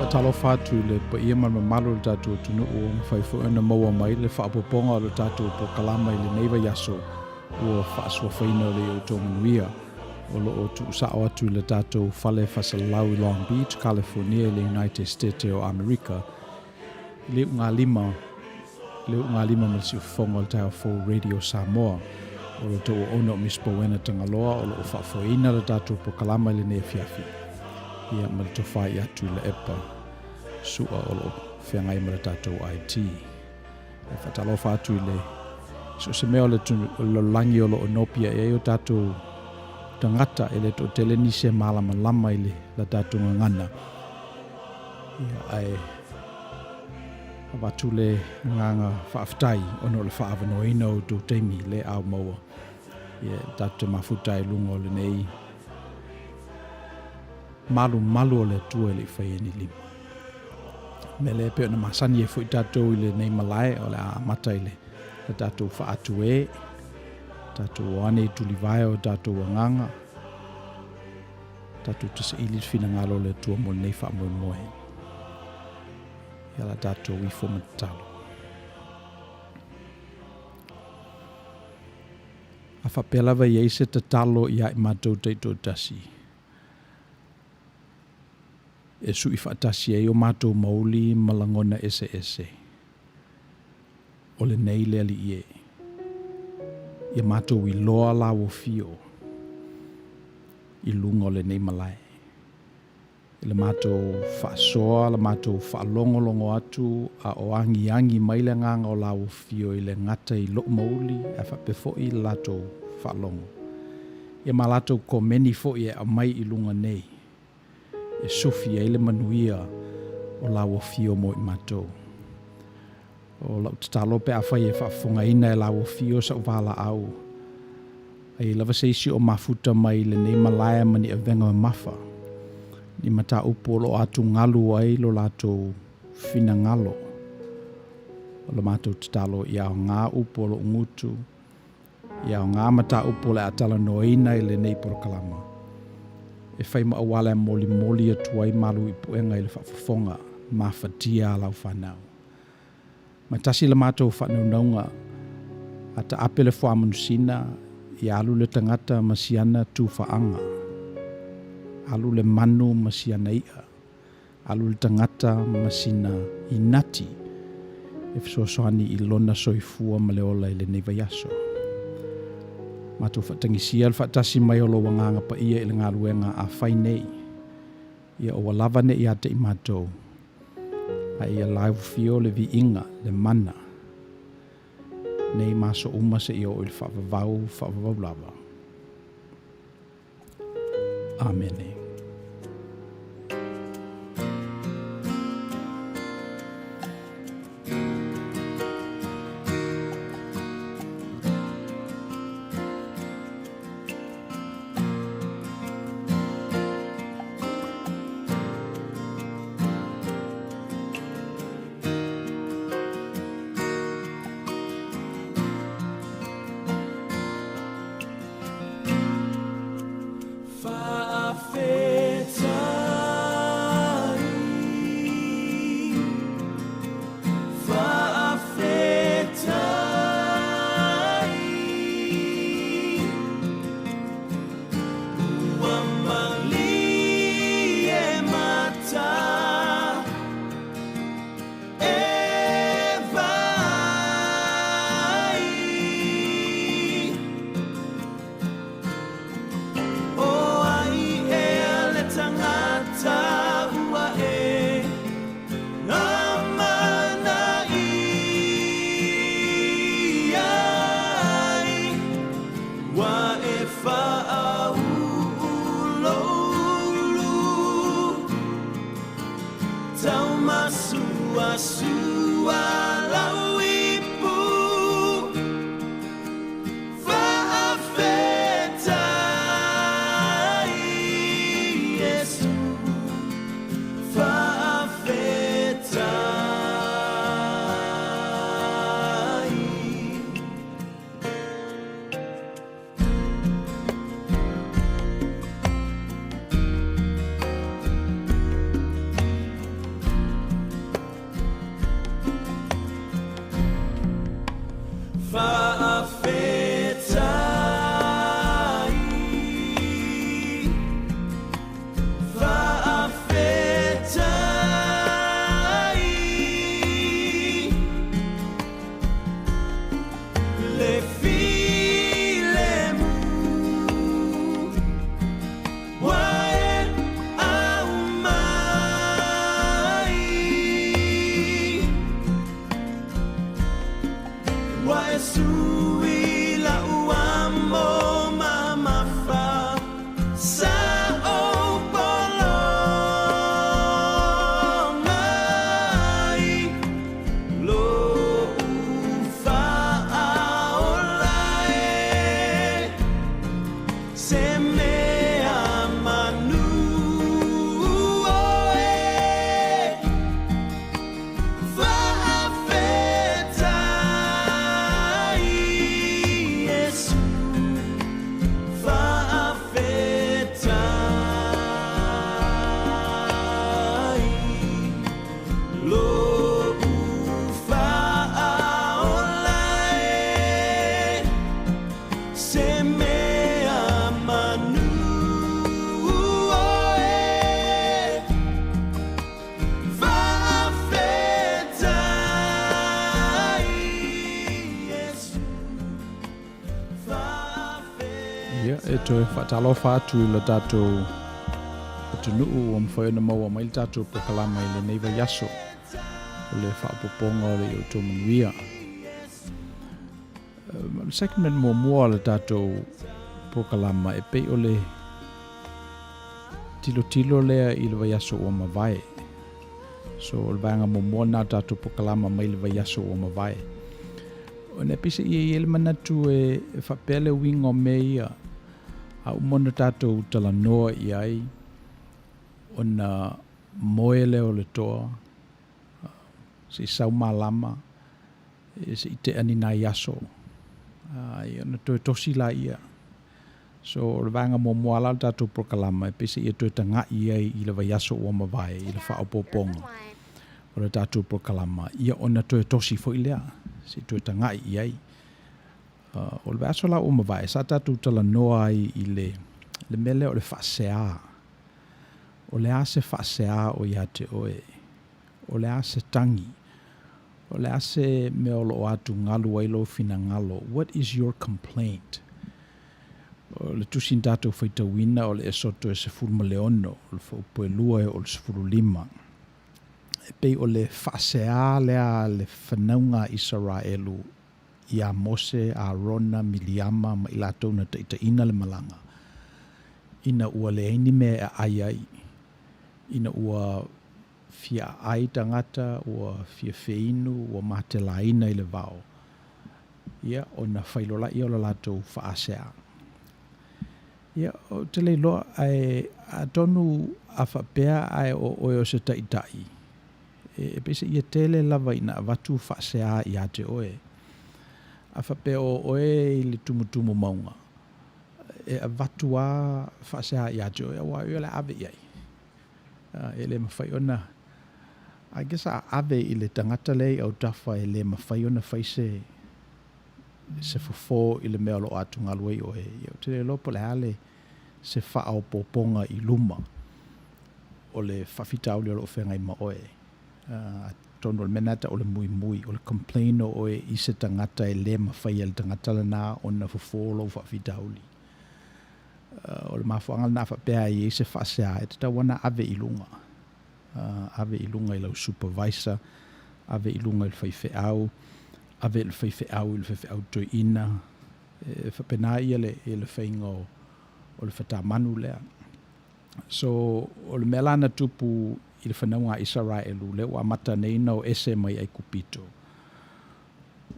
Faatalofa atu i le paia ma le mamalu o le tatou atunuu ua mafai foi ona maua mai le faaopoopoga o le tatou polokalama i lenei vaiaso ua faasuafaina o le i outou manuia. O lo o tuusao atu i le tatou fale faasalalau i Long Beach, California i le United Stete o Amerika i le iugalima le iugalima ma le siufofoga o le taeao fou Radio Samoa. O lo outou auauna o Miss Bowena Tagaloa o lo o faafoeina le tatou polokalama i lenei afiafi. Ia ma le tofa i atu i le epa sua o lo o feagai ma le tatou IT. E faatalofa atu i le so o se mea o le lalolagi o lo o nopiai ai o tatou tagata e le toatele nisi e malamalama i le la tatou gagana. Ia, ae avatu le agaga faafetai ona o le faaavanoaina o outou taimi le ao maua. Ia, tatou te mafuta ai i luga o lenei malumalu o le Atua e le i faia ni lima. Mea lea pei ona masani ai foi tatou i lenei malae o le a amata i le le tatou faatu e, tatou o ane i tulivae o tatou agaga, tatou te saili le finagalo o le Atua mo lenei faamoemoe. Ia la tatou ifo ma tatalo. A faapea lava e i ai se tatalo ia i matou taitoatasi, e sui faatasi ai o matou mauli ma lagona eseese, o lenei le Alii e, ia matou iloa lauofio i luga o lenei malae. I le matou faasoa, le matou faalogologo atu a o agiagi mai le agaga o lauofio i le gata i lou mauli ae faapea foi i le latou faalogo. Ia ma latou komeni foi e aumai i luga nei e sufi ai le manuia o lauofio mo i matou. O lau tatalo pe afai e faafofogaina e lauofio sau valaau, a i ai lava se isi o mafuta mai lenei malae ma ni avega mamafa, ni mataupu o lo o atugalu ai lo latou finagalo. O le matou tatalo ia aoga upu o lou gutu, ia aoga mataupu o le a talanoaina i lenei polokalama, e fai ma auala e molimoli atu ai malu i puega i le faafofoga mafatia a lau fanau. Ma tasi le matou faanaunauga, a taape le fuamanusina, ia alu le tagata ma siana tufaaga, alu le manu ma siana i'a, alu le tagata ma sina inati e fesoasoani i lona soifua ma le ola i lenei vaiaso. Matou faatagisia le faatasi mai o lou Agaga Paia i le galuega a fai nei. Ia ua lava nei ia te i matou, a ia laufio le viiga, le mana, nei ma aso uma seia oo i le faavavau, faavavau lava. Amene. Ia, e toe faatalofa atu i lo tatou atunuu ua mafai ona maua mai le tatou polokalama i lenei vaiaso o le faaopoopoga o le i outou manuia. O le segment muamua o le tatou polokalama e pei o le tilotilo lea i le vaiaso ua mavae. So o le vaega muamua lena o le tatou polokalama mai le vaiaso ua mavae. Ona e pei seia i ai le manatu e faapea le uiga o mea ia a uma ona tatou talanoa i ai ona moe lea o le toa se i sau malama se i tea ni nai aso ia ona toe tosi laia. So o le vaega muamua la o le tatou polokalama e pei seia toe taga'i ai i le vaiaso ua mavae i le faaopoopoga o le tatou polokalama ia ona toe tosi foi lea se i toe taga'i i ai. O le vaiaso la ua mavae sa tatou talanoa ai i le le mea lea o le faasea. O le a se faasea o ia te oe? O le a se tagi? O le a se mea o lo o atugalu ai lou finagalo? What is your complaint? O le tusi na tatou faitauina o le Esoto e 16, o le faupuelua e oo i le 15. E pei o le faasea lea a le fanauga a Isaraelu iā Mose, Arona, Miliama ma i latou na taitaiina le malaga, ina ua leai ni mea e aai ai, ina ua fia aai tagata, ua fia feinu, ua matelaina i le vao, ia, ona failolaia o le latou faasea. Ia, ou te le iloa, ae atonu a faapea ae o oe o se taitai, e peiseai e tele lava ina avatu faasea ia te oe. A faapea o oe i le tumutumu mauga, e avatu lava faasea ia te oe, aua o oe o le a ave i ai. E le mafai ona, I guess a ave i le tagata lea i autafa e le mafai ona fai se se fofo i le mea o lo o atugalu ai oe, ia ou te le iloa po o le a le se faaopoopoga i luma o le faafitauli o lo o feagai ma oe. Atonu o le mea lena e tau o le muimui, o le complain o oe i se tagata e le mafai e le tagata lena ona fofo lou faafitauli. O le mafuaaga lena a faapea a i ai se faasea e tatau ona ave i luga, ave i luga i lau supervisor, ave i luga i le faifeau, ave i le faifeau i le faifeau toeaina, e faapena ia le, le faiga o, o le fatamanu lea. So, o le mea la na tupu i le fanauga a Isaraelu, lea ua amata nei ona o ese mai Aikupito,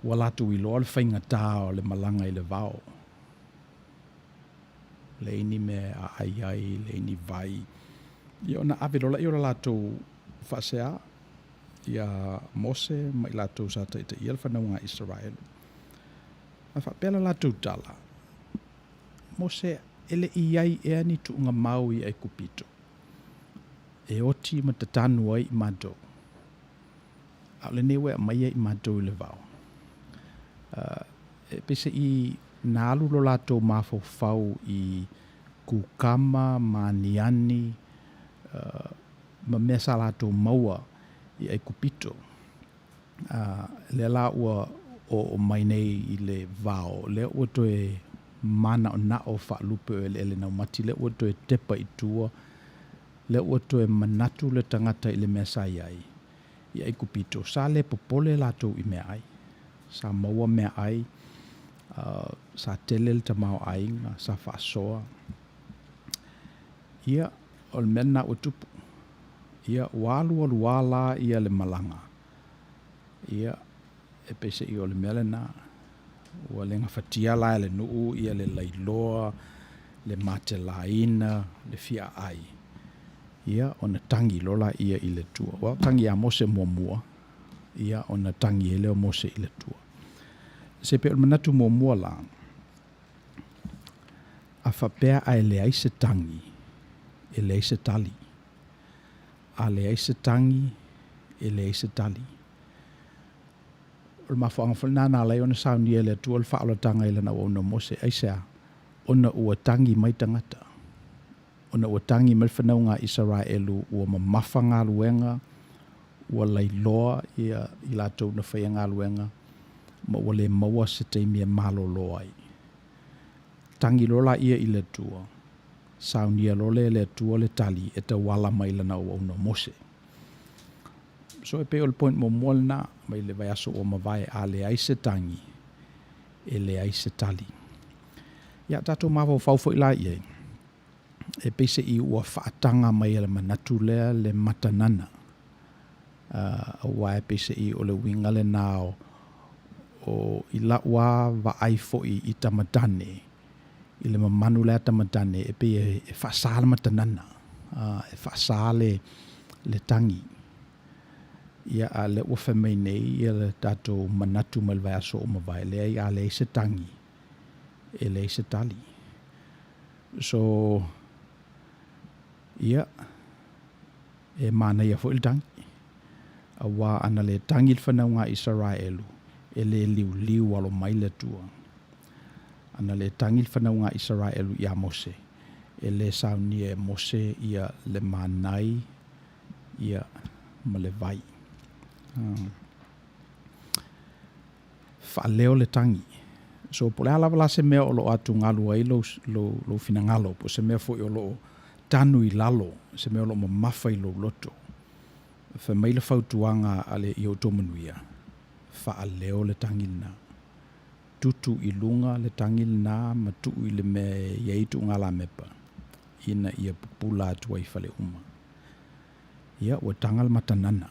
ua latou iloa le faigatā o le malaga i le vao. Leai ni mea e aai ai, leai ni vai. Ia ona ave loa lea o le latou faasea iā Mose ma i latou sa taitaia le fanauga a Isaraelu. A faapea le latou tala, Mose, e le i i ai ea ni tuuga mau i Aikupito, e oti ma tatanu ai i matou, a o lenei ua e aumaia i matou i le vao. E peiseʻi na alu lo latou mafaufau i kukama ma aniani ma mea sa latou maua i ʻAikupito. A lea la ua oo mai nei i le vao, lea ua toe manaʻonaʻo faalupe o eleele naumati, lea ua toe tepa i tua, lea ua toe manatu le tagata i le mea sa i ai i ʻAikupito, sa le popole latou i meaai. Sa maua meaai, sa tele le tamaoaiga, sa faasoa. Ia, o le mea lena ua tupu. Ia, ua alualu lava la ia le malaga, ia, e peiseai o le mea lena. Ua le gafatia la e le nuu ia le lailoa, le matelaina, le fia aai, ia, ona tagi loa laia i le Atua. Well, tagi ia Mose muamua, ia, ona tagi ai lea o Mose i le Atua. Se pei o le manatu muamua la, a faapea ae leai se tagi, e leai se tali. A leai se tagi, e leai se tali. O le mafuaaga foi lena na ala ai ona saunia e le Atua le faaolataga i Lana auauna o Mose. Aisea? Ona ua tagi mai tagata. Ona ua tagi mai le fanauga a Isaraelu ua mamafa galuega, ua lailoa ia i latou na faia galuega, ma ua le maua se taimi e malolo ai. Tagi loa laia i le Atua, saunia loa lea e le Atua le tali e tauala mai i Lana auauna o Mose. So e pei o le point muamua lena mai le vaiaso ua mavae, a leai se tagi, e leai se tali. Ia tatou mafaufau foi la i ai, e peiseai ua faataga mai e le manatu lea le matanana, aua e peiseai o le uiga lena o, o i lau lava vaai foi i tamatane, i le mamanu lea tamatane, e pei e faasa le matanana, e faasa le, le tagi. Ia, a o lea ua fai mai nei ia le tatou manatu mai le vaiaso ua mavae, leai, a leai se tagi, e leai se tali. So, ia, e manaia foi le tagi, aua ana le tagi le fanauga a Isaraelu, e le liuliu alo mai le Atua. Ana le tagi le fanauga a Isaraelu iā Mose, e le saunia e Mose ia le manai ia ma le vai. Faaleo le tagi. So po o le a lava la se mea o lo o atugalu ai lou, lou, lou finagalo, po o se mea foi o lo o tanu i lalo, se mea o lo o mamafa i lou loto, fai mai le fautuaga a le i outou manuia, faaleo le tagi lena. Tutu i luga le tagi lena ma tuu i le mea e i ai tuugalamepa, ina ia pupula atu ai i fale uma. Ia, ua taga le matanana.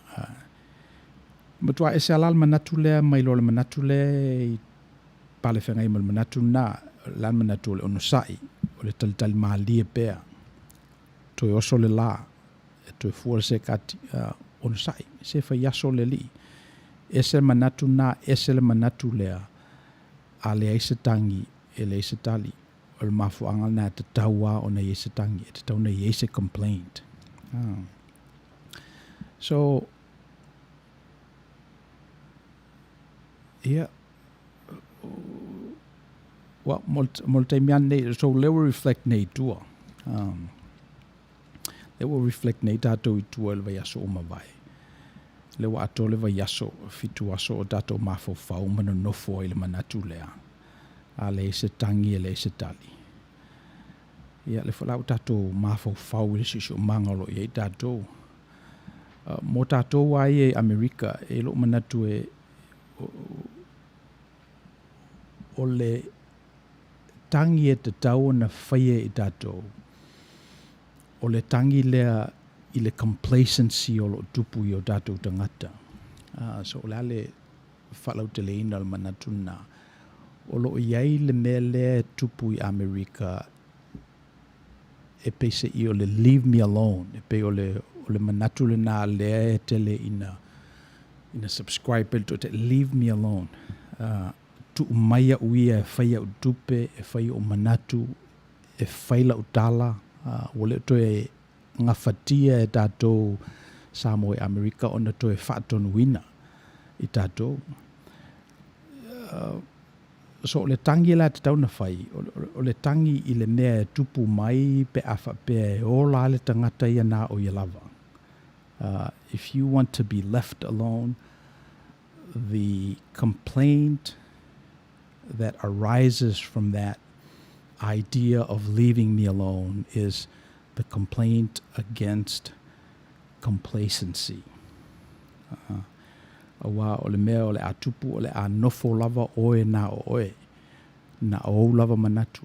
E matua ese lava la le manatu lea mai lo le manatu lea i palefeagai ma le manatu lena, o le a le manatu o le onosai, o le talitali malie pea, toe oso le la, e toe fua le sekati, onosai, se fai aso le alii. Ese le manatu lena, ese le manatu lea, a leai se tagi, e leai se tali. O le mafuaaga lena e tatau lava ona i ai se tagi, e tatau ona i ai se complaint. So, ia, well, mo le taimi lava lenei, so lea ua reflect nei i tua. Lea ua reflect nei tatou i tua i le vaiaso ua mavae. Lea ua atoa le vaiaso, fitu aso o tatou mafaufau ma nonofo ai i le manatu lea. A leai se tagi e leai se tali. Ia, lea foi la ua tatou mafaufau i le siosiomaga o lo o i ai tatou. Mo tatou lava ia i Amerika, e i ai lou manatu e, o le tagi e tatau ona faia e tatou, o le tagi lea i le complacency o lo o tupu i o tatou tagata. So o le a le faalauteleina o le manatu lena, o lo o i ai le mea lea e tupu i Amerika e peiseai o le leave me alone, e pei o le, o le manatu lena lea e tele ina, ina subscribe ai le toatele, leave me alone. Tuu mai au ia e fai au tupe, e fai ou manatu, e fai lau tala, ua le o toe gafatia e tatou Samoa i Amerika ona toe faatonuina i tatou. So o le tagi la e tatau ona fai, o le tagi i le mea e tupu mai pe a faapea e ola le tagata ia na o ia lava. If you want to be left alone, the complaint that arises from that idea of leaving me alone is the complaint against complacency. Aua o le mea o le a tupu o le a nofo lava oe na o oe, na o ou lava manatu.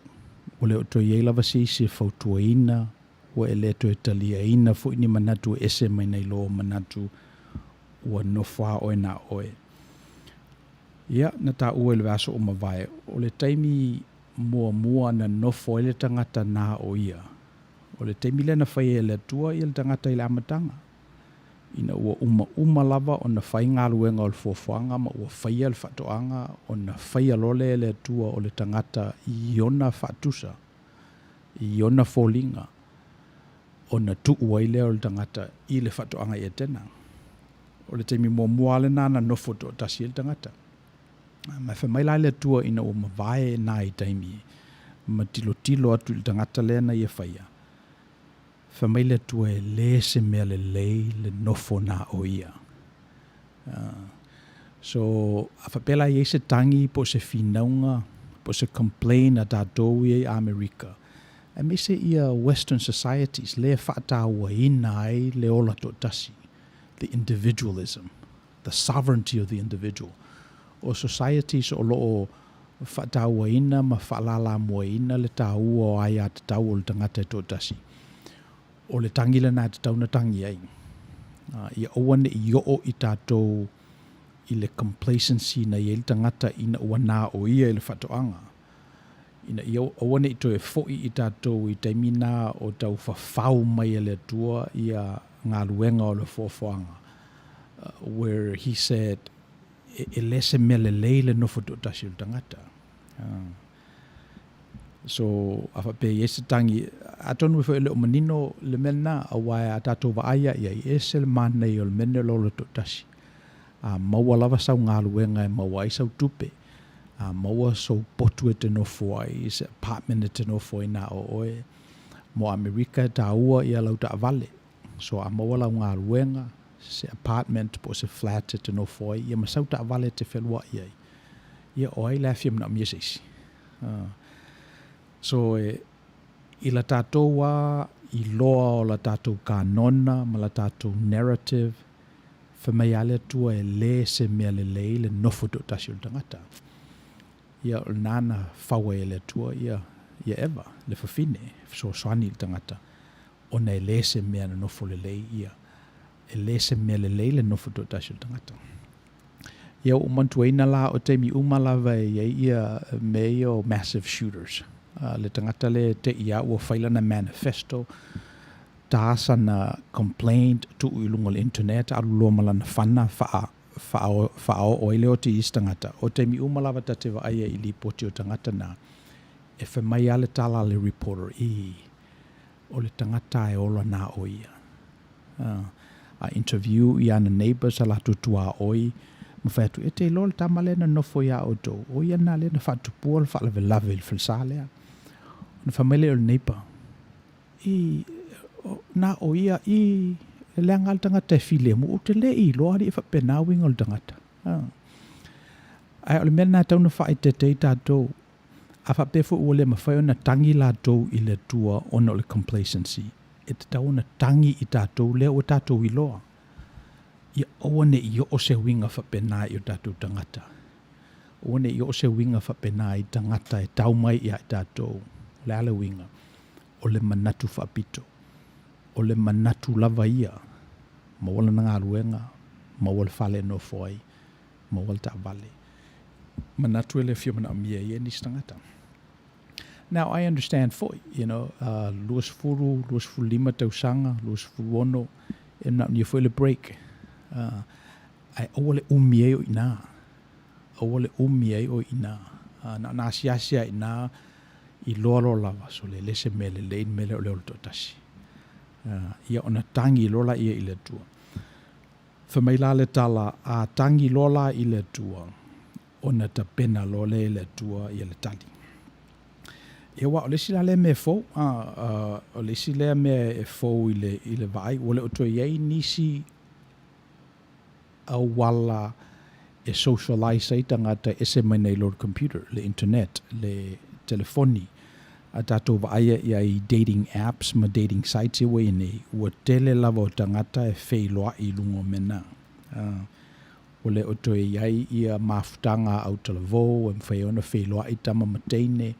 Ua le o toe i ai lava se isi e fautuaina, ua e le toe taliaina foi ni manatu e ese mai nai lo manatu ua nofo a oe na o oe. Ia, na taua i le vaiaso ua mavae, o le taimi muamua na nofo ai le tagata na o ia, o le taimi lea na fai ai e le Atua ia le tagata i le amataga, ina ua umauma lava ona fai galuega o le fuafuaga ma ua faia le faatoaga, ona faia loa lea e le Atua o le tagata i ona faatusa, i ona foliga, ona tuu ai lea o le tagata i le faatoaga i Etena. O le taimi muamua lava lena na nofo toatasi ai le tagata. Ma e fai mai la le Atua ina ua mavae nai taimi ma tilotilo atu i le tagata lea na ia faia, fai mai le Atua e le se mea lelei le nofo na o ia. So, a faapea la e i ai se tagi po o se finauga po o se complain a tatou ia i Amerika, aemaise ia Western societies lea e faatauaina ai le ola toatasi, the individualism, the sovereignty of the individual. O societies o lo o faatauaina ma faalalamuaina le taua o aiatatau o le tagata e toatasi, o le tagi lena e tatau ona tagi ai. Ia aua ne i oo i tatou i le complacency na i ai le tagata ina ua na o ia i le faatoaga, ina ia aua ne i toe foi i tatou i taimi na o tau fafau mai e le Atua ia galuega o le foafoaga, where he said, e le se mea lelei le nofo toatasi o le tagata. So, a faapea e i ai se tagi, atonu foi e le o manino le mea lena, aua a tatou vaai lava i ai, e ese le manaia o le mea lenei o le ola toatasi. A maua lava sau galuega e maua ai sau tupe, a maua sou potu e te nofo ai, se apartment e te nofo ai na o oe. Mo Amerika e taua ia lau taavale. So a maua lau galuega, se apartment po o se flat e te nofo ai, ia ma sau taavale e te feluai ai. Ia o ai la e fia manaomia se isi? So e, i la tatou lava iloa o la tatou kanona ma la tatou narrative, fai mai lava le Atua e le se mea lelei le nofo toatasi o le tagata. Ia o lena na fau ai e le Atua ia, ia Eva, le fafine, e fesoasoani i le tagata, ona e le se mea na nofo lelei ia, e le se mea lelei le nofo toatasi o le tagata. Ia ua ou manatuaina la o taimi uma lava e i ai ia mea ia o massive shooters. Le tagata lea e te i a ua fai lana manifesto, ta sana complaint tuu i luga o le internet, alu loa ma lana fana faa, faa, faaoo ai le oti i isi tagata. O taimi uma lava ta te vaai ai i lipoti o tagata na, e fai mai lava le tala a le reporter, ii, o le tagata e ola na o ia. A interview i ana neighbours a latou tuaoi ma fai atu, e te iloa le tama lea na nofo iā outou, o ia lena lea na faatupua le faalavelave i le falesa lea. Ona fai mai lea o le neighbour, i, na o ia, i, e leaga lava le tagata e filemu, ou te le i iloa alii e faapena uiga o le tagata. Ae o le mea lena e tatau ona faaeteete ai tatou, A faapea foi ua le mafai ona tagi latou i le Atua ona o le complacency, e tatau ona tagi i tatou lea ua tatou iloa. Ia aua ne i oo se uiga faapena i o tatou tagata. Aua ne i oo se uiga faapena i tagata e tau mai ia i tatou. O le a le uiga? O le manatu faapito. O le manatu lava ia, maua lana galuega, maua le fale e nofo ai, maua le taavale. Manatu e le fia manaomia ai e nisi tagata. Now, I understand foi, you know, 20, 25 tausaga, 26, e manaomia foi le break. Ae aua le umi ai o i ina. Aua le umi ai o i ina. Na ona asiasi lava i ina, iloa loa lava, sole, e le se mea lelei le mea lea o le ola toatasi. Ia ona tagi loa laia i le Atua. Fai mai la le tala, A tagi loa la i le Atua, ona tapena loa lea e le Atua ia le tali. Ia aua o le isi la lea mea fou, a, o le isi lea mea e fou i le, i le vaai, ua le o toe i ai nisi auala e socialize ai tagata e ese mai nai lo le computer, le internet, le telefoni. A tatou vaaia i ai i dating apps ma dating sites ia ua i ai nei, ua tele lava o tagata e feiloai i luga o mea na. Ua le o toe i ai ia mafutaga a autalavou e mafai ai ona feiloai tama ma teine,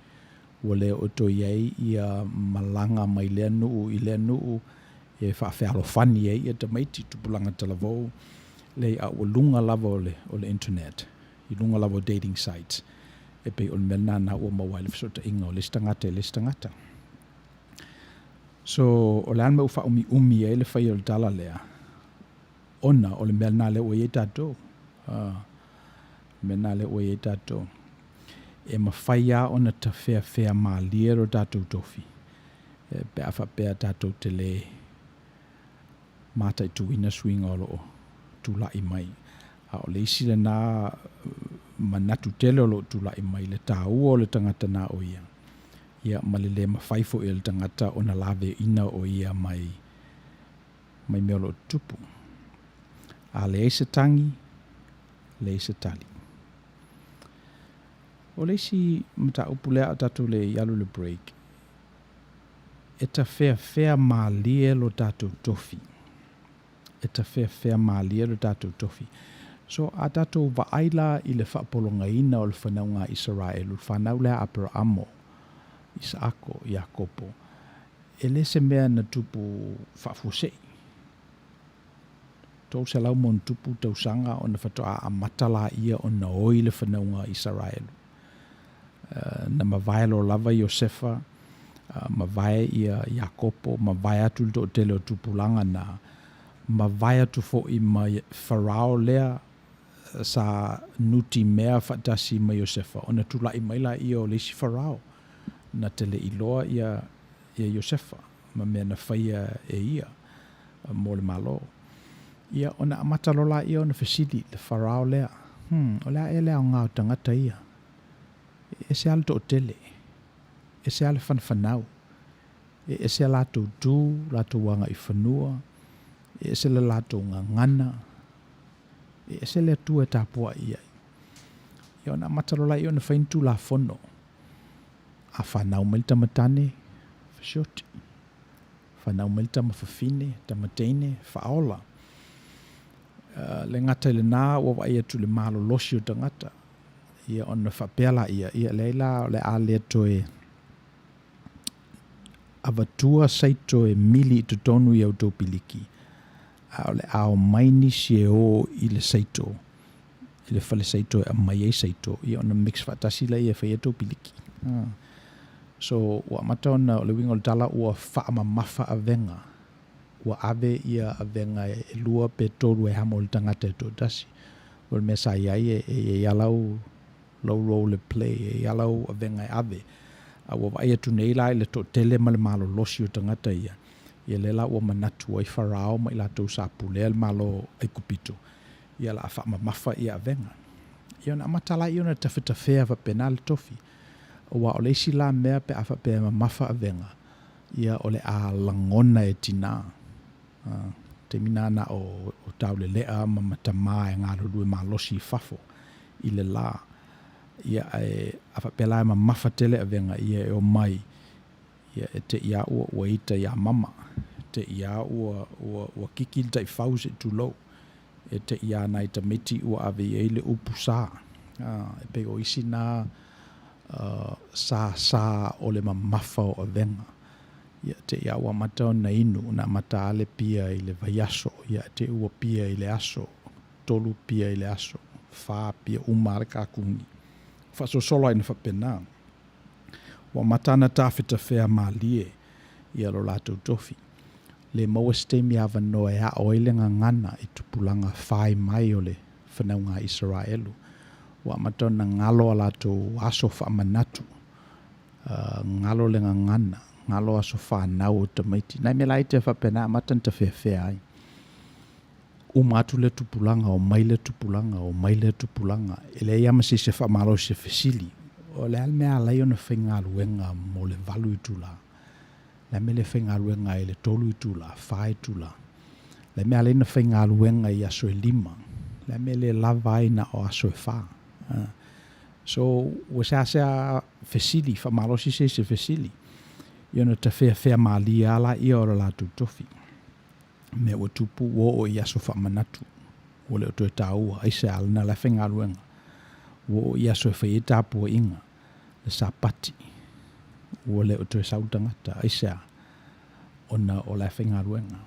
ua le o toe i ai ia malaga mai lea nuu i lea nuu e faafealofani ai ia tamaiti, tupulaga talavou, leai a ua luga lava o le, o le internet, i luga lava o dating sites, e pei o le mea lena na ua maua ai le fesootaiga o le isi tagata i le isi tagata. So, o le a le mea ua faaumiumi ai le faia o le tala lea? Ona o le mea lena lea ua i ai tatou. A, mea lena lea ua i ai tatou. E mafai lava ona tafeafea malie lo tatou tofi, pe a faapea tatou te le mataituina suiga o lo o tulai mai. A o le isi lena manatu tele o lo o tulai mai, le taua o le tagata na o ia, ia ma le le mafai foi e le tagata ona laveina o ia mai mai mea o lo o tutupu. A leai se tagi, leai se tali. O le isi mataupu lea a o tatou le i alu i le break, e tafeafea malie lo tatou tofi. E tafeafea malie lo tatou tofi. So, a tatou vaai la i le faapologaina o le fanauga a Isaraelu, le fanau lea a Aperaamo, Isaako, Iakopo, E le se mea na tupu faafuasei. 300 ma ona tupu tausaga ona faatoa amata laia ona oi le fanauga a Isaraelu. Na mavae loa lava Iosefa, mavae ia Iakopo, mavae atu le toatele o tupulaga na, mavae atu foi ma Farao lea sa nutimea faatasi ma Iosefa, ona tulai mai laia o le isi Farao na te le iloa ia ia Iosefa ma mea na faia e ia mo le Malo. Ia, ona amata loa laia ona fesili i le Farao lea, Hmm, o le a ea le aoga o tagata ia? E ese lava le toatele, e ese lava le fanafanau, e ese a latou tu, latou agaifanua, e ese le latou gagana, e ese le Atua e tapuai i ai. Ia ona amata loa laia ona fai ni tulafono. A fanau mai le tama tane, fasioti. Fanau mai le tama fafine, tama teine, faaola. Le gata i lena, ua vaai atu i le malolosi o tagata. Ia ona faapea laia, ia leai la o le a le toe avatua saito e mili i totonu i a outou piliki, a o le a omai nisi e o i le saito, i le fale saito e aumai ai saito, ia ona mix faatasi laia e fai ai tou piliki. So, ua amata ona, o le uiga o le tala, ua faamamafa avega, ua ave ia avega e lua pe tolu e hamo i le tagata e toatasi. O le mea sa i ai, e i ai lava lau, lau role e play, e i ai lava lau avega e ave. A ua vaai atu nei la i le toatele ma le malolosi o tagata ia, ia lea la ua manatu ai Farao ma i latou sa pulea le Malo Aikupito, ia o le a faamamafa ia avega. Ia ona amata laia ona tafetafea faapena le tofi. Aua o le isi la mea pe a faapea e mamafa avega, ia o le a lagona e tinā. Taimi na na o Taulelea ma ma tama e galulue malosi i fafo i le la. Ia ae a faapea la e mamafa tele avega ia e omai, ia e te i a ua ua ita iā mama, e te i a ua ua ua kiki le taifau se i tulou. E te i a nai tamaiti ua ave i ai le upu sa. E pei o isi na sāsā o le mamafa o avega. Ia te i a ua amata ona inu, na amata a le pia i le vaiaso, ia te i ua pia i le aso, tolu pia i le aso, fa pia, uma a le kakuni. Faasolosolo ai na faapena. Ua amata ana tafetafea malie ia lo latou tofi. Le maua se taimi avanoa e aʻo ai le gagana i tupulaga fai mai o le fanauga a Isaraelu. Ua amata ona galo a latou aso faamanatu, galo le gagana, galo aso fanau o tamaiti. Nai mea laiti a faapena e amata ona tafeafea ai. Uma atu lea tupulaga, omai lea tupulaga, omai lea tupulaga, e leai lava ma se isi e faamalosi e fesili, o le a le mea e ala ai ona faigaluega mo le valu itula? O le a le mea e le faigaluega ai i le tolu itula, fa itula? O le a le mea e ala ai ona faigaluega i aso e lima? O le a le mea e le lava ai na o aso e fa? So, ua seasea fesili, faamalosi se isi e fesili, ia ona tafeafea malie lava laia o le latou tofi. Mea ua tupu ua oo i aso faamanatu, ua le o toe taua, aisea lena la e faigaluega, ua oo i aso e fai ai tapuaiga, le Sapati, ua le o toe sau le tagata, aisea, ona o la e faigaluega.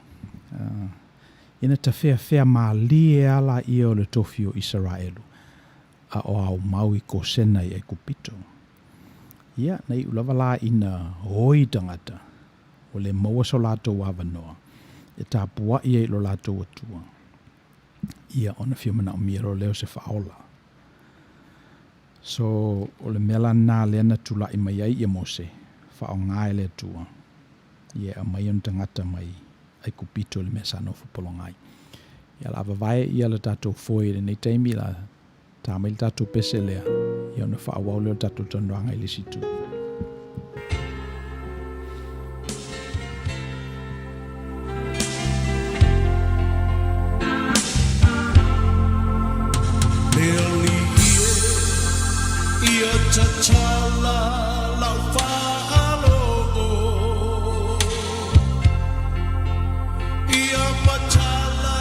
Ia na tafeafea malie lava laia o le tofi o Isaraelu, a o aumau i Kosena i Aikupito. Ia, na iu lava la ina oi tagata, ua le maua so latou avanoa e tapuai ai i lo latou Atua, ia ona fia manaomia loa lea o se faaola. So, o le mea la lena lea na tulai mai ai ia Mose, faaaoga e le Atua, ia e aumai ona tagata mai Aikupito i le mea sa nofo pologa ai. Ia o le a vavae ia le tatou foe i lenei taimi, la Ta mai le tatou pese lea, ia ona faaauau lea o le tatou talanoaga i le isi itu. Le alii e, ia tatala lau faalogo. Ia matala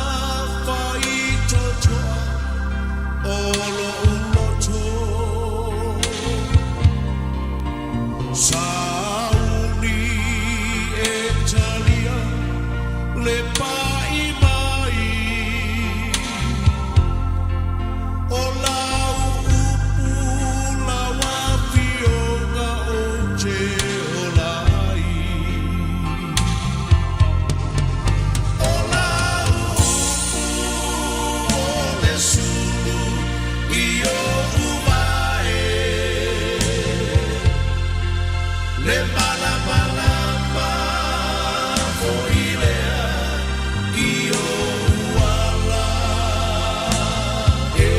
faitotoa o lo'u loto. Sauni e talia le pa'i mai o lau upu lau afioga ou te ola ai. O lau upu o le sulu i oʻu wae, Le malamalama foi lea i oʻu ala, E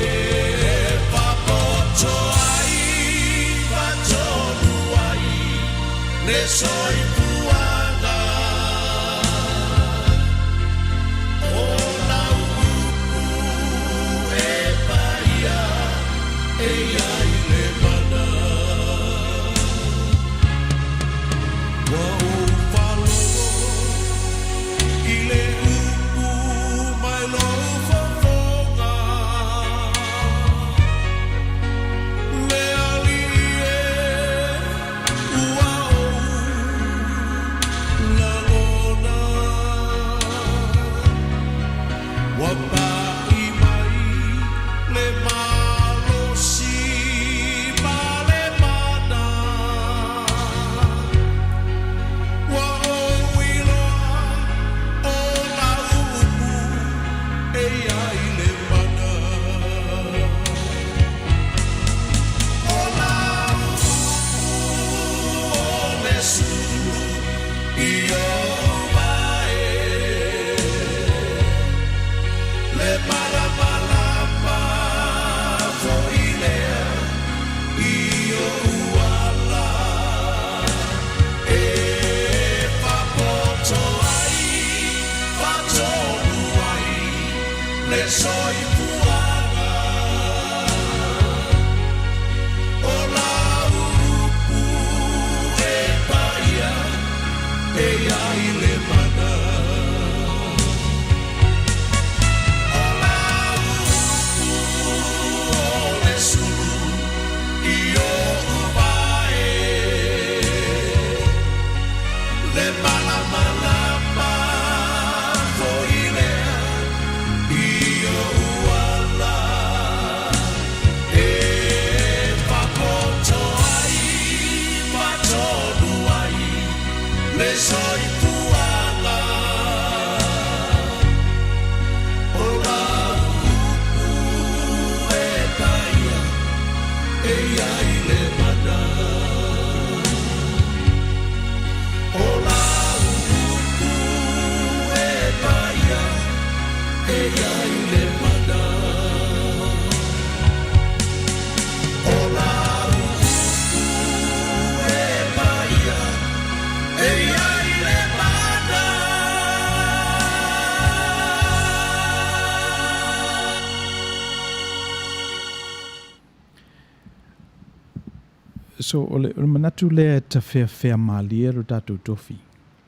fapoto ai, faatonu ai le soifuaga. O lau upu e paia e i ai le mana. Ua ou faalogo i le upu mai lou fofoga. Le Alii e, ua ou lagona. Ua paʻi mai le malosi ma le mana. Ua ou iloa o lau upu e i ai le mana. O lau upu o le sulu i oʻu wae, Le malamalama foi lea i oʻu ala, E faapoto ai, faatonu ai le soifuaga. O lau upu e paia e i ai le mana. O lau upu o le sulu i oʻu wae, Le malamalama foi lea i oʻu ala, E faapoto ai, faatonu ai le soifuaga. O lau upu e paia e i ai le mana. O lau upu e paia e i ai. So o le, o le manatu lea e tafeafea malie lo tatou tofi.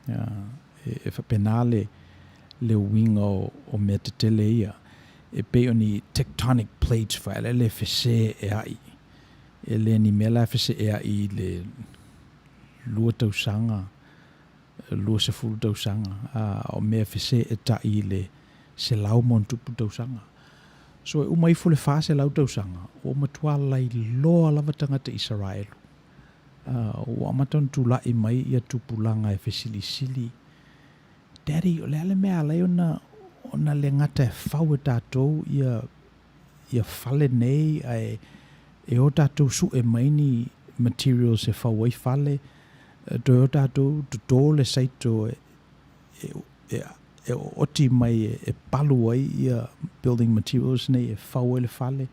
E, e faapena le, le uiga o, o mea tetele ia. E pei o ni tectonic plates faele le fese'ea'i. E le ni mea la e fese'ea'i i le 2 tausaga, 20 tausaga, a o mea e fese'eta'i i le 100+ tausaga. So e uma ifo le 400 tausaga, ua matua lailoa lava tagata Isaraelu. Ua amata ona tula'i mai ia tupulaga e fesilisili, Daddy, o le a le mea e ala ai ona ona le gata e fau e tatou ia ia fale nei ae e o tatou su'e mai ni materials e fau ai fale, toe o tatou toto le saito e e e ooti mai e palu ai ia building materials nei e fau ai le fale.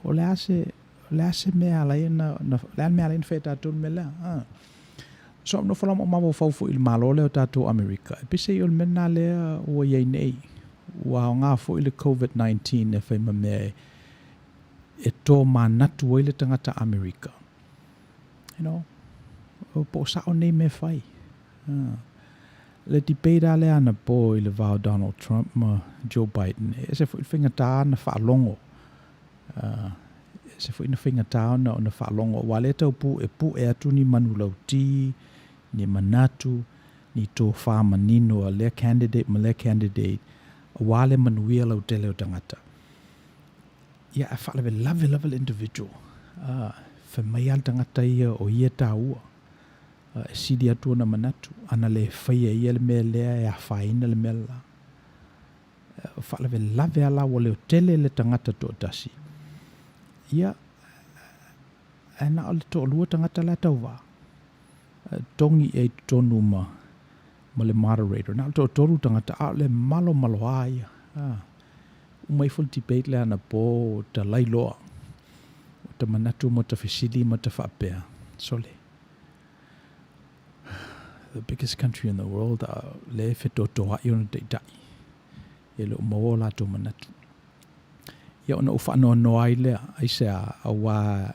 O le a se o le a se mea e ala ai ona o le a le mea e ala ai ona fai e tatou le mea lea? So, nofo lava ma ou mafaufau foi i le Malo lea o tatou Amerika, e peiseai o le mea lena lea ua i ai nei. Ua aoga foi le Covid-19 e fai ma mea e e tomanatu ai le tagata Amerika. You know, po o sa'o nei mea e fai. Le debate lava lea anapo i le va o Donald Trump ma Joe Biden, e ese foi le faigata ona faalogo. E ese foi na faigata ona ona faalogo, aua o lea e tau pu'epu'e atu ni manulauti, ni manatu, ni tofa manino a lea candidate ma lea candidate, aua le manuia lautele o tagata. Ia, ae faalavelave lava le individual. Fai mai lava le tagata ia o ia e taua. E sili atu ona manatu, ana le faia e ia le mea lea e afaina le mea le la. Faalavelave lava la ua leotele le tagata toatasi, ia, ae na o le toalua tagata la e tauva. Togi i ai i totonu ma, ma le moderator. Na o le toatolu tagata, a o le malomaloa ia. Uma ifo le debate lea anapo, ua ta lailoa. Ua ta manatu ma ta fesili ma ta faapea, Sole, the biggest country in the world, a o lea e fetotoa'i ona taitai, e le o maua o latou manatu. Ia ona ou faanoanoa ai lea, aisea, auā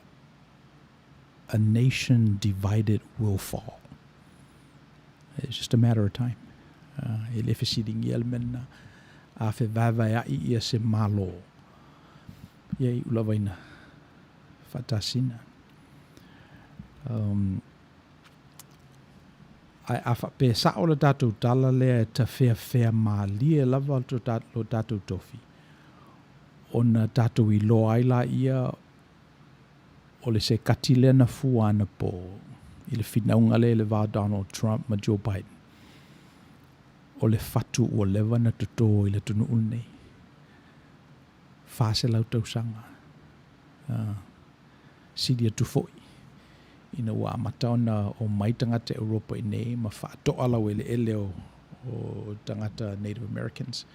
a nation divided will fall. It's just a matter of time. E le fesiligia le mea lena. A fevaevaea'i ia se Malo, ia e iu lava ina faatasina. Um, ae a faapea e sa'o le tatou tala lea e tafeafea malie lava lo tatou tofi, ona tatou iloa ai laia o le sekati lea na fua anapo i le finauga lea i le va o Donald Trump ma Joe Biden, o le fatu ua leva na toto i le atunuu lenei. 400 tausaga. Sili atu foi ina ua amata ona omai tagata Europa i nei ma faatoa laueleele o tagata Native Americans,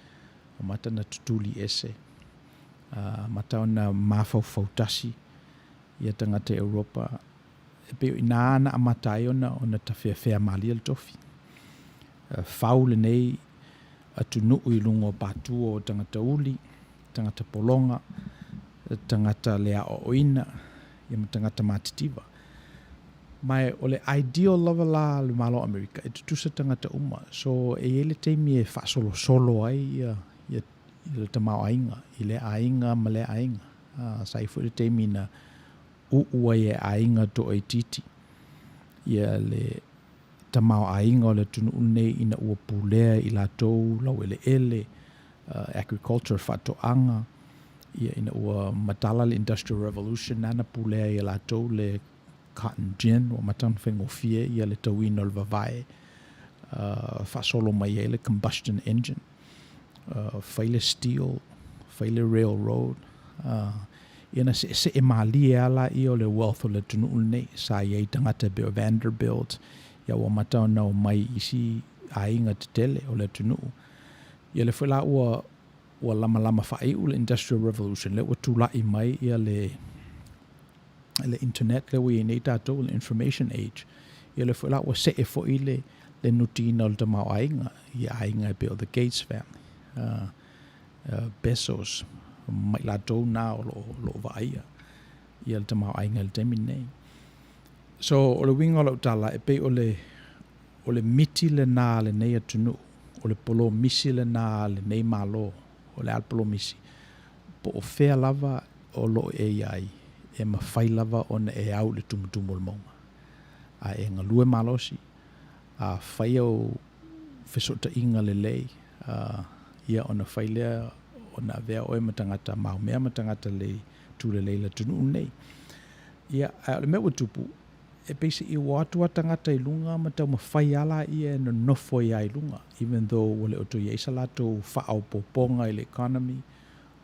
amata ona tutuli ese, amata ona mafaufau tasi ia tagata Europa. E pei o i ina na amata ai ona ona tafeafea malie le tofi. Fau lenei atunuu i luga o pātua o tagata uli, tagata pologa, tagata le aoaoina, ia ma tagata matitiva. Ma o le ideal lava la a le Malo o Amerika, e tutusa tagata uma. So, e i ai le taimi e faasolosolo ai ia, ia, ia le tamaoaiga i lea aiga ma lea aiga. Sa i ai foi le taimi na uu ai e aiga toaitiiti ia le tamaoaiga o le atunuu lenei ina ua pulea i latou laueleele, agriculture, faatoaga, ia ina ua matala le Industrial Revolution na na pulea ai e latou le cotton gin, ua amata ona faigofie ia le tauina o le vavae, faasolo mai ai le combustion engine, fai le steel, fai le railroad, ia na se'ese'e malie lava laia o le wealth o le atunuu lenei. Sa i ai tagata e pei o Vanderbilt, ia ua amata ona omai i isi aiga tetele o le atunuu. Ia lea foi la ua ua lamalama faaiu le Industrial Revolution, lea ua tula'i mai ia le le internet lea ua i ai nei tatou, le information age. Ia lea foi la ua se'e foi le le nutiina o le tamaoaiga i aiga e pei o the Gates family, Bezos, ma i latou na o lo o vaaia ia le tamaoaiga i le taimi lenei. So, o le uiga o lau tala, e pei o le, o le miti lena a lenei atunuu, o le polomisi lena a lenei Malo, o le a le polomisi? Po o fea lava o lo o e i ai, e mafai lava ona e au i le tumutumu o le mauga. A e galue malosi, a fai au fesootaiga lelei, ia ona fai lea ona avea oe ma tagata maumea ma tagata lelei tu lelei i le atunuu lenei. Ia, ae o le mea ua tupu, e peiseai ua o atu lava tagata i luga ma taumafai lava laia e nonofo ai lava i luga, even though ua le o toe i ai sa latou faaopoopoga i le economy,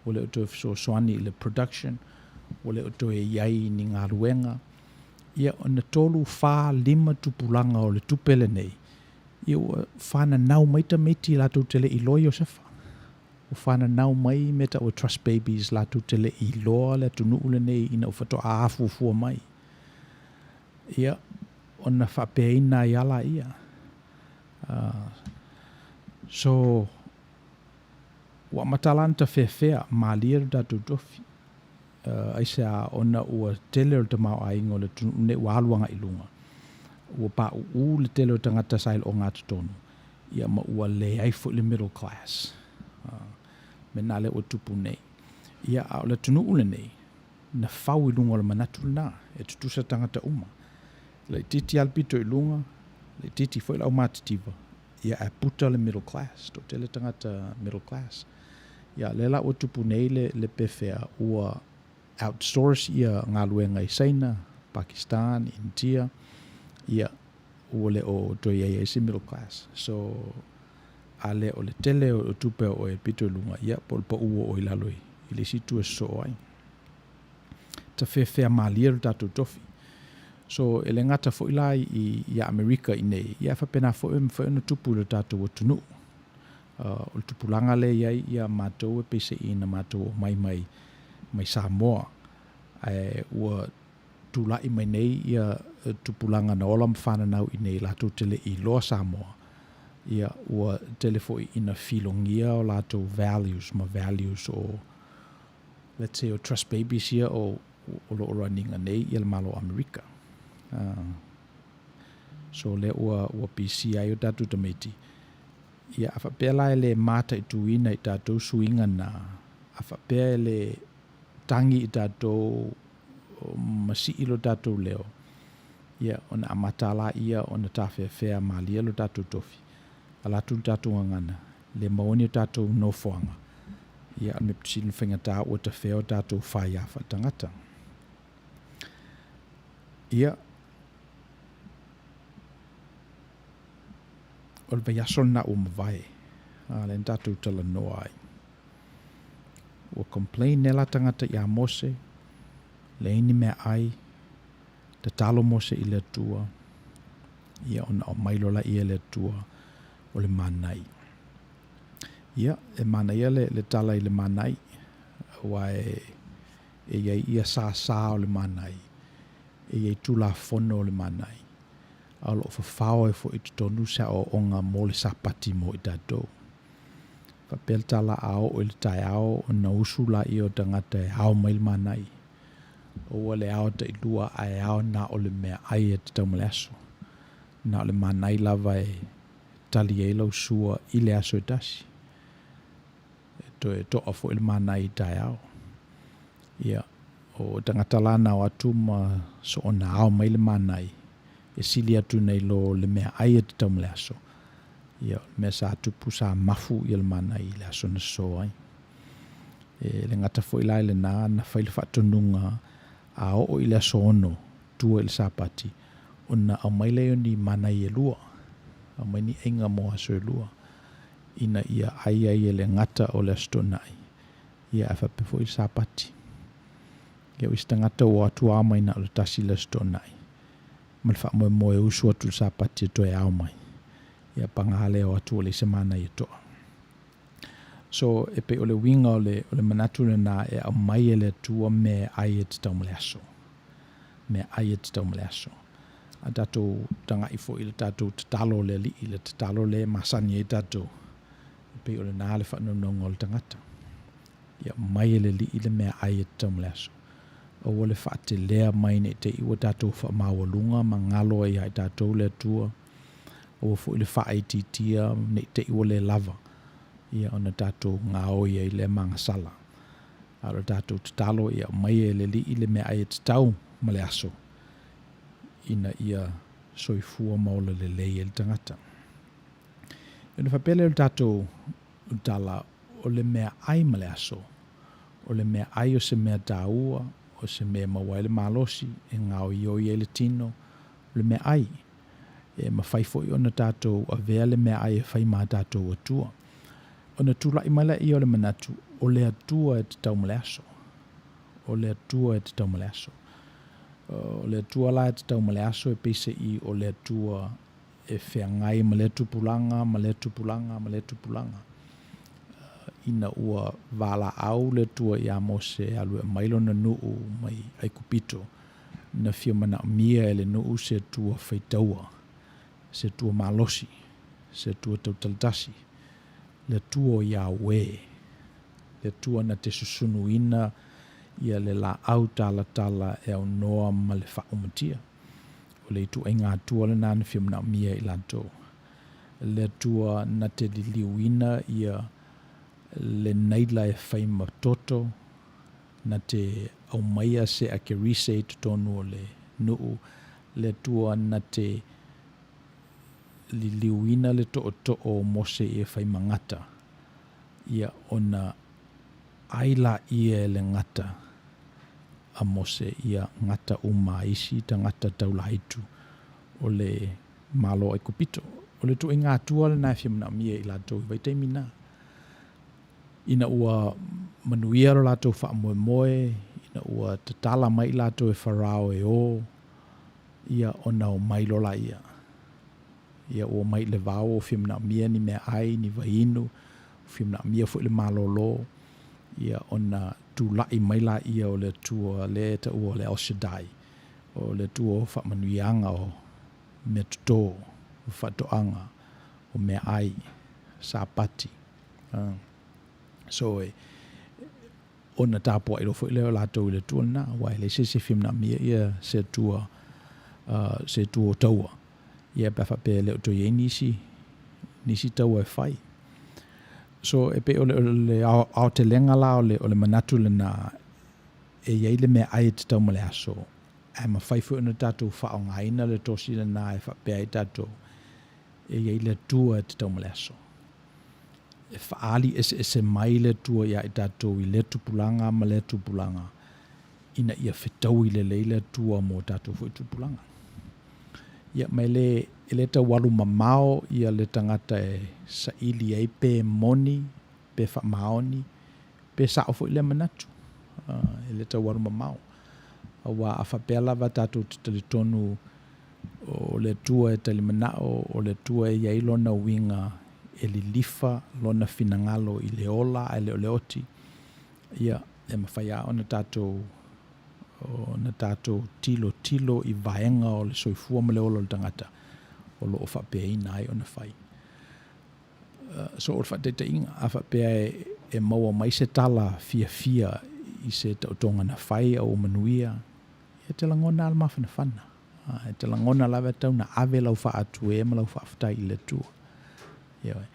ua le o toe fesoasoani i le production, ua le o toe i ai ni galuega. Ia, ona tolu, fa, lima tupulaga o le tupe lenei, ia ua fananau mai tamaiti latou te le i iloa Iosefa. Ua fananau mai mea tau o trust babies latou te le i iloa le atunuu lenei ina ua faatoa afuafua mai. Ia, ona faapeaina ai lava laia. So, ua amata la ona tafeafea malie lo tatou tofi. Aisea? Ona ua tele o le tamaoaiga o le atunuu lenei ua alu agai i luga. Ua pauu le tele o tagata sa i le ogatotonu, ia ma ua leai foi le middle class. Mea lena lea ua tupu nei. Ia, a o le atunuu lenei, na fau i luga o le manatu lena, e tutusa tagata uma. Laitiiti lava le pito i luga, laitiiti foi le aumatitiva, ia ae puta le middle class, toatele tagata middle class. Ia lea la ua tupu nei le, le pefea, ua outsource ia galuega i Saina, Pakistan, India, ia ua le o toe i ai ai se middle class. So, a le o le tele o tupe a oe e pito i luga, ia po o le pau o oe i lalo i, i le isi itu e sosoo ai. Tafeafea malie lo tatou tofi. So, e le gata foi la i, i Amerika i nei, ia e faapena foi e mafai ona tupu i lo tatou atunuu. O le tupulaga lea e i ai ia matou e peiseai na matou omai mai, mai Samoa, ae ua tulai mai nei ia tupulaga na ola ma fananau i nei latou te le i iloa Samoa, ia ua tele foi ina filogia o latou values ma values o let's say o trust babies ia o o lo o run ina nei ia le Malo o Amerika. So lea ua ua pisi ai o tatou tamaiti. Ia a faapea la e le mataituina i tatou suiga na, a faapea e le tagi i tatou ma sii lo tatou leo, ia ona amata laia ona tafeafea malie lo tatou tofi, ala atu le tatou gagana, le maua ni o tatou nofoaga, ia o le mea pito sili ona faigata ua tafea o tatou faia faaletagata. Ia, o le vaiaso lena ua mavae, a lea na tatou talanoa ai. Ua complain nei la tagata ia Mose, leai ni meaai, tatalo Mose i le Atua, ia ona aumai loa laia e le Atua o le manai. Ia, e manaia le, le tala i le manai, aua e, e i ai ia sāsā o le manai, e i ai tulafono o le manai, a o lo o fafao ai foi i totonu se aoaoga mo le Sapati mo i tatou. Faapea le tala a oo i le taeao ona usu laia o tagata e ao mai le manai. Aua le ao tailua ae ao na o le meaai e tatau ma le aso. Na o le manai lava e tali ai lau sua i le aso e tasi. E toe toa foi le manai i taeao. Ia, o tagata la na o atu ma soona ao mai le manai e sili atu nei lo le meaai e tatau ma le aso. Ia, o le mea sa tupu sa mafu ia le manai i le aso na sosoo ai. E le gata foi la i lena, na fai le faatonuga a oo i le aso 6, tua i le Sapati, ona aumai lea o ni manai e lua, aumai ni aiga mo aso e lua, ina ia ai ai e le gata o le Aso Toonai, ia ae faapea foi le Sapati. Ia o isi tagata ua o atu ao mai na o le tasi le Aso Toonai, ma le faamoemoe e usu atu i le Sapati e toe ao mai. Ia paga lea o atu ua leai se manaia toa. So, e pei o le uiga o le, o le manatu lena e aumai e le Atua mea e ai e tatau ma le aso. Mea ai e tatau ma le aso. A tatou tagai foi i le tatou tatalo o le Alii, le tatalo lea e masani ai tatou, e pei o lena le faanonoga o le tagata. Ia aumai e le Alii le mea ai e tatau ma le aso. Aua le faatelea mai ne i te i ua tatou faamaualuga ma galo ai ia i tatou le Atua. Aua foi le faaitiitia ne i te i ua le lava, ia ona tatou gaoi ai lea magasala. A o le tatou tatalo ia aumaia e le Alii le meaai e tatau ma le aso, ina ia soifua ma ola lelei ai le tagata. Ona faapea lea o le tatou tala, o le meaai ma le aso, o le meaai o se mea taua, o se mea e maua ai le malosi, e gaoioi ai le tino, o le meaai. E mafai foi ona tatou avea le meaai e fai ma a tatou Atua. Ona tulai mai laia o le manatu, o le Atua e tatau ma le aso. O le Atua e tatau ma le aso. O le Atua la e tatau ma le aso e peiseai o le Atua e feagai ma lea tupulaga ma lea tupulaga ma lea tupulaga. Ina ua valaau le Atua ia Mose e alu e aumai lona nuu mai Aikupito, na fia manaomia e le nuu se Atua faitaua, se Atua malosi, se Atua tautalatasi, le Atua o Iaue, le Atua na te susunuina ia le laau talatala e aunoa ma le faaumatia. O le ituaiga Atua lena na fia manaomia e i latou. Le Atua na te liliuina ia le naila e fai ma toto, na te aumaia se akerise i totonu o le nuu, le Atua na te liliuina le tootoo o Mose e fai ma gata, ia ona ai laia e le gata a Mose ia gata uma a isi tagata taulaitu o le Malo o Aikupito. O le ituaiga Atua lena e fia manaomia e i latou i vaitaimi na. Ina ua manuia lo latou faamoemoe, ina ua tatala mai i latou e Farao e o, ia ona omai loa laia. Ia ua omai i le vao ua fia manaomia ni meaai, ni vaiinu, ua fia manaomia foi le malolo, ia ona tulai mai laia o le Atua lea e taua o le El Shaddai, o le Atua o faamanuiaga o meatoto, o faatoaga, o meaai, sapati. So e ona tapuai loa foi lea o latou i le Atua lena, aua e leai se isi e fia manaomia ia se Atua, se Atua o taua, ia pe a faapea e le o toe i ai nisi, nisi taua e fai. So e pei o le, o le aotelega la o le, o le manatu lena, e i ai le meaai e tatau ma le aso, ae mafai foi ona tatou faaaogaina le tosi lena e faapea ai tatou, e i ai le Atua e tatau ma le aso. E faaali eseese mai le Atua iā i tatou i lea tupulaga ma lea tupulaga, ina ia fetaui lelei le Atua mo tatou foi tupulaga. Ia, ma e le, e le tau alu mamao ia le tagata e saili ai pe moni, pe faamaoni, pe sao foi lea manatu. E le tau alu mamao. Aua a faapea lava tatou te talitonu o le Atua e talimanao, o le Atua e i ai Lona uiga e lilifa Lona finagalo i le ola ae le o le oti, ia, e mafai lava ona tatou, ona tatou tilotilo i vaega o le soifua ma le ola o le tagata o lo o faapeaina ai ona fai. So o le faataitaiga, a faapea e maua mai se tala fiafia i se taotoga na fai a ua manuia, e te lagona lava le mafanafana. E te lagona lava e tatau ona ave lau faatuē ma lau faafetai i le Atua. Ioe.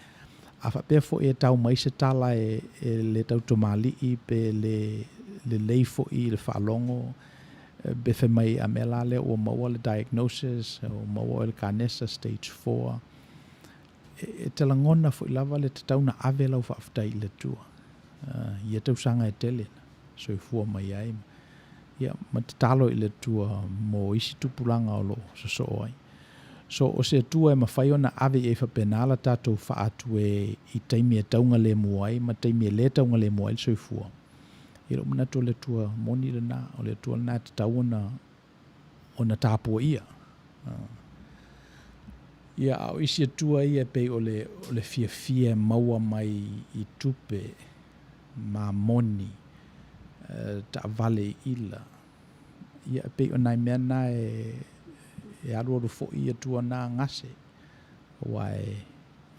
A faapea foi e tau mai se tala e le tautomalii pe le lelei foi i le faalogo, pe fai mai a mea la lea ua maua le diagnosis, ua maua oe i le kanesa stage 4, e te lagona foi lava le tatau ona ave lau faafetai i le Atua i ia tausaga e tele na soifua mai ai, ia, ma tatalo i le Atua mo isi tupulaga o lo o sosoo ai. So, o se Atua e mafai ona ave i ai faapena la tatou faatuē i taimi e taugalemu ai ma taimi e le taugalemu ai le soifua. I lou manatu o le Atua moni lena, o le Atua lena e tatau ona ona tapuaia. Ia, a o isi Atua ia e pei o le, o le fiafia e maua mai i tupe, mamoni, taavale i ila. Ia, e pei o nai mea na e, e alualu foi Atua na gase, aua e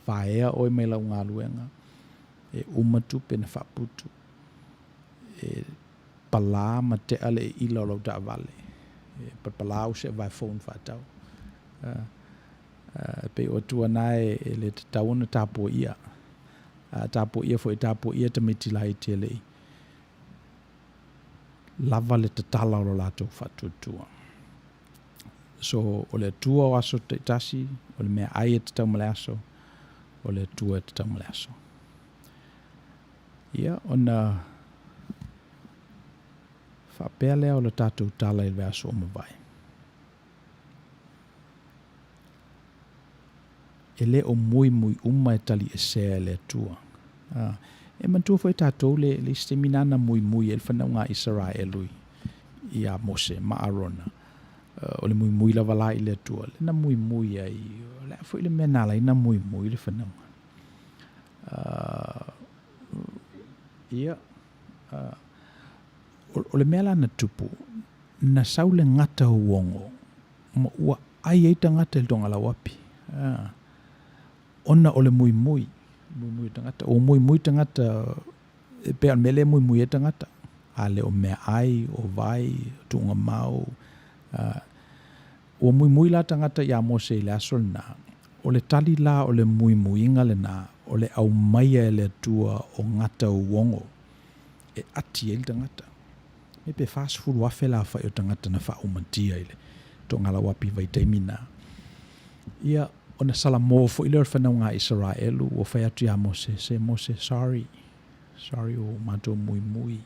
vaea oe mai lau galuega, e uma tupe na faaputu, e. palā ma tea le iila o lau taavale. E palapalā au seavae fou na faatau. E pei o Atua na e le tatau ona tapuaia. A tapuaia foi e tapuaia tamaiti laiti e le i lava le tatala o lo latou faatuatua. So, o le Atua o aso taitasi, o le meaai e tatau ma le aso, o le Atua e tatau ma le aso. Ia, ona faapea lea o le tatou tala i le vaiaso ua mavae. E le o muimui uma e taliesea e le Atua. A, e manatua foi e tatou le, le isi taimi na na muimui ai le fanauga a Isaraelu iā Mose ma Arona. O le muimui lava la i le Atua, lea na muimui ai, o le a foi le mea na ala ai na muimui le fanauga. Ia, o le mea la na tupu, na sau le gata uogo ma ua ai ai tagata i le togalauapi, ona o le muimui, muimui o tagata. Ua muimui tagata, e pei o le mea lea e muimui ai tagata, a le o meaai, o vai, o tuugamau. Ua muimui la tagata iā Mose i le aso lena. O le tali la o le muimuiga lena, o le aumaia e le Atua o gata uogo e ati ai le tagata. Me pe 40,000 le aofai o tagata na faaumatia i le toogalauapi i vaitaimi na. Ia, ona salamo foi lea o le fanauga a Isaraelu, ua fai atu iā Mose, Se Mose, sorry, sorry ua matou muimui.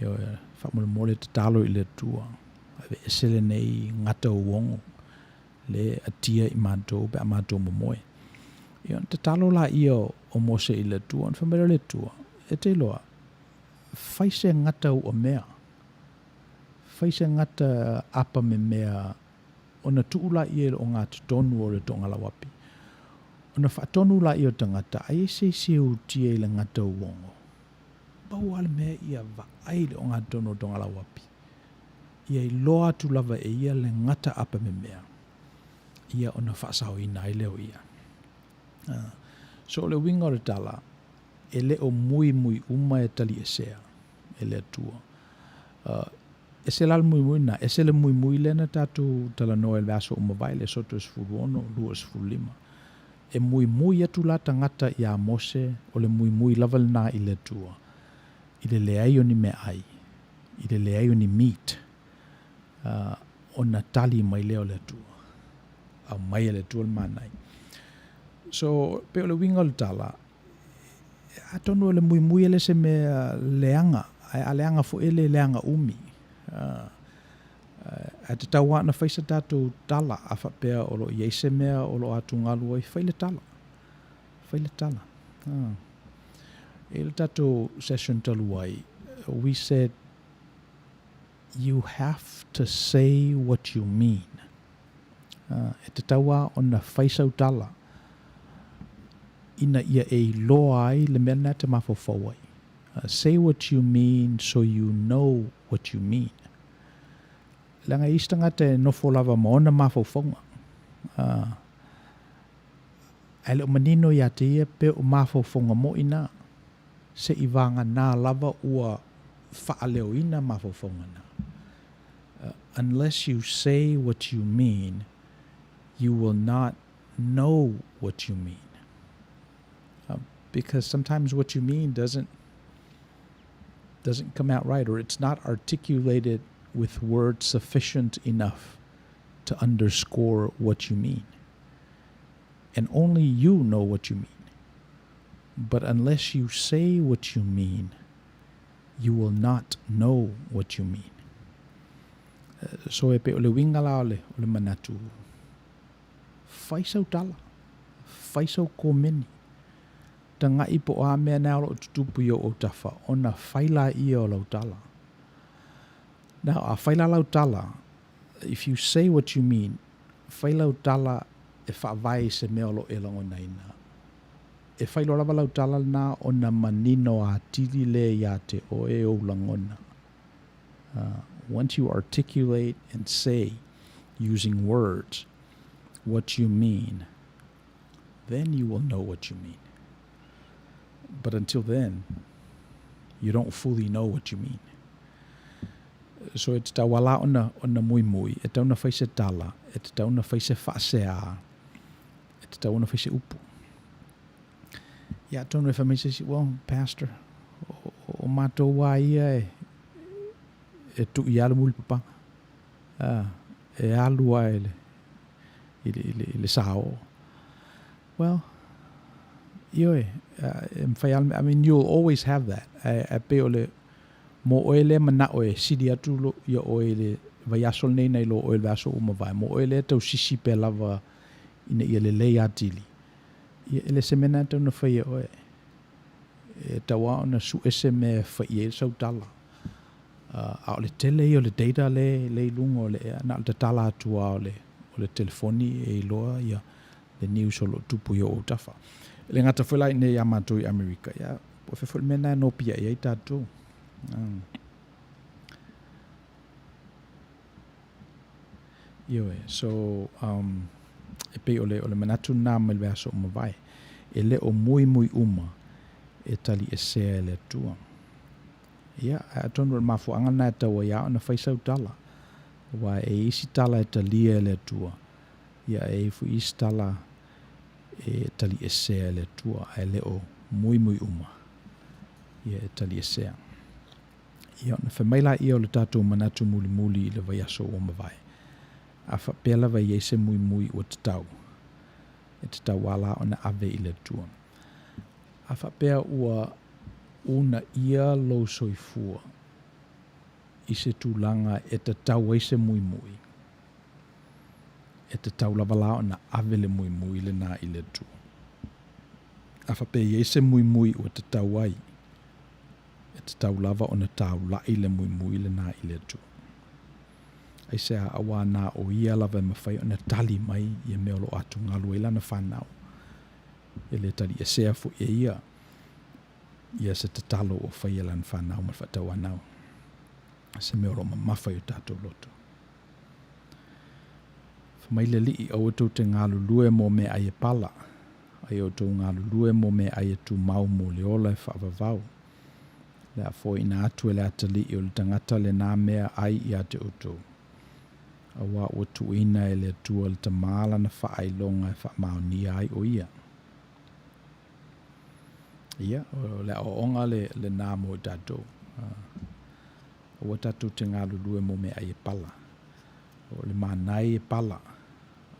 Ioe, faamolemole tatalo i le Atua, aveese lenei gata uogo le atia i matou pe a matou momoe. Ia, ona tatalo laia o Mose i le Atua, ona fai mai lea o le Atua, E te iloa, fai se gata uamea, fai se gata apa memea ona tuu laia i le ogatotonu o le toogalauapi. Ona faatonu laia o tagata, ai e se isi e utia i le gata uogo. Pau lava le mea ia vaai i le ogatotonu o le togalauapi, ia iloa atu lava e ia le gata apa memea, ia ona faasaoina ai lea o ia. So o le uiga o le tala, e le o muimui uma e taliesea e le Atua. Ese la le muimui lena, ese le muimui lea na tatou talanoa i le vaiaso ua mavae, le Esoto 16, 25. E muimui atu la tagata iā Mose, o le muimui lava lena i le Atua, i le leai o ni meaai, i le leai o ni meat, ona tali mai lea o le Atua. Aumai e le Atua le manai. So, pei o le uiga o le tala, atonu o le muimui e le se mea leaga, ae a leaga foi e le leaga umi. Ae tatau lava ona fai se tatou tala a faapea o lo o i ai se mea o lo o atugalu ai, fai le tala, fai le tala. I le tatou session talu ai, we said you have to say what you mean. E tatau lava ona fai sau tala ina ia e iloa ai le mea lena e te mafaufau ai. Say what you mean so you know what you mean. Leaga e isi tagata e nofo lava ma ona mafaufauga. Ae le o manino ia te ia pe o mafaufauga moi na, seivagana lava ua faaleoina mafaufauga na. Unless you say what you mean, you will not know what you mean. Because sometimes what you mean doesn't doesn't come out right, or it's not articulated with words sufficient enough to underscore what you mean. And only you know what you mean. But unless you say what you mean, you will not know what you mean. So e pei o le uiga la o le, o le manatu, fai sau tala, fai sau komeni, taga'i po o a mea na o lo o tutupu i ou autafa, ona fai laia o lau tala. Now, a fai la lau tala, if you say what you mean, fai lau tala e faavae i se mea o lo o e lagonaina. E fai loa lava lau tala lena ona manino atili lea iā te oe ou lagona. Once you articulate and say, using words, what you mean, then you will know what you mean. But until then, you don't fully know what you mean. So e tatau lava la ona, ona muimui, e tatau ona fai se tala, e tatau ona fai se faasea, e tatau ona fai se upu. Ia, atonu e fai mai se isi, well, pastor, o, o matou lava ia e, e tui lava le mulipapaga. Ah, e alu lava i le, i le, i le, i le sao. Well, ioe, e mafai lava, I mean, you'll always have that. Ae, ae pei o le, mo oe lea manao e sili atu lo, ia oe i le vaiaso lenei nai lo oe i le vaiaso ua mavae, mo oe lea e tausisi pea lava ina ia lelei atili, ia e le o se mea lena e tatau ona fai e oe. E tatau lava ona sue se mea e fai i ai le sautala. A o le tele ia o le data lea i luga o le ea, na o le tatala atu lava o le, o le telefoni e iloa ia le news o lo o tupu i ou autafa. E le gata foi la i inei ia matou i Amerika, ia, po o fea foi le mea lena e nopiai ai tatou. Ioe, so, um, e pei o le, o le manatu lena mai le vaiaso ua mavae, e le o muimui uma e taliesea e le Atua. Ia, ae atonu o le mafuaaga lena e tatau ai lava ona fai sau tala, aua e i ai isi tala e talia e le Atua, ia e i ai foi isi tala e taliesea e le Atua, ae le o muimui uma ia e taliesea. Ia, ona fai mai laia o le tatou manatu mulimuli i le vaiaso ua mavae, a faapea lava e i ai se muimui ua tatau, e tatau lava la ona ave i le Atua. A faapea ua uunaia lou soifua i se tulaga e tatau ai se muimui, e tatau lava la ona ave le muimui lena i le Atua. A faapea e i ai se muimui ua tatau ai, e tatau lava ona taula'i le muimui lena i le Atua. Aisea? Auā na o Ia lava e mafai ona tali mai ia mea o lo o atugalu ai Lana fanau. E le taliesea foi e Ia ia se tatalo ua faia e Lana fanau ma le faatauanau, se mea o lo o mamafa i o tatou loto. Fai mai le Alii, Aua tou te galulue mo meaai e pala, a ia outou galulue mo meaai e tumau mo le ola e faavavau. Le a foaiina atu e le atalii o le tagata lenā mea ai ia te outou. Auā ua tuuina e le Atua le Tama lana faailoga e faamaonia ai o ia. Ia, o le aoaoga le, lenā mo i tatou. Aua tatou te galulue mo meaai e pala. O le mānae e pala,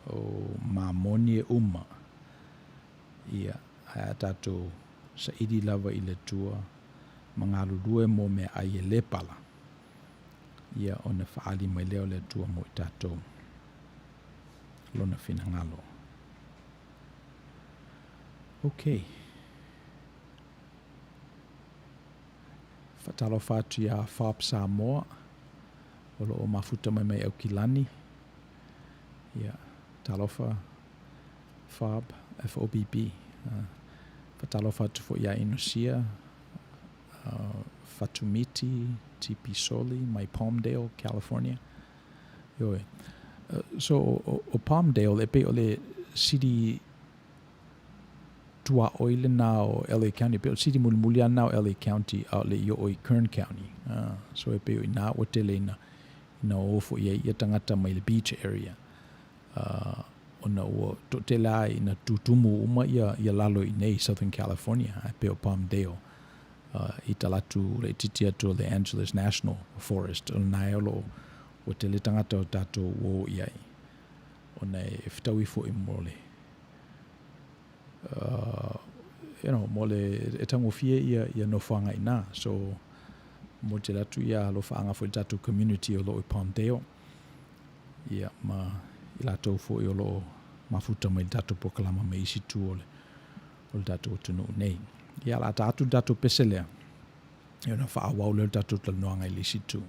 o mamoni e uma, ia, ae a tatou saili lava i le Atua ma galulue mo meaai e le pala, ia, ona faaali mai lea o le Atua mo i tatou Lona finagalo. Okay. Faatalofa atu iā Fob Samoa o lo o mafuta mai mai Aukilani. Ia, talofa Fob, F-O-B-B. Faatalofa atu foi iā Inosia, Fatumiti, TP Soli mai Palmdale, California. Ioe. So, o, o Palmdale e pei o le city tuaoi lena o LA County, pei o le city mulimuli lava lena o LA County, a o le i oo i Kern County. So e pei o i ina ua tele ina, ina o foi ai ia tagata mai le beach area. Ona ua toatele lava ina tutumu uma ia, ia lalo i inei i Southern California, ae pei o Palmdale. I talaatu laitiiti atu o le Angeles National Forest, o lena e o lo o ua tele tagata o tatou ua o i ai. Ona e fetaui foi mo le you know, mo le e taugofie ia, ia nofoaga i ina. So, momoli tele atu ia alofaaga foi i le tatou community o lo o i Palmdale, ia, ma i latou foi o lo o mafuta mai i le tatou polokalama mai isi itu o le, o le tatou atunuu nei. Ia, o le a ta atu le tatou pese lea, ia ona faaauau lea o le tatou talanoaga i le isi itu.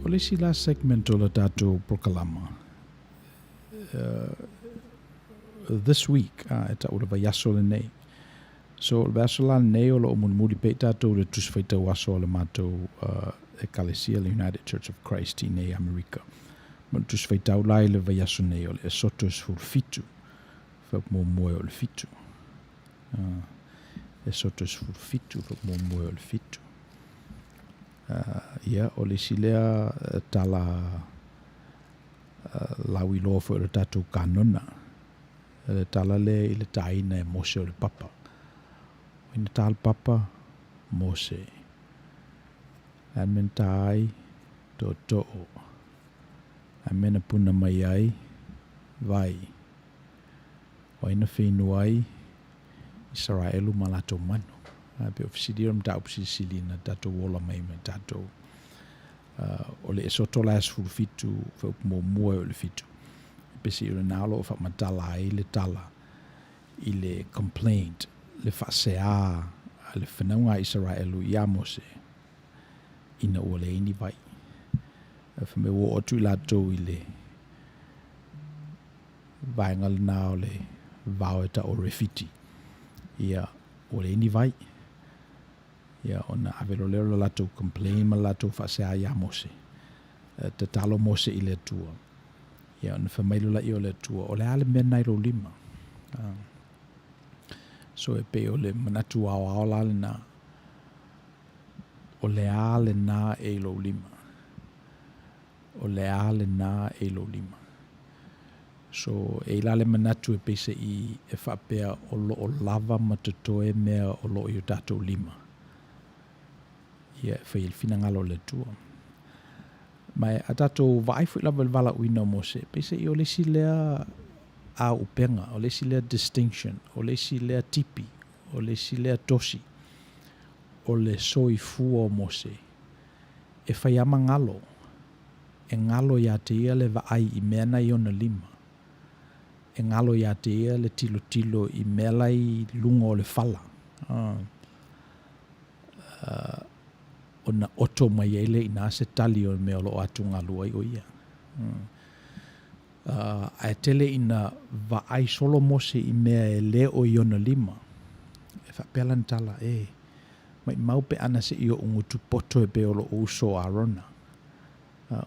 O le isi la segment o le tatou polokalama this week e tau le vaiaso lenei. So o le vaiaso la lenei o lo o mulimuli pea i tatou le Tusi Faitau Aso a le matou Ekalesia, le United Church of Christ i nei Amerika. Ma le Tusi Faitau la i le vaiaso nei o le Esoto 17, faamuamua o le 7. Esoto 17, faamuamua o le 7. Ia, o le isi lea tala lauiloa foi o le tatou kanona, le tala lea i le tāina e Mose o le papa. O ai na tā le papa? Mose. Le a le mea na tā ai? Tootoo. Le a le mea na puna mai ai? Vai. O ai na feinu ai? Isaraelu ma latou manu. E pei o fesili ia o le mataupu silisili na tatou ola mai ma tatou. O le Esoto la e 17, fuaiupu muamua e oo i le 7, e pese i o lena o lo o faamatala ai le tala i le complaint, le faaseā a le fanauga a Isaraelu iā Mose ina ua leai ni vai. Fai mai ua oo atu i latou i le vaega lena o le vao e tau o Refiti, ia, ua leai ni vai. Ia, ona ave loa lea o le latou complain ma le latou faasea iā Mose. Tatalo Mose i le Atua. Ia, ona fai mai loa laia o le Atua, O le a le mea lena i lou lima? So e pei o le manatu aoao la lena, o le a lena e i lou lima? O le a lena e i lou lima? So, e i la le manatu e peiseai e faapea o lo o lava ma totoe mea o lo o i o tatou lima, ia e fai ai le finagalo o le Atua. Ma e a tatou vaai foi lava i le valaauina o Mose, peiseai o le isi lea auupega, o le isi lea distinction, o le isi lea tipi, o le isi lea tosi o le soifua o Mose, e fai lava ma galo, e galo ia te ia le vaai i mea na i ona lima, e galo ia te ia le tilotilo i mea la i luga o le fala, ona oto mai ai lea i ina se tali o le mea o lo o atugalu ai o ia. Ae tele ina vaai solo Mose i mea e le o i ona lima, e faapea lana tala, E, maʻimau pe ana se i oʻu gutu poto e pei o loʻu uso o Arona.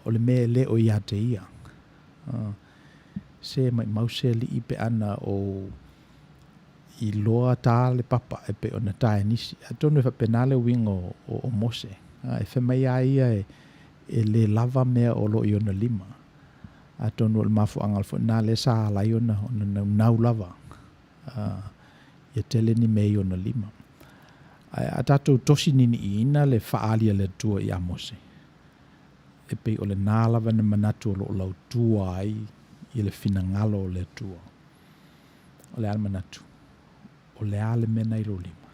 O le mea e le o ia te ia. Se maʻimau se alii pe ana ou iloa tā le papa e pei ona tā e nisi. Atonu e faapena le uiga o Mose. E fai mai lava ia e le lava mea o lo o i ona lima. Atonu o le mafuaaga foi lena lea sa ala ai ona naunau lava ia tele ni mea i ona lima. Ae a tatou tosi niniiina le faaali a le Atua iā Mose, e pei o lena lava na manatu o lo o lautua ai i le finagalo o le Atua. O le a le manatu? O le a le mea na i lou lima?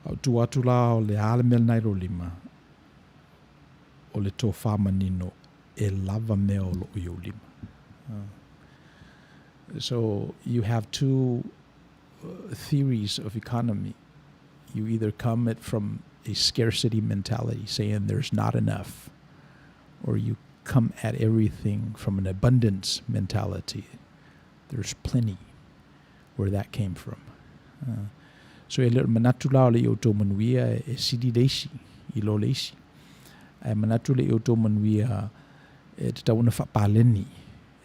A ou tua atu la o le a le mea lena i lou lima, o le tofa manino e lava mea o lo o i ou lima. So you have two theories of economy. You either come at from a scarcity mentality, saying there's not enough, or you come at everything from an abundance mentality. There's plenty where that came from. So e le o le manatu la o le i outou manuia e sili le isi i lo le isi. Ae manatu le i outou manuia e tatau ona faapaleni,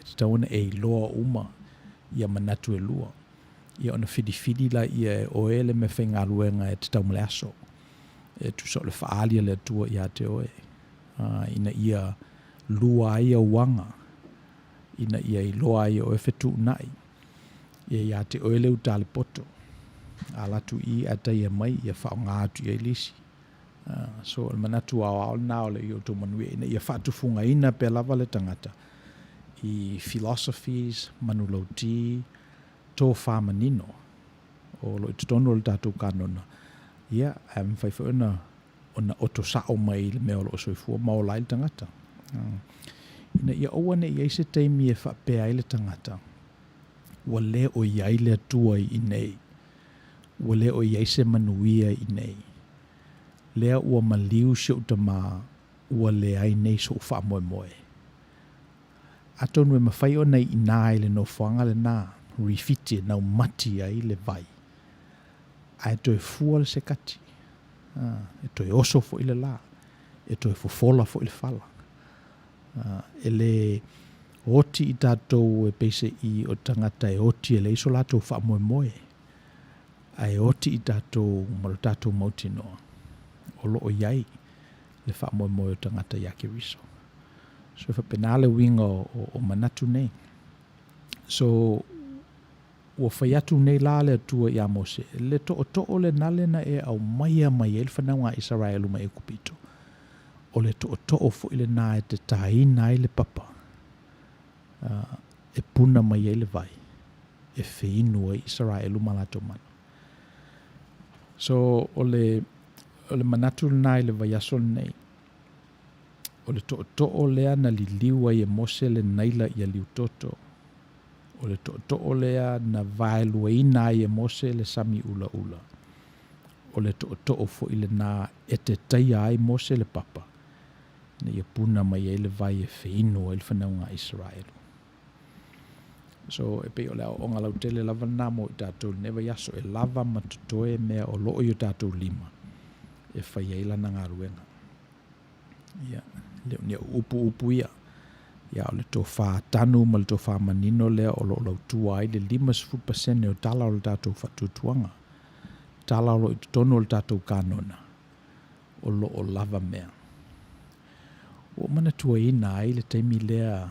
e tatau ona e iloa uma ia manatu e lua. Ia ona filifili laia e oe le mea faigaluega e tatau ma le aso, e tusa o le faaali a le Atua ia te oe, ina ia lua ai auaga, ina ia iloa ai e oe fetuunai, ia ia te oe le uta le poto, a alu atu i i ae taia mai, ia faaaoga atu i ai le isi. So o le manatu aoao lena o le i outou manuia ina ia faatufugaina pea lava le tagata i philosophies, manulauti, tofa manino o lo o i totonu o le tatou kanona, ia, ae mafai foi ona ona oto sao mai i le mea o lo o soifua ma ola ai le tagata. Ina ia aua ne i ai se taimi e faapea ai le tagata, ua le o i ai le Atua i inei, ua le o i ai se manuia i inei. Lea ua maliu si ou tamā, ua leai nei soʻu faamoemoe. Atonu e mafai ona i inā i le nofoaga lenā, Rifiti e naumati ai le vai, ae toe fua le sekati, e toe oso foi le lā, e toe fofola foi le fala. E le oti i tatou e peiseai o tagata e oti e leai so latou faamoemoe, ae oti i tatou ma lo tatou mautinoa o lo o i ai. Le faamoemoe o tagata iā Keriso. So e faapena le uiga o manatu nei. So ua fai atu nei la le Atua iā Mose, Le tootoo lena le na e aumaia mai ai le fanauga a Isaraelu mai Ekupito, o le tootoo foi lena e te taina ai le papa, e puna mai ai le vai, e feinu ai Isaraelu ma latou manu. So o le, o le manatu lena i le vaiaso lenei, o le tootoo lea na liliu ai e Mose le Naila ia liutoto, O le tootoo lea na vaeluaina ai e Mose le sami ulaula. O le tootoo foi lena e tetaia ai Mose le papa, ina ia puna mai ai le vai e feinu ai le fanauga a Isaraelu. So, e pei o le aoaoga lautele lava lena mo i tatou i lenei vaiaso, e lava ma totoe mea o lo o i o tatou lima e fai ai lana galuega. Ia, le o ni au upu upu ia. Ia, o le tofa tanu ma le tofa manino lea o lo o lautua ai le 50% o tala o le tatou faatuatuaga, tala o lo o i totonu o le tatou kanona, o lo o lava mea. Ua ou manatuaina ai le taimi lea,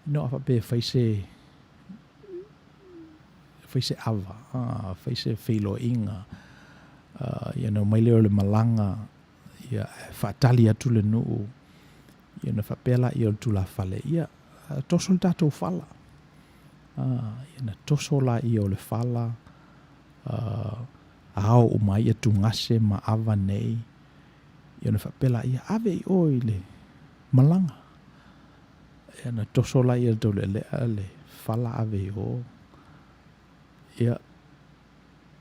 you know, a faapea e fai se, fai se ava, fai se feiloaiga, ia ona omai lea o le malaga, ia, ae faatali atu le nuu, ia ona faapea laia o le tulafale, ia, toso le tatou fala. Ia ona toso laia o le fala, ao uma ai atugase ma ava nei, ia ona faapea laia, ave i o i le malaga. Ia ona toso laia o le taulealea le fala ave i o. Ia,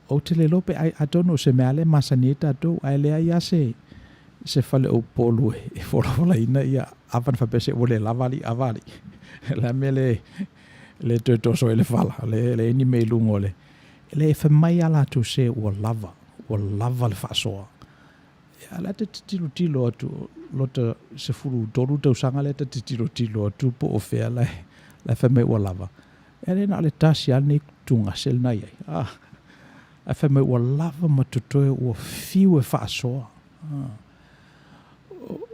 ou te le iloa pe ai, atonu o se mea lava lea e masani ai tatou, ae leai lava se, se fale o Upolu e folafolaina ia ava na faapea se ua le lava alii, ava alii. O le a le mea le, le toe toso ai le fala, le, leai ni mea i luga o le, e leai, e fai mai lava latou se ua lava, ua lava le faasoa. Ia, la ta te tilotilo atu, lota 13 tausaga lea ta te tilotilo atu po o fea la e fai mai ua lava. E le na o le tasi lava lenei tugase lena i ai. Ah, ae fai mai ua lava ma totoe ua fiu e faasoa. Ah.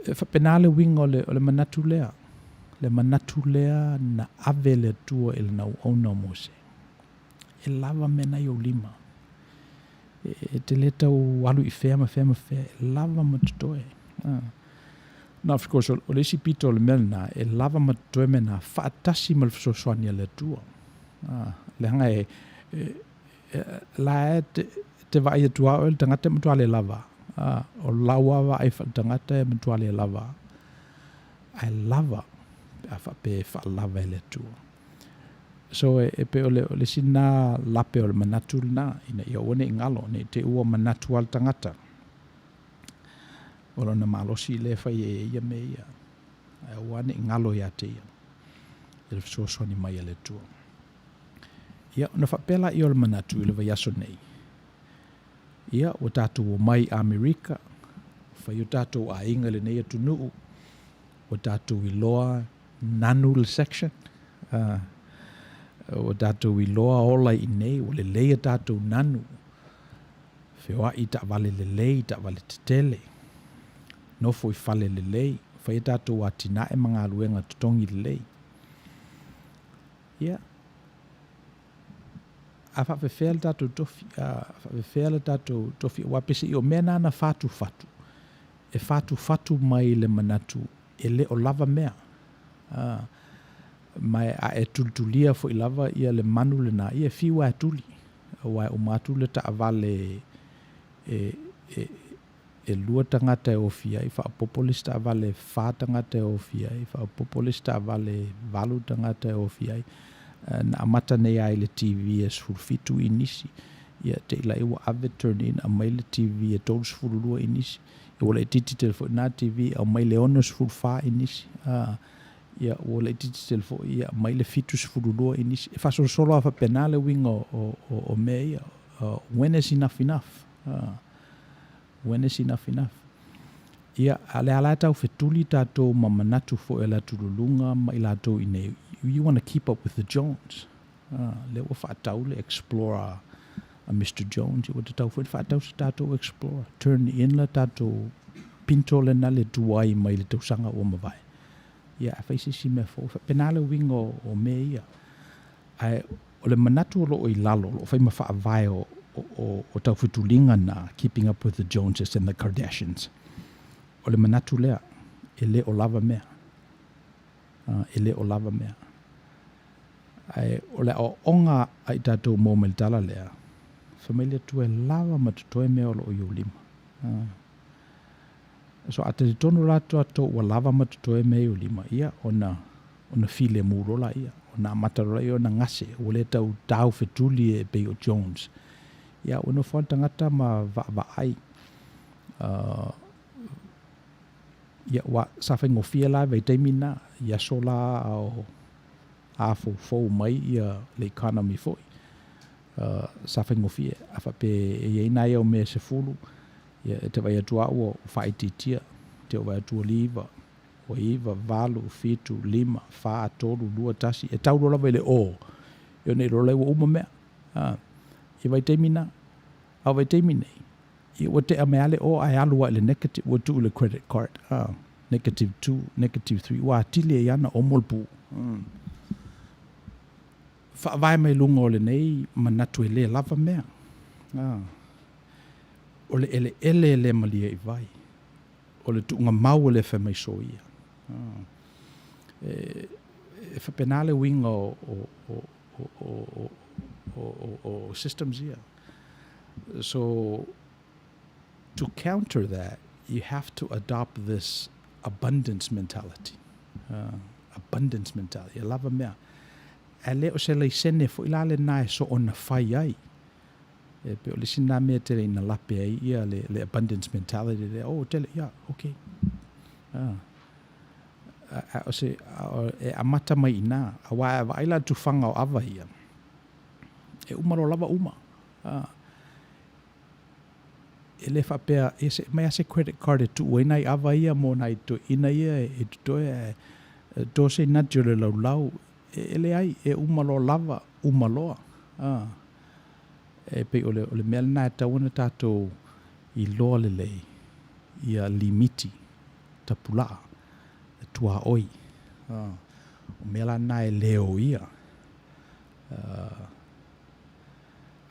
E faapena le uiga o le, o le manatu lea. Le manatu lea na ave le Atua i lana auauna o Mose. E lava mea na i ou lima. E te le tau alu i fea ma fea ma fea, e lava ma totoe. Ah. Now, of course, o le isi pito o le mea lena, e lava ma totoe mea na, faatasi ma le fesoasoani a le Atua. Ah, leaga e, e, e la e te, te vaai atu a oe le tagata e matua le lava. Ah, o lau lava vaai faaletagata e matua le lava. Ae lava, pe a faapea e faalava e le Atua. So e, e pei o le, o le isi lena lape o le manatu lena, ina ia aua ne i galo, ne i te i ua manatu lava le tagata, o lona malosi lea e fai ai e ia mea ia, ae aua ne i galo ia te ia, i le fesoasoani mai a le Atua. Ia, ona faapea laia o le manatu i le vaiaso nei, ia, ua tatou omai i Amerika, fai o tatou aiga i lenei atunuu, ua tatou iloa nanu le section, ua tatou iloa ola i inei, ua lelei a tatou nanu, feoai i taavale lelei, taavale tetele, nofo i fale lelei, fai a tatou atinae ma galuega totogi lelei. Ia, a faapefea le tatou tofi, a faapefea le tatou tofi, aua peiseai o mea na na fatufatu, e fatufatu mai le manatu e le o lava mea. A, ma a e tulitulia foi lava ia le manu lena, ia e fiu lava e tuli, aua e uma atu le taavale e, e, e lua tagata e ofi ai, faaopoopo le isi taavale e fa tagata e ofi ai, faaopoopo le isi taavale e valu tagata e ofi ai. Na amata nei lava i le TV e 17 inisi, ia te i laia ua ave turn in aumai le TV e 32 inisi, ia ua laitiiti tele foi lena TV aumai le 64 inisi, a, ia ua laitiiti tele foi ia aumai le 72 inisi. E faasolosolo lava faapena le uiga o, o, o, o mea ia. When is enough enough? When is enough enough? Ia, a o lea la e tau fetuli tatou ma manatu foi o le atululuga ma i latou i inei, you want to keep up with the Jones. Lea ua faatau le Explorer a Mister Jones, ia ua tatau foi ona faatau se tatou Explorer. Turn in le tatou pinto lena le tuai mai le tausaga ua mavae. Ia, ae fai se isi mea fou. E faapena le uiga o mea ia. Ae o le manatu o lo o i lalo, o lo o fai ma faavae o, o, o taufetuliga na, Keeping Up with the Joneses and the Kardashians, o le manatu lea, e le o lava mea. E le o lava mea. Ae o le aoaoga a i tatou maua mai le tala lea, fai mai le Atua e lava ma totoe mea o lo o i ou lima. So a talitonu la tatou ua lava ma totoe mea i ou lima, ia ona ona filemu loa laia, ona amata loa laia ona gase, ua le tau taufetuli e pei o Jones. Ia ua nofo lava le tagata ma vaavaai. Ia ua sa faigofie la i vaitaimi na, i aso la a o afoufou mai ia le economy foi. Sa faigofie, a faapea e i ai nai au mea e 10, ia e te vaai atu lava ua faaitiitia, te vaai atu ua 9, ua 9, 8, 7, 5, 4, 3, 2, 1, e tau loa lava i le o, ia ona iloa lea ua uma mea. I vaitaimi na, a o vaitaimi nei, ia ua tea mai lava le o ae alu lava i le negative, ua tuu i le credit card, negative 2, negative 3, ua atili ai lava ona omo le puu. Faavae mai luga o lenei manatu e le lava mea. O le eleele e le malie i vai. O le tuugamau e le fai mai soia. E faapena le uiga o, o, o, o, o, o, o systems ia. So, to counter that, you have to adopt this abundance mentality. Abundance mentality, e lava mea. Ae le o se laisene foi la lena e soona fai ai. E pei o le isi lena mea e tele ina lape ai ia le, le abundance mentality lea, oh, tele, ia, okay. A, o se, a, e amata mai i ina, aua a vaai la i le tufaga o ava ia, e uma loa lava uma. E le faapea, ia se aumai lava se credit card e tuu ai nai ava ia mo nai toeaiina ia e totoe ae to se nati o le laulau. E leai, e uma loa lava, uma loa. E pei o le, o le mea lena e tatau ona tatou iloa lelei ia limiti tapulaa, tuaoi. O mea la na e le oia.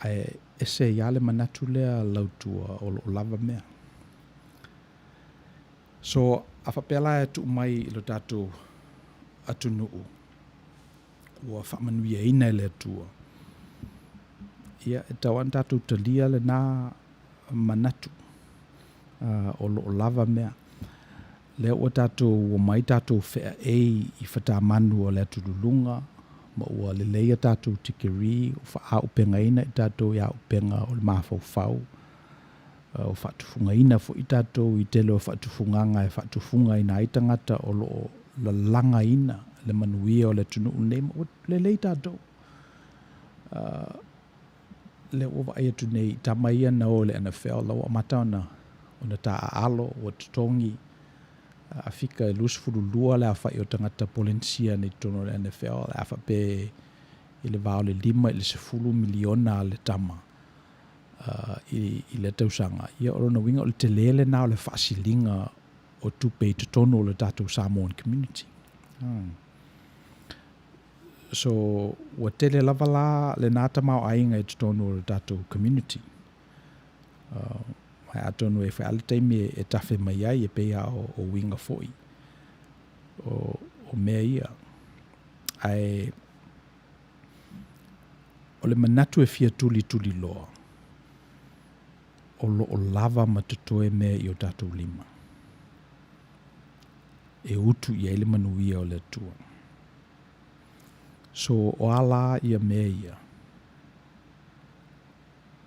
Ae ese ai lava le manatu lea lautua o lo o lava mea. So, a faapea la e tuu mai i lo tatou atunuu ua faamanuiaina e le Atua, ia, e tatau lava ona tatou talia lena manatu o lo o lava mea. Lea ua tatou omai tatou feaei i fatamanu o le atululuga ma ua lelei a tatou tikeri, ua faaaupegaina i tatou i auupega o le mafaufau, ua faatufugaina foi tatou i tele o faatufugaga e faatufugaina ai tagata o lo o lalagaina le manuia o le atunuu lenei ma ua lelei tatou. Lea ua vaai atu nei i tama ia na o i le NFL, la ua amata ona ona taaalo, ua totogi a fika e 22 le aofai o tagata Polenisia nei i totonu o le NFL, a faapea i le va o le 5 i le 10 miliona a le tama i, i lea tausaga. Ia, o lona uiga o le tele lena o le faasiliga o tupe i totonu o le tatou Samoan community. So, ua tele lava la lena tamaoaiga i totonu o le tatou community. Ae atonu e fai lava le taimi e tafe mai ai e pei lava o uiga foi o, o mea ia. Ae o le manatu e fia tulituliloa, o lo o lava ma totoe mea i o tatou lima e utu i ai le manuia o le Atua. So, o a la ia mea ia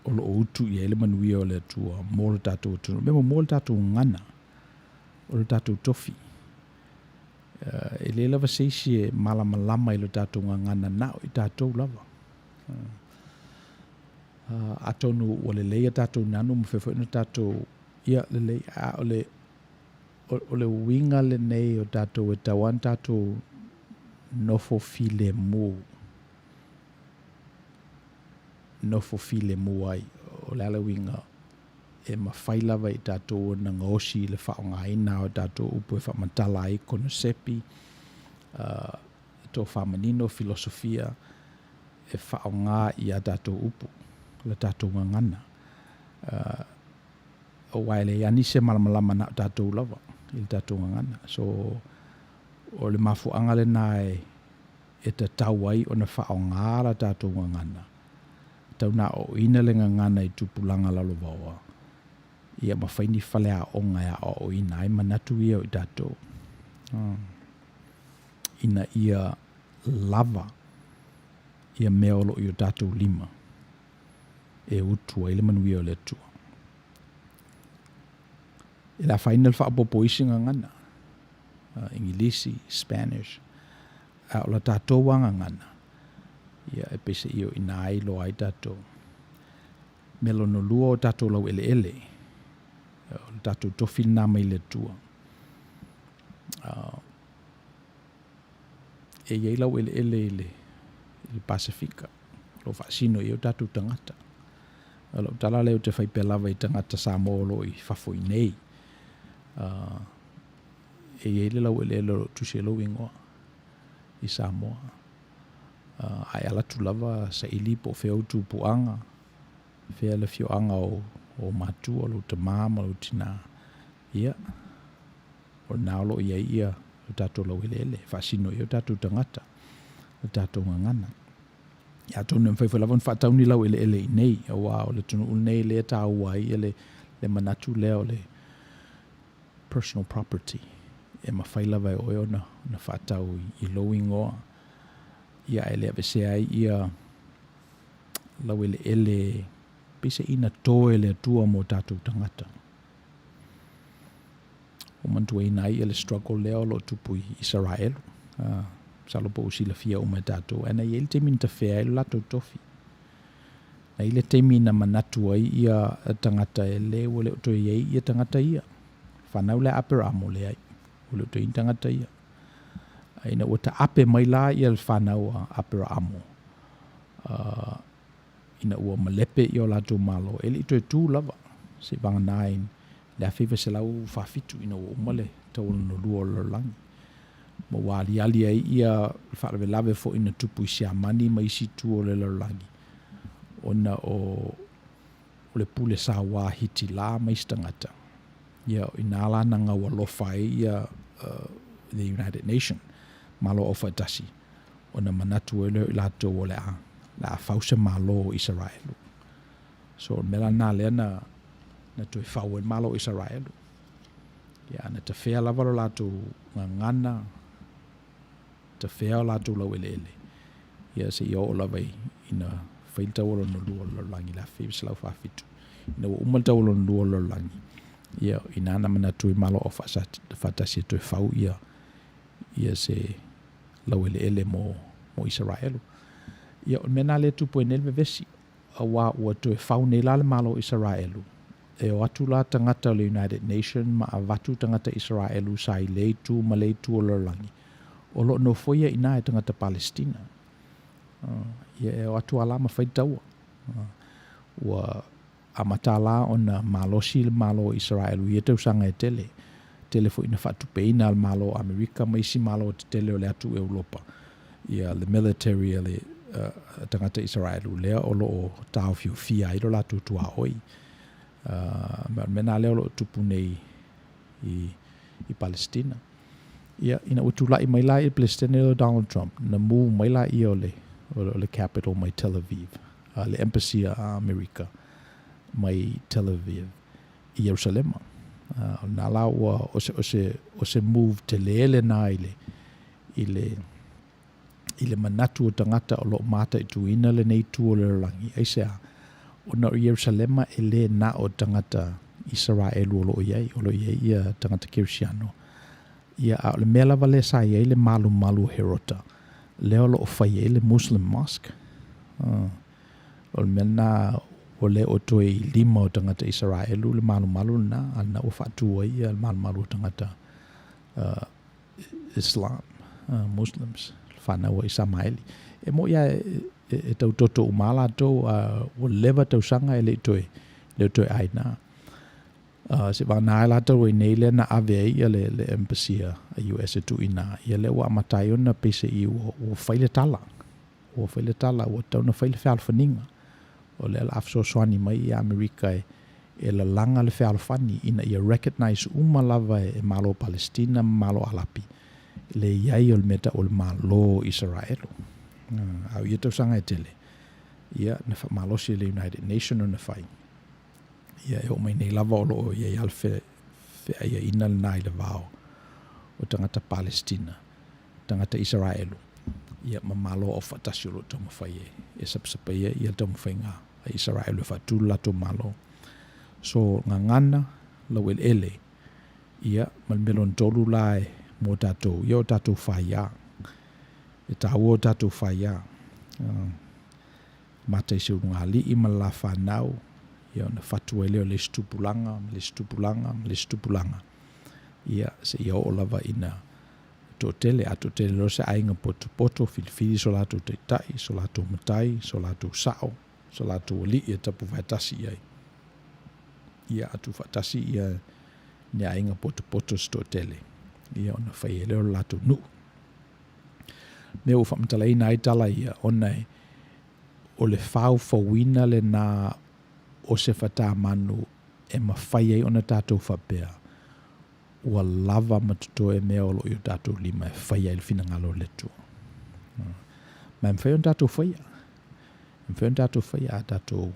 o lo o utu i ai le manuia o le Atua mo le tatou atunuu, me mo le tatou gagana, o le tatou tofi. E leai lava se isi e malamalama i le tatou gagana na o i tatou lava. Atonu ua lelei a tatou nanu ma faapea foi ona tatou, ia, lelei, a o le, o le uiga lenei o tatou e tatau lava ona tatou nofo filemu, nofo filemu ai. O le a le uiga? E mafai lava e i tatou ona gaosi i le faaaogaina o tatou upu e faamatala ai konosepi, tofa manino, filosofia e faaaoga i a tatou upu, la tatou gagana. Aua e leai lava nisi e malamalama na o tatou lava i le tatou gagana. So, o le mafuaaga lena e tatau ai ona faaaoga la tatou gagana, tau na aoaoina le gagana i tupulaga lalovaoa, ia ma fai ni faleaoga e aoaoina ai manatu ia o i tatou, ina ia lava ia mea o lo o i o tatou lima e utu ai le manuia o le Atua. E le afaina le faaopoopo o isi gagana, Igilisi, Spanish, a o la tatou lava gagana, ia e peiseai o i ina e iloa ai tatou. Mea lona lua o tatou laueleele, o le tatou tofi lena mai le Atua. E i ai laueleele i le, i le Pasefika, o lo o faasino i ai o tatou tagata. O lau tala lea ou te fai pea lava i tagata Samoa o lo o i fafo i nei, e i ai le laueleele o lo o tusi ai lou igoa i Samoa. A e alu atu lava saili po o fea ou tupuaga, fea le afioaga o ou matua, lou tama ma lou tina, ia, o lena o lo o i ai ia lo tatou laueleele e faasino i ai o tatou tagata, le tatou gagana. Ia atonu e mafai foi lava ona faatau ni laueleele i inei, aua o le atunuu lenei lea e taua ai le, le manatu lea o le personal property, e mafai lava e oe ona, ona faatau i, i lou igoa, ia ae le aveesea ai ia laueleele peiseai na to e le Atua mo tatou tagata. Ua manatuaina ai le struggle lea o lo o tupu i Isaraelu. Masalo po ua silafia uma e tatou, ae na i ai le taimi na tafea ai lo latou tofi. Na i ai le taimi na manatu ai ia tagata e le ua le o toe i ai ia tagata ia. Fanau lea a Aperamo, leai, ua le o toe i ai ni tagata ia. A ina ua taape mai la ia le fanau a Aperaamo, ina ua malepe ia o latou malo, e le i toe tu lava, seivagana i le 1947 ina ua uma le Taua Lona Lua o le Lalolagi, ma ua aliali ai ia le faalavelave foi na tupu i Siamani ma isi itu o le lalolagi, ona o le pule saua a Hitila ma isi tagata. Ia, o i ina la na gaualofa ai ia the United Nation, Malo Aufaatasi, ona manatu ai lea o i latou o le a, le a fau se Malo o Isaraelu. So, o le mea la lena lea na, na toe fau ai le Malo o Isaraelu. Ia, na tafea lava lo latou gagana, tafea o latou laueleele, ia seia oo lava i, ina fai le taua lona lua o le lalolagi i le 1947. Ina ua uma le taua lona lua o le lalolagi, ia, i ina na manatu ai Malo Aufaatasi e toe fau ia, ia se laueleele mo, mo Isaraelu. Ia, o le mea lena lea e tupu ai nei le vevesi, aua ua toe fau nei la le Malo o Isaraelu, e o atu la tagata o le United Nation ma avatu tagata Isaraelu sa i lea itu ma lea itu o le lalolagi, o lo o nofoia i ina e tagata Palestina. Ia e o atu lava la ma fai taua. Ua amata la ona malosi le Malo o Isaraelu i ia tausaga e tele. Tele foi ina faatupeina e le Malo o Amerika ma isi malo tetele o le atu Eulopa ia le military a le tagata Isaraelu lea o lo o taofiofia ai lo latou tuaoi. Ma o le mea lena lea o lo o tupu nei i, i Palestina. Ia, ina ua tulai mai la i le Peresetene o Donald Trump, na move mai la ia o le, o le, o le capital mai Tel Aviv, le embassy a Amerika mai Tel Aviv i Ierusalema. O lena la ua, o se, o se, o se move tele lena i le, i le, i le manatu o tagata o lo o mataituina lenei itu o le lalolagi. Aisea? Ona o Ierusalema e le na o tagata Isaraelu o lo o i ai, o lo o i ai ia tagata Kerisiano. Ia, a o le mea lava lea sa i ai le malumalu o Herota, lea o lo o fai ai le Muslim Mosque. O le mea lena ua le o toe i lima o tagata Isaraelu le malumalu lena, a lena ua faatu ai ia le malumalu o tagata Islam, Muslims, fanau a Isamaeli. E mo'i lava e tau toto uma lava latou, a ua leva tausaga e le i toe, le o toe aina. Seivagana ai la talu ai nei lea na ave ai ia le, le embassy a US e tuu i ina, ia lea ua amata ai ona peiseai ua, ua fai le tala. Ua fai le tala, ua tatau ona fai le fealofaniga. O lea o le a fesoasoani mai ia Amerika e, e lalaga le fealofani ina ia recognise uma lava e, e Malo o Palestina ma Malo Alapi le i ai o le mea tau o le Malo o Isaraelu. A o ia tausaga e tele, ia na faamalosi e le United Nation ona fai. Ia e oo mai nei lava o lo o i ai lava le feaiaina lena i le va o tagata Palestina, tagata Isaraelu, ia ma Malo Aufaatasi o lo o taumafai e, e sapasapaia ia taumafaiga a Isaraelu e faatu le latou Malo. So, gagana, laueleele, ia, ma le mea lona tolu la e mo tatou, ia o tatou faia. E taua o tatou faia. Mata i se ulugalii ma le la fanau, ia ona fatu ai lea o le isi tupulaga ma le isi tupulaga ma le isi tupulaga, ia seia oo lava ina toatele. A toatele loa se aiga potopoto, filifili so latou taitai, so latou matai, so latou sao, so latou alii e tapuvaetasi i ai. Ia, a tuufaatasi ia ni aiga potopoto se toatele, ia ona fai ai lea o le latou nuu. Mea ua faamatalaina ai tala ia, ona e, o le faufauina lena o se fatamanu e mafai ai ona tatou faapea, ua lava ma totoe mea o lo o i o tatou lima e fai ai le finagalo o le Atua. Ma e mafai ona tatou faia. E mafai ona tatou faia a tatou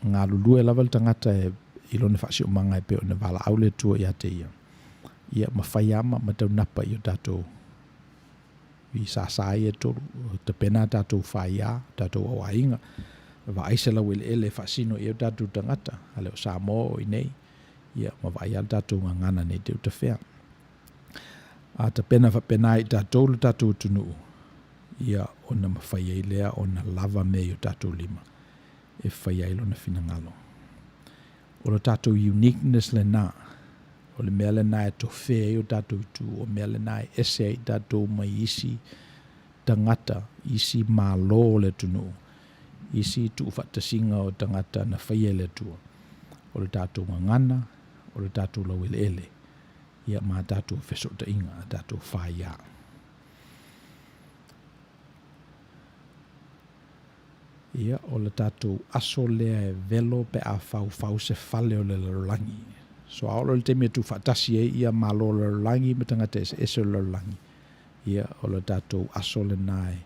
galulue lava le tagata e, i lona faasiomaga e pei ona valaau le Atua ia te ia, ia mafai lava ma taunapa i o tatou i sasa ia e tolu, tapena a tatou faia, tatou auaiga, vaai se laueleele e faasino i ai o tatou tagata, a le o Samoa o i nei, ia ma vaai lava le tatou gagana nei te utafea. A tapena faapena i tatou le tatou atunuu, ia ona mafai ai lea ona lava mea i o tatou lima e fai ai lona finagalo. O lo tatou uniqueness lena, o le mea lena e tofea ai o tatou itu, o mea lena e ese ai tatou mai isi tagata, isi Malo o le atunuu, isi tuufaatasiga o tagata na faia e le Atua. O le tatou gagana, o le tatou laueleele, ia ma a tatou fesootaiga, a tatou faia. Ia, o le tatou aso lea e velo pe a faufau se fale o le lalolagi. So a oo loa i le taimi e tuufaatasi ai ia Malo o le lalolagi ma tagata eseese o le lalolagi, ia, o le tatou aso lena e,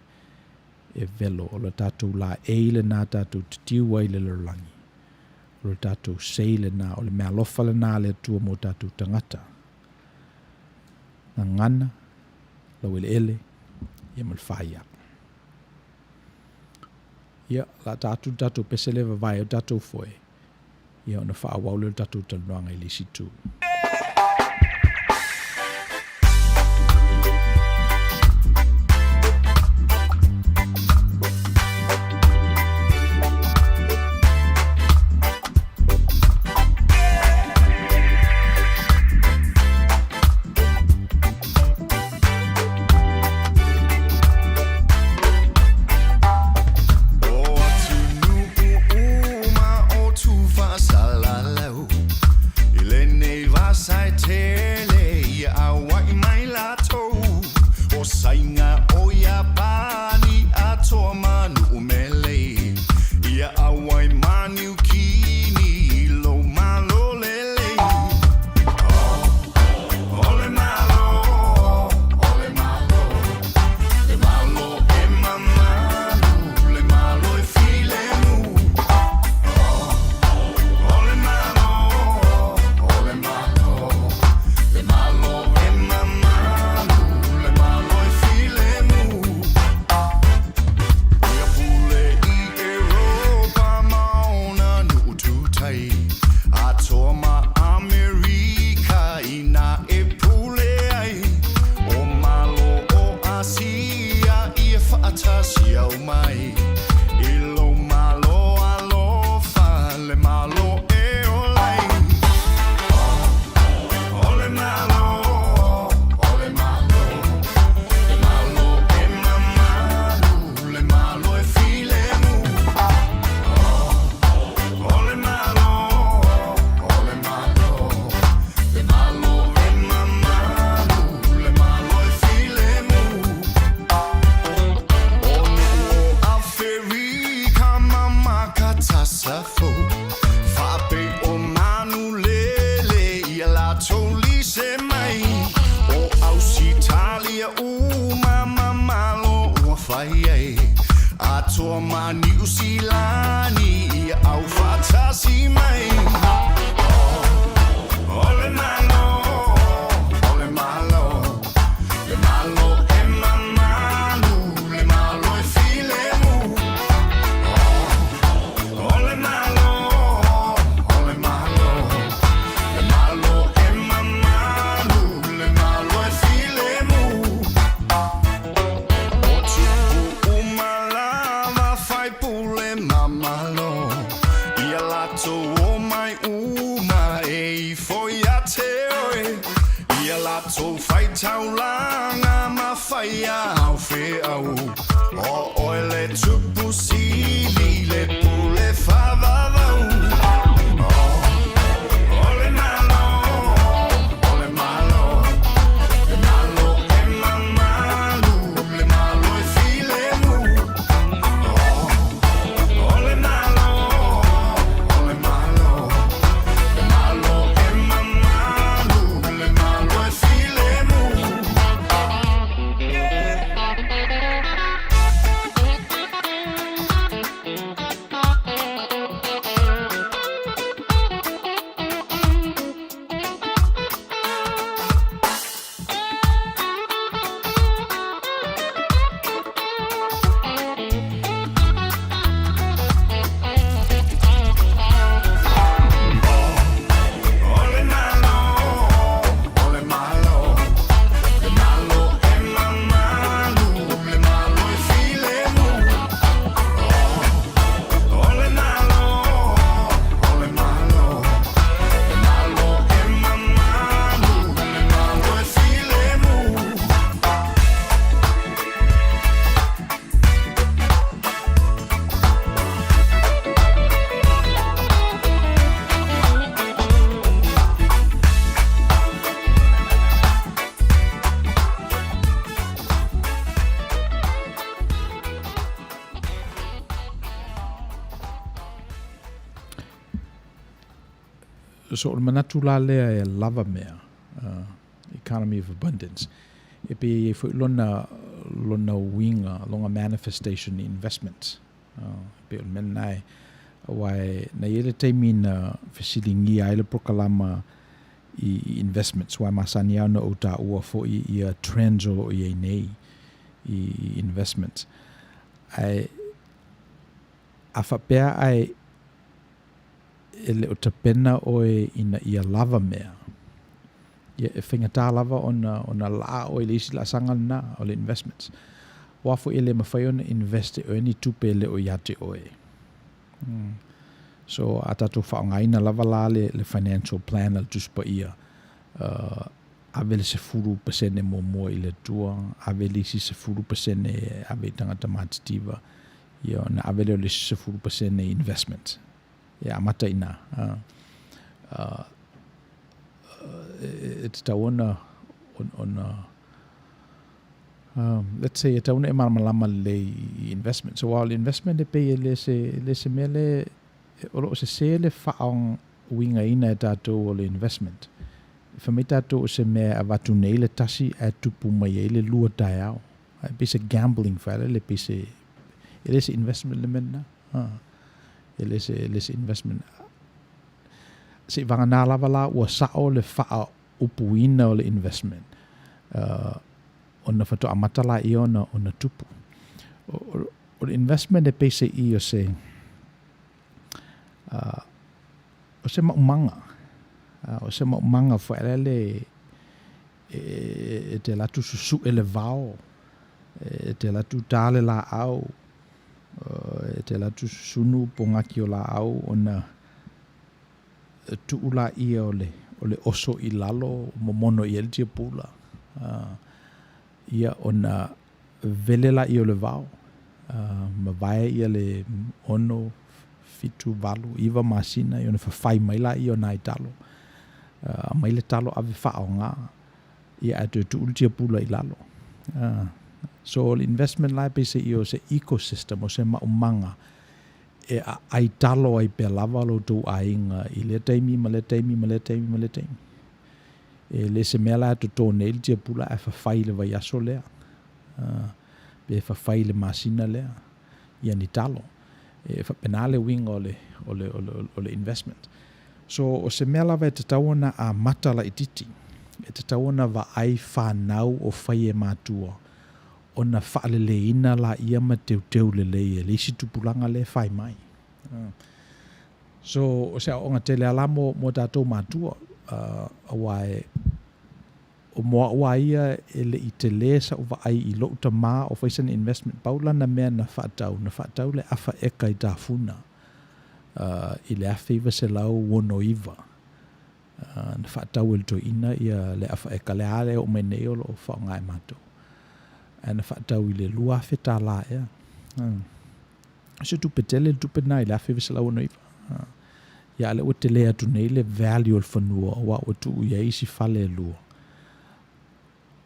e velo, o le tatou laei lena tatou te tiu ai i le lalolagi. O le tatou sei lena, o le meaalofa lena a le Atua mo tatou tagata. Gagana, laueleele, ia ma le faia. Ia, o le a ta atu le tatou pese lea e vavae ai o tatou foe, ia ona faaauau lea o le tatou talanoaga i le isi itu. O atunuu uma o Tufaasalalau I lenei vasa. Atoa ma Niu Silani ia aufaatasi mai. O le Malo, o le Malo, le Malo e mamalu, le Malo e filemu. O le Malo, o le Malo, le Malo e mamalu, le Malo e filemu. O tupu uma lava faipule ma Malo, ia latou omai uma e ifo ia te oe, ia latou fai taulaga ma fai au feau. O oe le Tupu Sili, le Pule faavavau. O le Malo, o le Malo, le Malo e mamalu, le Malo e filemu. O le Malo, o le Malo, le Malo e mamalu, le Malo e filemu. O le Malo, o le Malo, le Malo e mamalu, le Malo e filemu. O le Malo, o le Malo, le Malo e mamalu, le Malo e filemu. So o le manatu la lea e lava mea, economy of abundance, e pei e i ai foi lona, lona uiga, lona manifestation i investments. E pei o le mea lena e, aua e, na i ai le taimi na fesiligia ai le polokalama i investments, aua e masani lava ona ou taua foi ia trends o lo o i ai nei i investments. Ae a faapea ae e le o tapena oe ina ia lava mea, ia e faigata lava ona ona laa oe i le isi laasaga lena o le investments. Aua foi e le mafai ona invest e oe ni tupe e le o ia te oe. So a tatou faaaogaina lava la le le financial plan a le Tusi Paia, ave le 10% muamua i le Atua, ave le isi 10% e ave i tagata matitiva, ia ona ave lea o le isi 10% i investment. E amata i ina. E tatau ona, ona let's say, e tatau ona e malamalama lelei i investment. So, aua o le investment e pei e le se, e le se mea le, o lo o sese le faauigaina e tatou o le investment. Fai mai tatou o se mea e avatu nei le tasi ae tupu mai ai le lua taeao. Ae pei se gambling foi lele, pei se, e le se investment le mea lena. E le se, le se investment. Seiavagana lava la ua sao le faaupuina o le investment, ona faatoa amata laia ona, ona tupu. O, o le investment e pei se i o se, o se maumaga, o se maumaga foi lele e te alu atu susue le vao, e te alu atu ta le laau, e te alu atu susunu pogaki o laau ona tuu laia o le, o le oso i lalo momono i ai le tiapula. Ia ona vele laia o le vao, mavae ia le 6, 7, 8, 9 masina, ia ona fafai mai laia o nai talo. Aumai le talo ave faaaoga, ia ae toe tuu le tiapula i lalo. So o le investment la e pei se i o se ecosystem, o se maumaga e aai talo ai pea lava lo outou aiga i lea taimi ma lea taimi ma lea taimi ma lea taimi. E le se mea la e toto nei le tiapula ae fafai i le vaiaso lea, pe fafai i le masina lea. ia ni talo. E faapena le uiga o le, o le, o le, o le investment. So, o se mea lava e tatau ona amata laitiiti, e tatau ona vaai fanau o fai e matua, ona faaleleiina laia ma teuteu lelei e le isi tupulaga lea e fai mai. So, o se aoaoga tele lava la mo, mo tatou matua, aua e, o mo au lava ia e le i tele sa'u vaai i lo'u tamā o fai sana investment, pau lana mea na faatau, na faatau le afa eka i Tafuna i le 1969, na faatau e le toeaina ia le afa eka lea lava e oo mai nei o lo o faaaoga e matou, ae na faatau i le $2,000 ea. O se tupe tele le tupe lena i le 1969. Ia a o lea ua tele atu nei le value o le fanua aua ua tuu i ai isi fale e lua.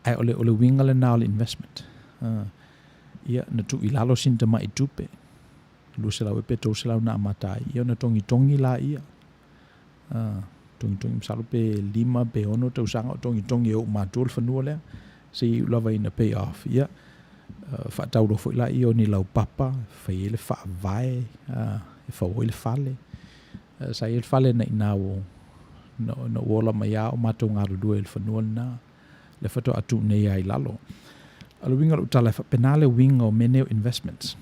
Ae o le, o le uiga lena o le investment. Ia, na tuu i lalo sina tamai tupe, 200 ea pe 300 na amata ai, ia ona togitogi laia. Togitogi masalo pe lima pe ono tausaga o togitogi e ou matua le fanua lea, seia iu lava ina pay off. Ia, faatau loa foi laia o ni laupapa, fai ai le faavae, e fau ai le fale. Sa i ai le fale na i ina ua, na ou ola mai lava o matou galulue i le fanua lena, lea faatoa tuu nei lava i lalo. A o le uiga o lau tala, e faapena le uiga o mea nei o investments.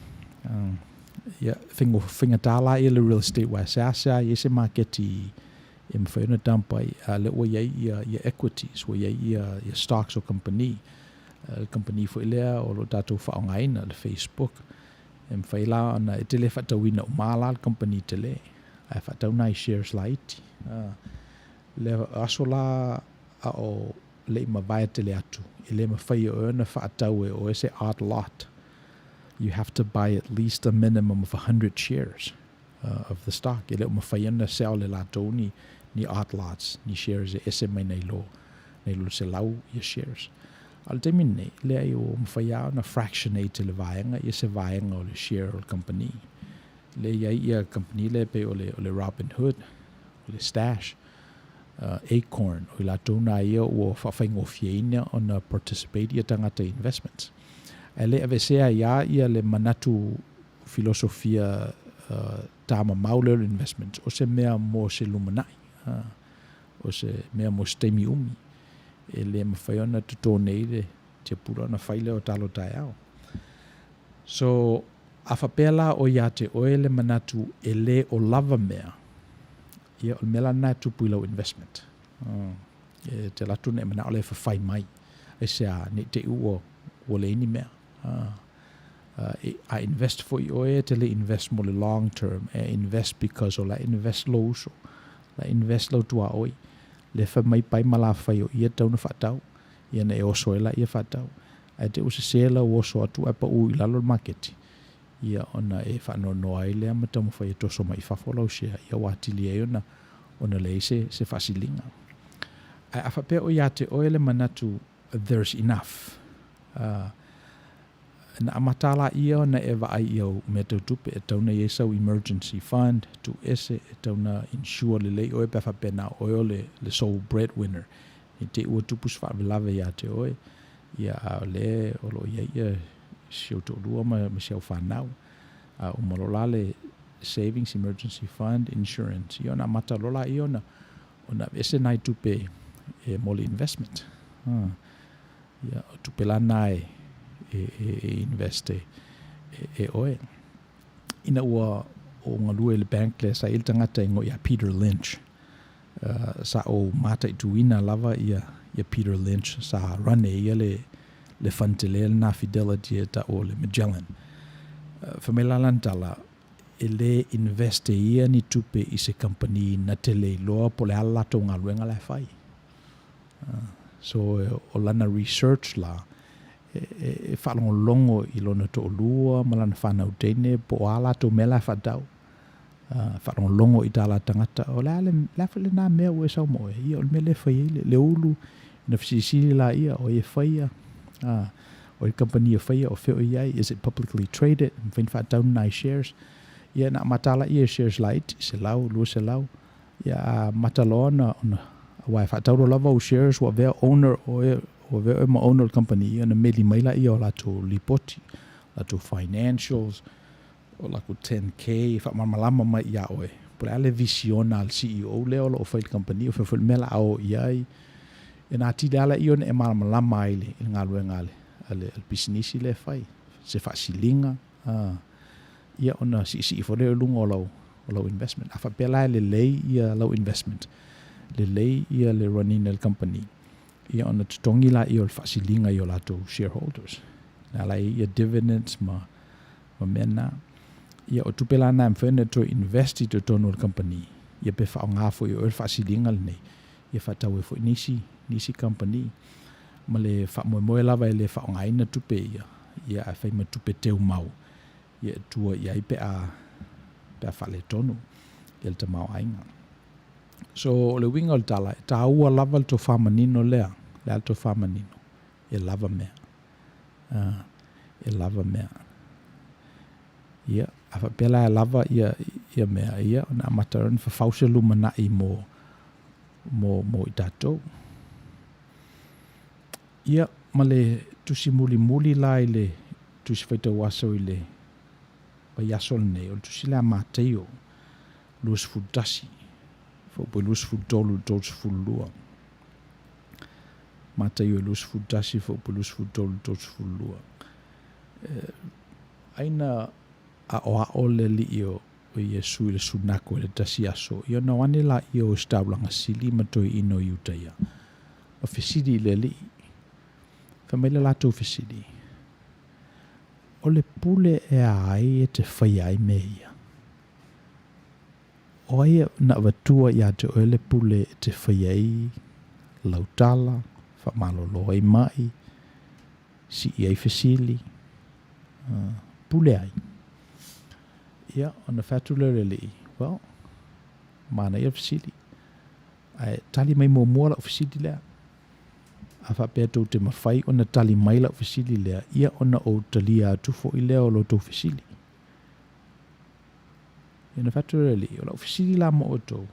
Ia, faigata la ia le real estate aua e seasea i ai se maketi e mafai ona dump ai, a o lea ua i ai ia equities, ua i ai ia stocks o kamupani. Le kamupani foi lea o lo o tatou faaaogaina, le Facebook, e mafai la ona, e te le faatauina uma la le kamupani tele, ae faatau nai shares laiti. Le aso la a o le i mavae tele atu, e le mafai e oe ona faatau e oe se odd lot. You have to buy at least a minimum of 100 shares of the stock. E le o mafai ona sell e latou ni, ni odd lots, ni shares e ese mai nai lo, nai lo le 100 ia shares. A o le taimi lenei, leai ua mafai lava ona fractionate le vaega ia se vaega o le share o le kamupani. Lea e i ai ia kamupani lea e pei o le, o le Robinhood, o le Stash, Acorn, o i latou nā ia ua faafaigofieina ona participate ia tagata i investments. Ae le aveesea ai lava ia le manatu filosofia tamamau lea o le investments, o se mea mo se lumanai, o se mea mo se taimi umi, e le mafai ona toto nei le tiapula ona fai lea o talo taeao. So, a faapea la o ia te oe le manatu e le o lava mea, ia o le mea la lena e tupu i lau investment. E te alu atu ona e manao lea e fafai mai, aisea, ne i te i ua, ua leai ni mea. A invest foi oe, e te le invest mo le long term, e invest because o la e invest lou uso, la e invest lau tuaoi. Lea fai mai pai ma lafai o ia e tatau ona faatau, ia ona e oso ai laia faatau. Ae te i ua sese lau oso atu ae pau i lalo le maketi, ia ona e faanoanoa ai lea ma taumafai e toso mai i fafo lau share, ia ua atili ai ona ona leai se se faasiliga. Ae a faapea o ia te oe le manatu there's enough, na amata laia ona e vaai i au mea tau tupe, e tatau ona i ai sau emergency fund, tuu ese, e tatau ona insure lelei oe pe a faapea na o oe o le le sole breadwinner, ne i te i ua tupu se faalavelave ia te oe, ia a o lea o lo o i ai ia si ou toalua ma ma si au fanau. A uma loa la le savings, emergency fund, insurance, ia ona amata loa laia ona ona aveese nai tupe e mo le investment. Ia, o tupe la na e, e, e, e invest e, e, e oe. Ina ua ou galue i le bank lea, sa i ai le tagata e igoa ia Peter Lynch. Sa ou mataituina lava ia, ia Peter Lynch, sa run e ia le, le fund tele lena Fidelity e ta'u o le Magellan. Fai mai la lana tala, e le invest e ia ni tupe i se kamupani na te le iloa po o le a le latou galuega la e fai. So o lana research la, e faalogologo i lona toalua ma lana fanau teine po o a latou mea la e faatau. Faalogologo i tā la tagata, o le a le, le a foi lena mea ua e sau ma oe? Ia, o le mea lea e fai ai le, le ulu, ona fesilisili laia, o ai e faia, o ai le kamupani e faia, o fea o i ai, is it publicly traded, e mafai ona faatau ni nai shares. Ia, na amata laia i shares laiti, 100, 200, Ia, a mata loa ona, ona, aua e faatau loa lava ou shares ua avea owner oe, ua avea oe ma owner o le kamupani, ia ona meli mai laia o latou lipoti, latou financials, O lakou 10K e faamalamalama mai iā oe po o le a le visiona a le CEO lea o lo o fai i le kamupani, o fea foi le mea o le a o i ai. E na atili lava laia ona e malamalama ai i le galuega a le pisinisi lea e fai, se faasiliga, a, ia ona siisii foi lea i luga o lau, o lau investment. A faapea la e lelei ia lau investment, lelei ia le run ina e le kamupani, ia ona totogi laia o le faasiliga i o latou shareholders. Le ala ai ia dividends ma, ma mea na. Ia o tupe la na e mafai ona toe invest i totonu o le kamupani, ia pe faaaoga foi e oe le faasiliga lenei, ia faatau ai foi nisi, nisi kamupani. Ma le faamoemoe lava e le faaaogaina tupe ia, ia ae fai ma tupe teumau, ia e tua i ai pe a, pe a faaletonu ia le tamaoaiga. So, o le uiga o le tala, e taua lava le tofa manino lea, le a le tofa manino? E lava mea. Uh, e lava mea. Ia, a faapea la e lava ia, ia mea, ia, ona amata ona fafau se lumanai mo, mo, mo i tatou. Ia, ma le tusi mulimuli la i le tusi faitau aso i le vaiaso lenei, o le tusi lea a Mateio 21, faaopoopo i 23 i le 32. Mataio 21, faaopoopo i 23 i le 32. Ai na aoao le Alii o Iesu i le sunako i le tasi aso, ia ona o ane laia o Ositaulaga Sili ma Toeaina o Iutaia, ma fesili i le Alii. Fai mai le latou fesili, O le pule ea ai e te faia ai mea ia? O ai na avatua ia te oe le pule e te faia ai lau tala, faamalolo ai mai, sii ai fesili, pule ai? Ia, ona fai atu lea o le alii, Well, manaia le fesili, ae tali mai muamua lau fesili lea. A faapea tou te mafai ona tali mai lau fesili lea, ia ona ou talia atu foi lea o lo outou fesili. Ia ona fai atu lea o le alii, O lau fesili la mo outou,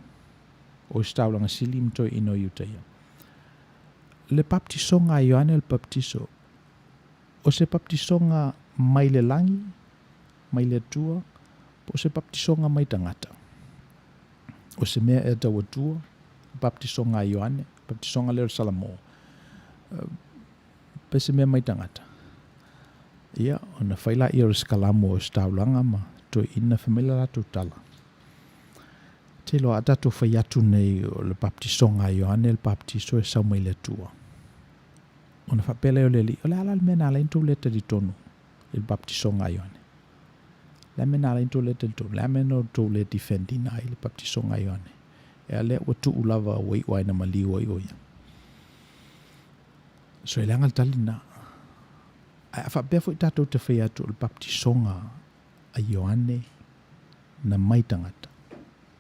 o Ositaulaga Sili ma Toeaina o Iutaia, le baptisoga a Ioane le Baptiso, o se baptisoga mai le lagi, mai le Atua, po o se baptisoga mai tagata? O se mea ea tau Atua, le baptisoga a Ioane, baptisoga lea o le Salamo, pe se mea mai tagata? Ia, ona fai laia o le sikalamu o Ositaulaga ma Toeaina, fai mai le latou tala, Te iloa a tatou fai atu nei o le baptisoga a Ioane le baptiso e sau mai le Atua. Ona faapea lea o le Alii, O le a la le mea na ala ai ona tou le talitonu i le baptisoga a Ioane? O le a le mea na ala ai ona tou le talitonu? O le a le mea na tou le defend ina ai le baptisoga a Ioane? Ea lea ua tuu lava ua iu lava ina maliu ai o ia. So e leaga le tali lena. Ae a faapea foi tatou te fai atu o le baptisoga a Ioane na mai tagata,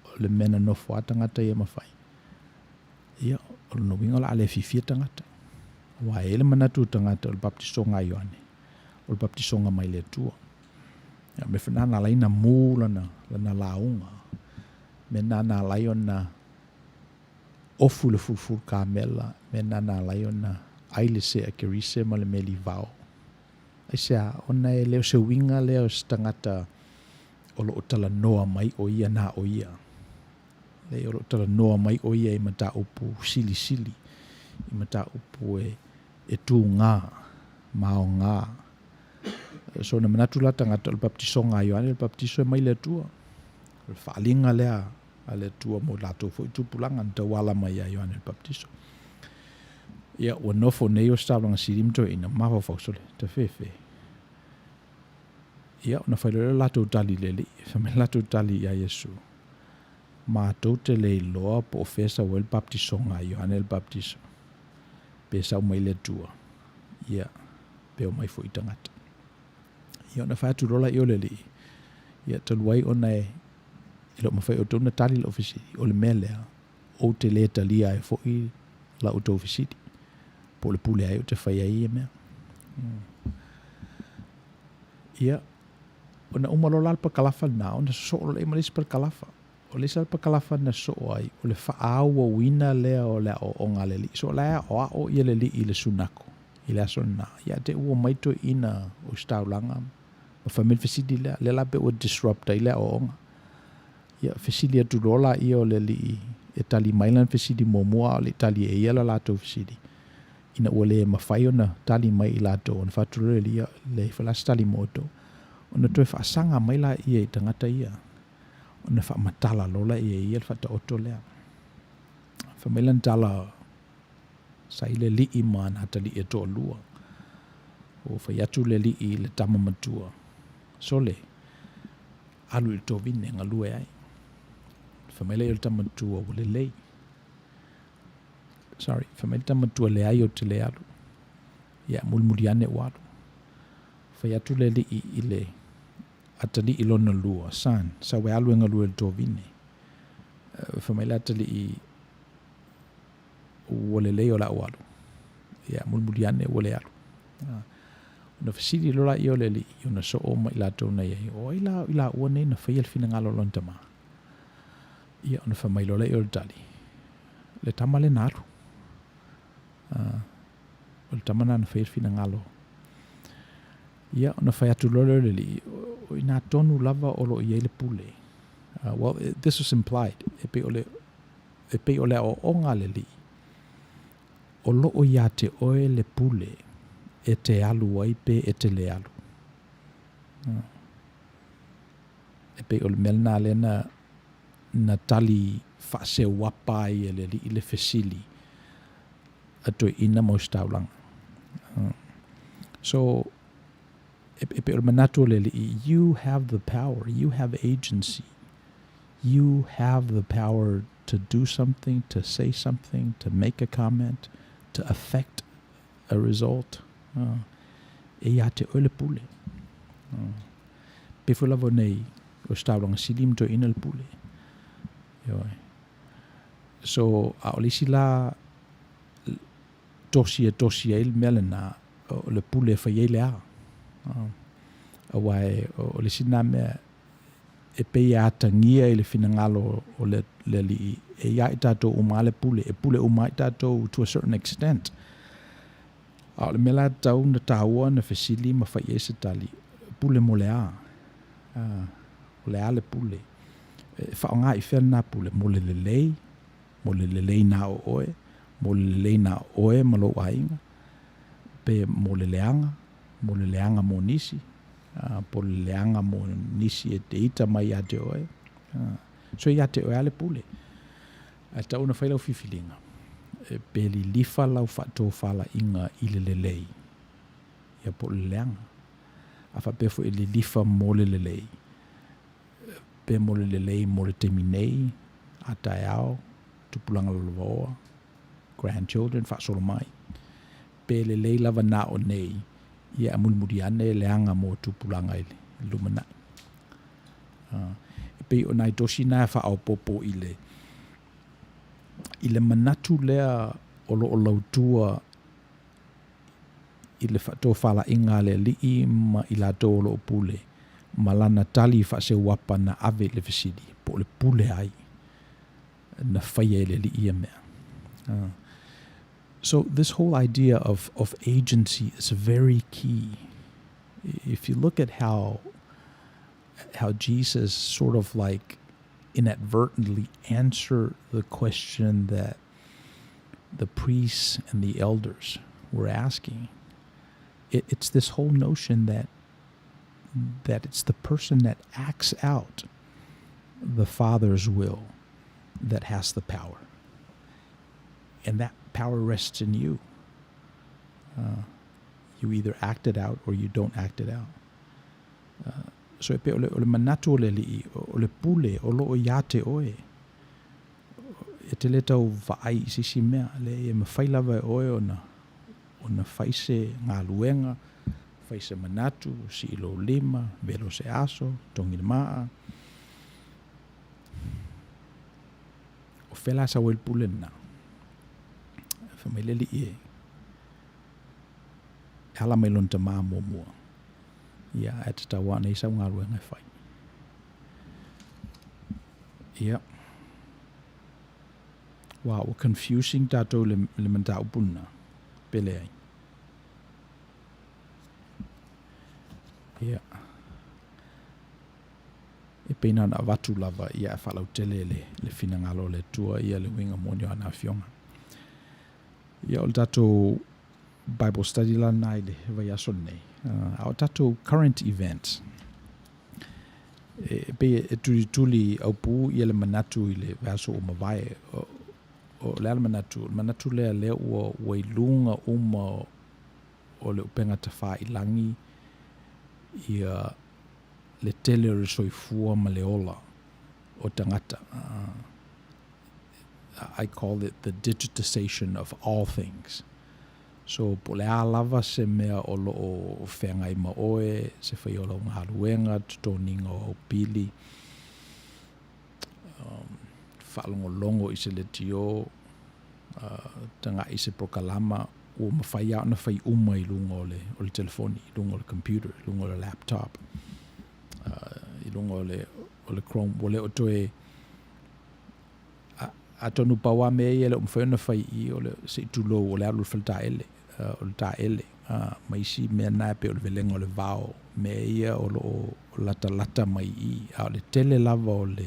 o le mea na nofo a tagata ia ma fai, ia, o lona uiga o le a le fiafia tagata. Aua e i ai le manatu o tagata o le baptisoga a Ioane, o le baptisoga mai le Atua. Ia, o le mea foi lena na ala ai ona mu lana, lana lauga. O le mea lena na ala ai ona ofu i le fulufulu kamela, mea lena na ala ai ona ai le sea kerise ma le meli vao. Aisea? Ona e le o se uiga lea o se tagata o lo o talanoa mai o ia na o ia. Leai, o lo o talanoa mai o ia i mataupu silisili, i mataupu e, e tūgā, maogā. So na manatu la tagata o le baptisoga a Ioane, o le baptiso e mai le Atua. O le faaaliga lea a le Atua mo latou foi tupulaga na tauala mai ia Ioane le Baptiso. Ia, ua nofo nei Ositaulaga Sili ma Toeaina, mafaufau sole, tafefe. Ia, ona fai loa lea o le latou tali i le Alii, fai mai le latou tali ia Iesu, Matou te le iloa po o fea sau ai le baptisoga a Ioane le Baptiso, pe sau mai le Atua, ia, pe omai foi i tagata. Ia, ona fai atu loa laia o le Alii, ia, talu ai ona e E le o mafai e outou ona tali lau fesili. O le mea lea, ou te le talia ai foi la outou fesili, po o le pule ai ou te fai ai ia mea. Ia, ona uma loa la le pakalafa lena, ona sosoo loa lea ma le isi pakalafa. O le isi la pakalafa na sosoo ai, o le faaauauina lea o le aoaoga a le alii. So o la e aoao ia le alii i le sunako i le aso lena. Ia te ua omai toeaiina o Ositaulaga. Ma fai mai le fesili lea, lea la pe ua disrupt ai le aoaoga. Ia, fesili atu loa laia o le alii e tali mai lana fesili muamua a o le i tali e ia la latou fesili. Ina ua le mafai ona tali mai i latou, ona fai atu loa le alii, ia, leai foi la se tali mo outou. Ona toe faasaga mai laia i tagata ia, ona faamatala loa lea e ia le faataoto lea. Fai mai lana tala, Sa i le alii ma ana atalii e toalua. Ua fai atu le alii i le tama matua, Sole, alu i le tovine e galue ai. Fai mai lea o le tama matua, ua lelei. Sorry, fai mai le tama matua, leai ou te le alu. Ia, mulimuli ane ua alu. Fai atu le alii i le atalii lona lua, Son, sau e alu e galue i le tovine. Fai mai le atalii, ua lelei o le a ou alu. Ia, mulimuli ane ua le alu. Ona fesili loa laia o le alii, ona soo ma i latou na i ai, o ai la o i laua nei na faia le finagalo o lona tama? Ia, ona fai mai loa lea o le tali, le tama lea na alu. O le tama na na faia le finagalo. Ia, ona fai atu loa lea o le alii, o i ina tonu lava o lo o i ai le pule. Well, this was implied, e pei o le E pei o le aoaoga a le Alii, o lo o iā te oe le pule e te alu ai pe e te le alu. E pei o le mea lena lea na, na tali faaseuapa ai e le Alii le fesili a toeaiina ma ositaulaga. So, e pei o le manatu o le Alii, you have the power, you have agency. You have the power to do something, to say something, to make a comment, to affect a result. E iā te oe le pule. Pei foi lava nei o se taulaga sili ma toeaiina le pule. Ioe. So, a o le isi la tosi e tosi ai le mea lena, o le pule e fai ai le a. Aua o le isi lena mea e pei e atagia i le finagalo o le Alii, e iā i tatou uma lava le pule, e pule uma ai tatou to a certain extent. A o le mea la e tatau ona taua ona fesili ma fai i ai se tali, pule mo le a? O le a le pule? E faaaoga i fea lena pule? Mo le lelei? Mo le lelei na o oe? Mo le lelei na o oe ma lou aiga? Pe mo le leaga? Mo le leaga mo nisi? Po o le leaga mo nisi e te ita mai iā te oe. So iā te oe a le pule. Ae tatau ona fai lau filifiliga, pe lilifa lau faatofalaiga i le lelei, ia po o le leaga. A faapea foi e lilifa mo le lelei, pe mo le lelei mo le taimi nei, a taeao, tupulaga lalovaoa, grandchildren, faasolo mai. Pe lelei lava na o nei, ia a mulimuli ane leaga mo tupulaga i le lumanai. E pei o nai tosi na e faaopoopo i le, i le manatu lea o lo o lautua i le faatofalaiga a le alii ma i latou o lo o pule, ma lana tali faaseuapa na ave i le fesili, po o le pule ai na faia e le alii ia mea. So this whole idea of, of agency is very key. If you look at how how Jesus sort of like inadvertently answered the question that the priests and the elders were asking, it, it's this whole notion that that it's the person that acts out the Father's will that has the power. And that power rests in you. You either act it out or you don't act it out. So e pei o le, o le manatu o le alii, o le pule o lo o iā te oe. E te le tau vaai i se isi mea, leai e mafai lava e oe ona, ona fai se galuega, fai se manatu, sii lou lima, velo se aso, togi le maa. O fea la sau ai le pule lena? Fai mai le alii e, e ala mai lona tamā muamua. Ia, ae tatau lava ona i ai sau galuega e fai. Ia. Wow, ua confusing tatou i le, le mataupu lena, pe leai. Ia. pei na ona avatu lava ia ae faalautele le, le finagalo o le Atua ia le uiga moni o ana afioga. Ia o le tatou Bible study la lena i le vaiaso lenei. A o tatou current events, e pei e tulituli aupu ia le manatu i le vaiaso ua mavae. O, o le a le manatu? O le manatu lea lea ua, ua i luga uma o le upega tafailagi ia le tele o le soifua ma le ola o tagata. I call it the digitization of all things. So, po o le a lava se mea o lo o feagai ma oe, se faia o lau galuega, totogiina o au pili, faalogologo i se leitio, tagai i se polokalama, ua mafai lava ona fai uma i luga o le, o le telefoni, i luga o le computer, i luga o le laptop, i luga o le, o le Chrome. Ua le o toe atonu pau lava mea ia e le o mafai ona fai i i, o le, se i tulou, o le alu i le faletaele, o le taele, ma isi mea na e pei o le velega o le vao, mea ia o lo o latalata mai i i. A o le tele lava o le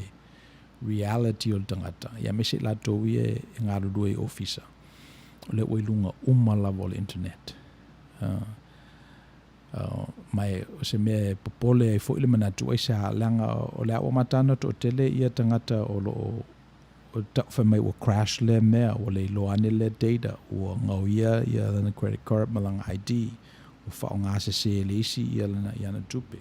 reality o le tagata, ia aemaise i latou ia e galulue i ofisa, o lea ua i luga uma lava o le internet. Ma e, o se mea e popole ai foi le manatu, aisea, leaga o le a ua amata ona toatele ia tagata o lo o tau fai mai ua crash lea mea, ua le iloa ane lea data, ua gaoia ia lana credit card ma lana ID, ua faaaoga sese e le isi ia lana, ia ana tupe,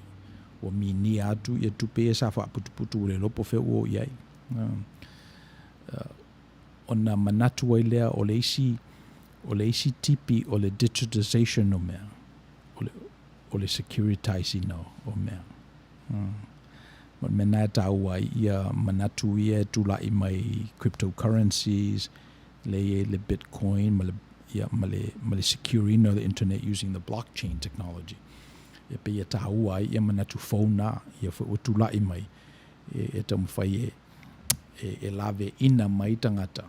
ua minia atu ia tupe ia sa faaputuputu ua le iloa po o fea ua oo i ai. Ona manatu ai lea o le isi, o le isi tipi o le digitization o mea, o le, o le securitize ina o mea. Ma o le mea lena e taua ai ia manatu ia e tulai mai i cryptocurrencies, lea e i ai le Bitcoin ma le, ia, ma le, ma le secure ina o le internet using the blockchain technology. E pei e taua ai ia manatu fou na, ia foi ua tulai mai e, e taumafai e, e, e laveina mai tagata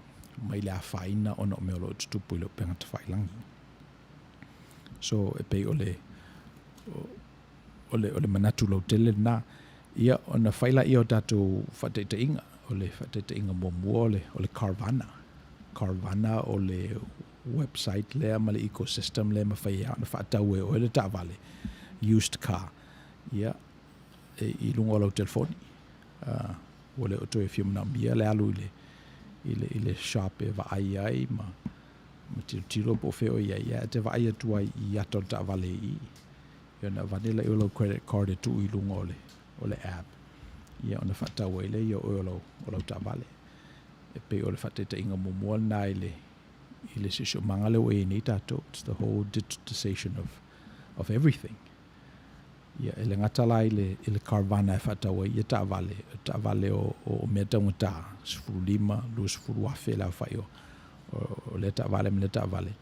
mai le afaina ona o mea o lo o tutupu i le upega tafailagi. So e pei o le, o le, o le manatu lautele lena. Ia, ona fai laia o tatou faataitaiga. O le faataitaiga muamua o le, o le Carvana. Carvana o le website lea ma le ecosystem lea e mafai ai ona faatau e oe le taavale, used car, ia, e, i luga o lau telefoni. Ua le o toe fia manaomia le alu i le, i le, i le shop e vaai ai ma, ma tilotilo po o fea o i ai, ia, e te vaai atu ai i ata o le taavale i i. Ia ona avane lea o lau credit card e tuu i luga o le, o le app, ia ona faatau ai lea ia oe o lau, o lau taavale. E pei o le faataitaiga muamua lena i le, i le siosiomaga lea ua i ai nei tatou. It's the whole digitization of, of everything. Ia, e le gata la i le, i le Carvana e faatau ai ia taavale, o taavale o, o mea taugata, 15, 20 afe le aofai o, o, o lea taavale ma lea taavale.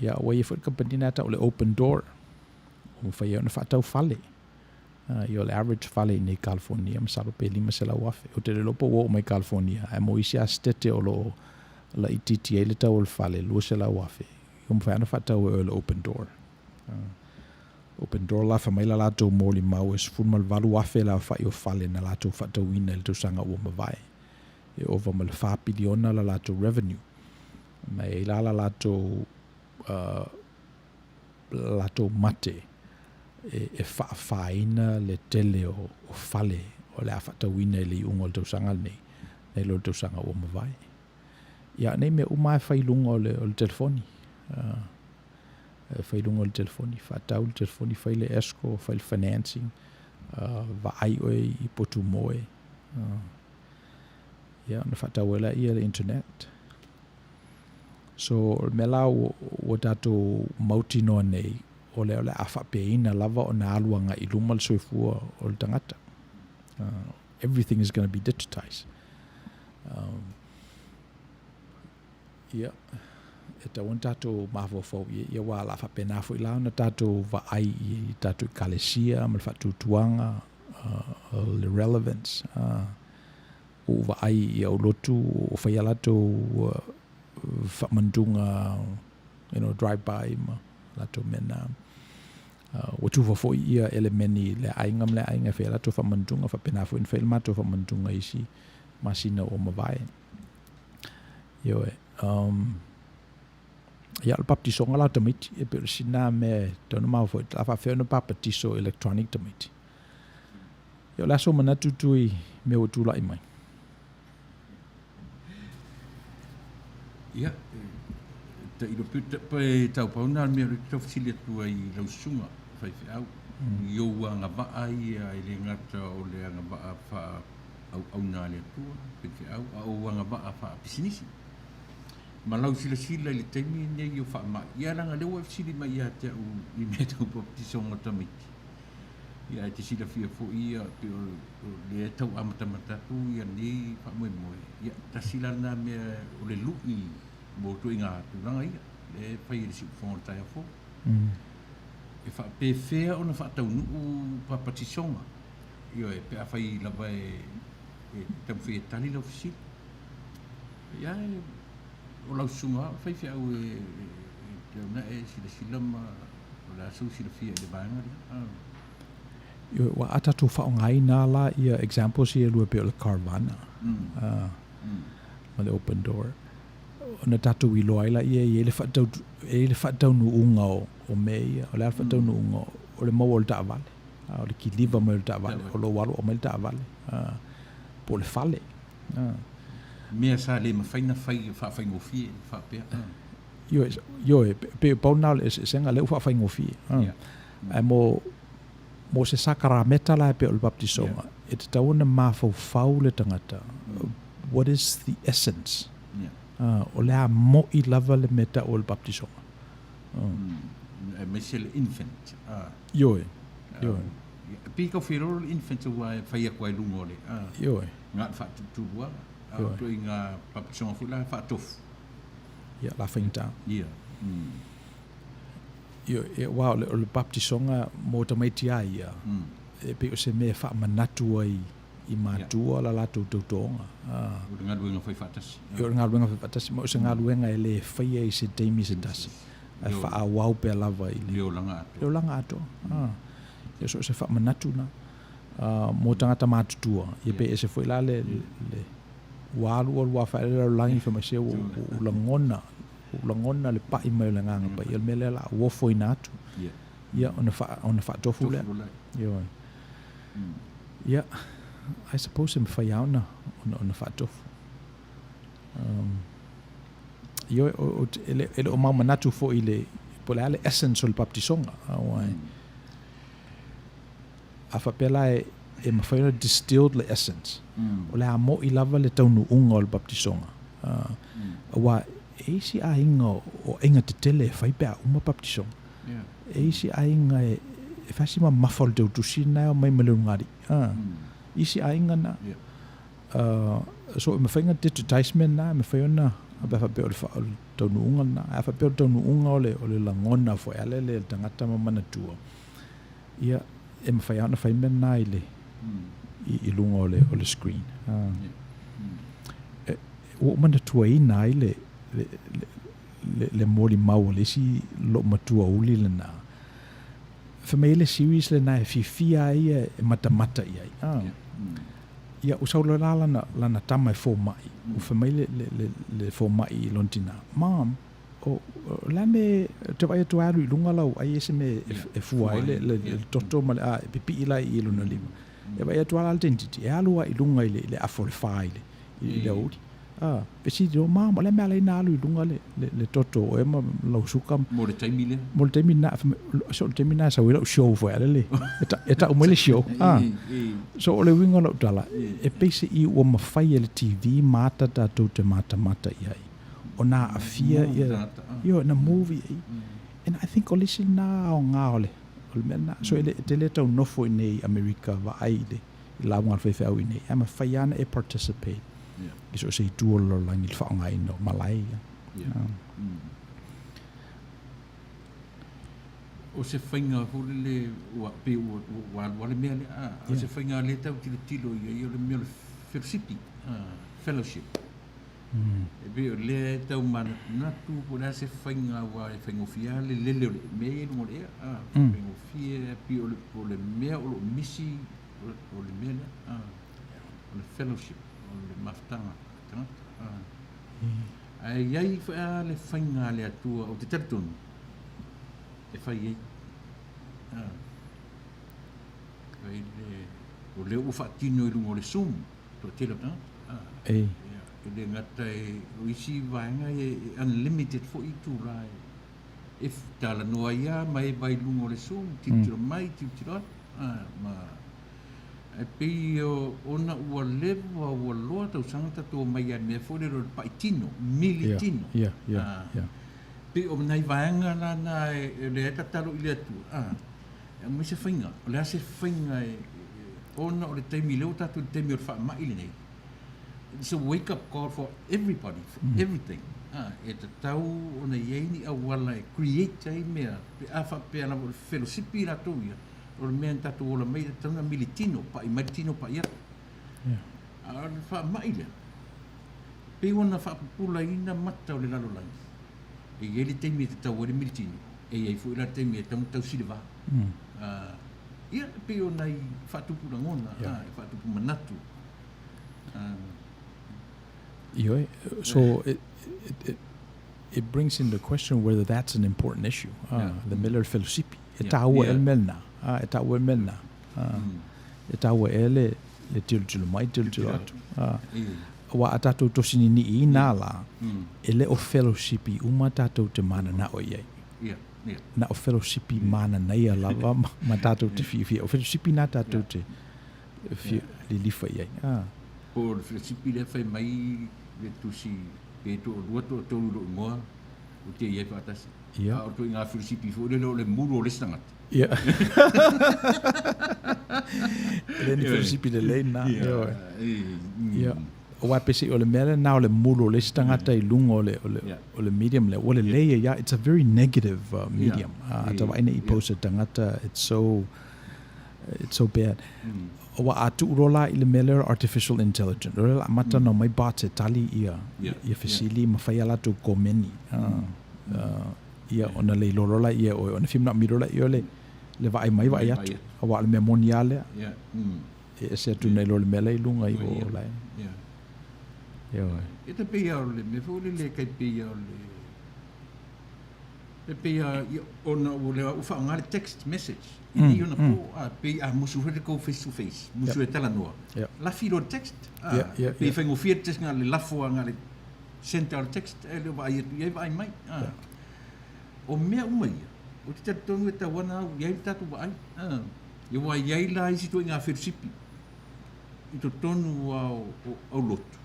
Ia, ua i ai foi le kamupani lena e tau o le Open Door, ua mafai ai ona faatau fale. Ia, o le average fale i inei i California, masalo pe 500 afe. Ou te le iloa po ua oo mai i California, ae mo isi lava setete o lo o laitiiti ai le tau o le fale, 200 afe, ua mafai lava ona faatau e oe le Open Door. Open Door la, fai mai la latou molimau e 18,000 le aofai o fale na latou faatauina i le tausaga ua mavae. E ova ma le fa piliona la latou revenue. Ma e i ai la la latou, la latou mate e, e faafāina le tele o, o fale o le a faatauina i le iuga o le tausaga lenei, nai lo le tausaga ua mavae. Ia, nei mea uma lava e fai i luga o le, o le telefoni. Fai i luga o le telefoni, faatau le telefoni, fai le escrow, fai le financing, vaai oe i potu moe. Ia, ona faatau ai lea le internet. So, o le mea la ua, ua tatou mautinoa nei, o lea o le a faapeina lava ona alu agai i luma le soifua o le tagata. Everything is going to be digitized. Ia, e tatau ona tatou mafaufau i ai, ia aua o le a faapena foi la ona tatou vaai i tatou Ekalesia ma le faatuatuaga, le relevance, ua ou vaai i au lotu o fai a latou faamantuga, you know, drive by ma latou mea na. Ua tufa foi ia elemeni i lea aiga ma lea aiga e fai ai latou faamanutuga, faapena foi ona fai le matou faamanutuga i isi masina ua mavae. Ioe. Um, ia, o le baptisoga la o tamaiti, e pei o le isi lena mea e tatau ona mafaufau, o le a faapefea ona papatiso electronic tamaiti. Ia, o le a sou manatu tu i mea ua tulai mai? Ia, tailo pe tau pau na mea o le tau fesili atu ai i lau susuga faifeau i ou agavaa ia e le gata o le agavaa faa-auauna a le Atua faifeau, a o ou agavaa faapisinisi. Ma lau silasila i le taimi lenei o faamai, ia leaga o lea ua e fesili mai ia te au i mea tau baptisoga o tamaiti. Ia ae te silafia foi ia pei o lea e tau amatamata atu ia lenei faamoemoe, ia tasi la lena mea o le lui mo ituaiga tulaga ia lea e fai e le siufofoga o le taeao fou. E faapefea ona faataunuu papatisoga? Ioe, pe afai lava e taumafai e tali lau fesili. Ia o lau susuga lava o le faifeau e te ona e silasila ma o le a sou silafia i le vaega lea. Ioe, ua a tatou faaaogaina la ia examples ia e lua pei o le Carvana ma le Open Door, ona tatou iloa ai laia e i ai le faatau, e i ai le faataunuuga o mea ia. O le a le faataunuuga? O le maua o le taavale, o le kiliva mai o le taavale, o lou alu aumai le taavale, po o le fale. Mea sa le mafai ona fai faafaigofie faapea. Ioe, ioe, pei pau lena o le eseesega lea ua faafaigofie. Ae mo, mo se sakarameta la e pei o le baptisoga, e tatau ona mafaufau le tagata, what is the essence? O le a mo'i lava le mea tau o le baptisoga. Aemaise le infant. Ioe, ioe. E pei tau feilolo le infant aua e fai atu lava i luga o le, Ioe. Na o le faatutuluaga, a o ituaiga baptisoga foi la faatofu. Ia, la faigata. Ia. Ioe, aua o le baptisoga mo tamaiti lava ia, e pei o se mea e faamanatu ai i matua la latou tautoga. O le galuega fai faatasi. O le galuega fai faatasi, ma o se galuega e le faia i se taimi se tasi, ae faaauau pea lava i le olaga atoa. Le olaga atoa. Ia, so o se faamanatu lena. Mo tagata matutua, ia pe ese foi la le, le ua alu alu lava faaele le lalolagi fai mai se ua ou lagona, ua ou lagona le pai mai o le Agaga Paia, o le mea lea o le a ou ofoina atu. Ia, ona faa, ona faatofu lea. Ioe. Ia, I suppose e mafai lava ona, ona, ona faatofu. Um, ioe, o, o, e le, e le o mau manatu foi i le, po o le a le essence o le baptisoga, aua e, A faapea la e, e mafai ona distilled le essence, o le a mo'i lava le taunuuga o le baptisoga. Aua e isi aiga o aiga tetele e fai pe a uma baptisoga. E isi aiga e, e fai si mamafa o le teutusi lena e omai ma le ulugalii. Isi aiga na. So e mafai ona digitize mea na, e mafai ona, pe a faapea o le, o le taunuuga lena. Ae a faapea o le taunuuga o le, o le lagona foi a lea le tagata ma manatua, Ia, e mafai lava ona fai mea na i le, i luga o le, o le screen. E, ua ou manatuaina ai le, le, le, le, le molimau a le isi loomatua uli lena. Fai mai le series lena e fiafia ai ia e matamata i ai. Ah. Ia, ua sau loa la lana, lana tama e fomai. Ua fai mai le, le, le, le fomai i lona tinā, Mom, O le a mea ou te vaai atu alu i luga lau ai e se mea e fua ai le toto ma le a e pipii la i lona lima. E vaai atu lava la le tamaitiiti e alu lava i luga i le afa o le fa i le aoauli. A, fesili loa, Mom, o le a mea e ala ai ona alu i luga le toto o oe ma lau suka? Mo le taimi lea? Mo le taimi lena. So o le taimi lena e sau ai lau show foi a le, e tau mai le show. A, so o le uiga o lau tala, e pei se i ua mafai e le TV ma ata tatou te matamata i ai. Ona aafia ia, ioe, na movie ai. And I think o le isi lena aoga o le, o le mea lena. So e le, e te le tau nofo i inei i Amerika vaai i le, i lauga a le faifeau i inei, ae mafai lava ona e participate i so o se itu o le lalolagi i le faaaogaina o malae ia. O se faiga foi lele ua pei ua ua alu lava le mea lea, a o se faiga lea e tau tilotilo i ai o le mea o le fellowship, fellowship. E pei o lea e tau manatunatu po o le a se faiga aua e faigofie lava le lele o le mea ia i luga o le ea, a, faigofie pei o le, o le mea o lo o misi o le mea lea, a, o le fellowship, o le mafutaga a tagata, a. Ae i ai foi lava le faiga a le Atua ou te talitonu e fai ai, a, fai le, o lea ua faatino i luga o le Zoom, toatele o tagata. Ei. E le gata e, o isi vaega e unlimited foi itula e, e talanoa ai lava ma e vai i luga o le Zoom, tilotilo mai, tilotilo atu, a, ma e pei ona ua leva ua loa tausaga tatou omai i le mea foi lele o le pa'i tino, mili tino. Yeah, yeah, yeah. Pei o nai vaega la na e lea e tatalo i le Atua, a, e aumai se faiga, o le a se faiga e, ona o le taimi lea ua tatou i le taimi o le faamai lenei, it's a wake up call for everybody, for everything. A, e tatau ona i ai ni auala e create ai mea, pe a faapea lava o le felosipi i latou ia, o le mea na tatou ola mai, e tatau ona mili tino, pa'i mai le tino, pa'i atu. A o le faamai lea, pei ona faapupulaina mata o le lalolagi, e i ai le taimi e tatau ai le mili tino, e i ai foi la le taimi e tatau ona tausi le va. Ia, e pei o nai faatupu lagona, e faatupu manatu. Ioe. So it, it, it, it brings in the question whether that's an important issue. Le mea lea o le felosipi. E tāua e le mea lena. E tāua e le mea lena. E tāua e le, le tilotilo mai, tilotilo atu. Aua a tātou tosinini'i i nā lā, e le o felosipi uma tātou te mananao i ai. Na o felosipi mananaia lava ma, ma tātou te fiafia. O felosipi nā tātou te fia, lilifa i ai. Po o le felosipi lea fai mai le tusi pe toalua toatolu lou igoa ou te i ai faatasi. Ia. A o le ituaiga felosipi foi lele o le mulu o le isi tagata. Ia. E le ni felosipi lelei lena. Ioe. Ia. Aua e peiseai o le mea lena o le mulu o le isi tagata i luga o le, o le, o le medium lea, ua lelei ai lava. It's a very negative medium. A ta vaai nei i post a tagata, it's so, it's so bad. Aua a tuu loa la i le mea lea o le artificial intelligence, o lea o le a amata ona omai bots e tali ia, ia fesili ma fai a latou komeni. Ia, ona le iloa loa laia e oe, ona fia manaomia loa laia le, le vaai mai vaai atu. Aua o le mea moni lava lea. E ese atu nai lo le mea la i luga iho o lae. Ioe. E te pei o le mea foi lele kai pei o le e pei a ona ua le ua faaaoga le text message i nei ona po a pei a musu foi le kou face to face musu e talanoa lafi loa le text a pei e faigofie le text na o le lafo a na o le send a o le text e le o vaai atu i ai vaai mai a o mea uma ia ou te talitonu e tatau ana au i ai le tatou vaai a ia ua i ai la isi ituaiga felosipi i totonu a o aulotu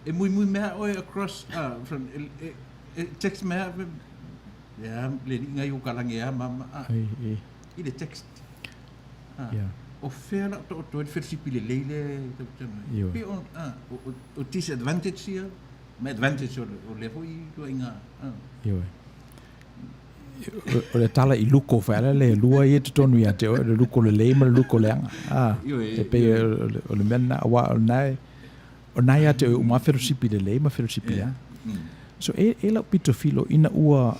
E muimui mai lava oe across, from, e, e text mai lava, le a, le alii nai o ka lagi e a mama, a, i le text. A, o fea la o taoto ai le felosipi lelei lea e tautala ai? Pei o, a, o, o disadvantage ia, ma advantage o, o lea foi ituaiga, a. Ioe. O le tala i luko foi ala le lua ia i totonu ia te oe, o le luko lelei ma le luko leaga. A, e pei o le mea lena, aua o lena e, O na ia te oe uma felosipi lelei ma felosipi leaga. So e, e lau pito filo ina ua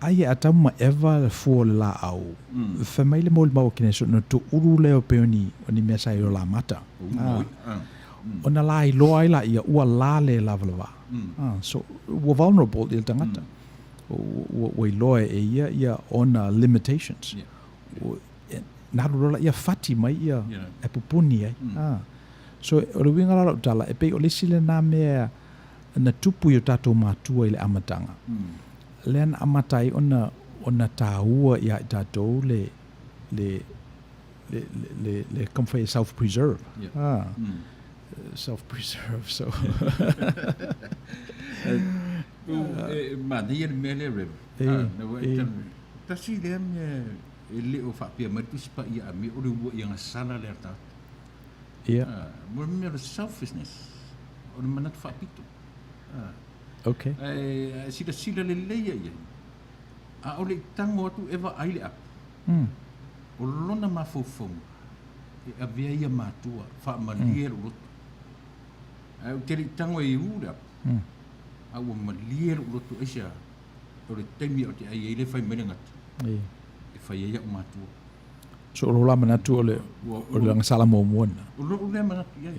ai e Atamu ma Eva le fua o le laau, fai mai le molimau a Keneso ona toulu lea o pei o ni, o ni mea sa i o lamata. Ona la iloa ai laia ua la le lavalava. So ua vulnerable ia le tagata. Ua, ua iloa e ia ia ona limitations. Na alu loa laia fati mai ia e pupuni ai. So, o le uiga la o lau tala, e pei o le isi lena mea na tupu i o tatou matua i le amataga, lea na amata ai ona, ona taua ia i tatou le, le, le, le, le, le taumafai e self preserve. Ah, self preserve, so. E manaia le mea lea, Rev. E, tasi lea mea e le o faapea mai le Tusi Paia a mea o le uluai agasala lea a le tagata. Ia. Mo le mea o le selfishness, o le manatu faapito. Okay. Ae silasila lelei ia i ai, ʻaʻole i tago atu e vaai le apu, o lona mafaufauga e avea ia matua, faamalie lou loto. Ae ou te le i tago ai e ū le apu, a ua malie lou loto, aisea? O le taimi ou te ai ai lea e fai mai le gata, e fai ai a'u matua. So o lou la manatu o le o le agasala muamua lena. O lou lea manatu i ai,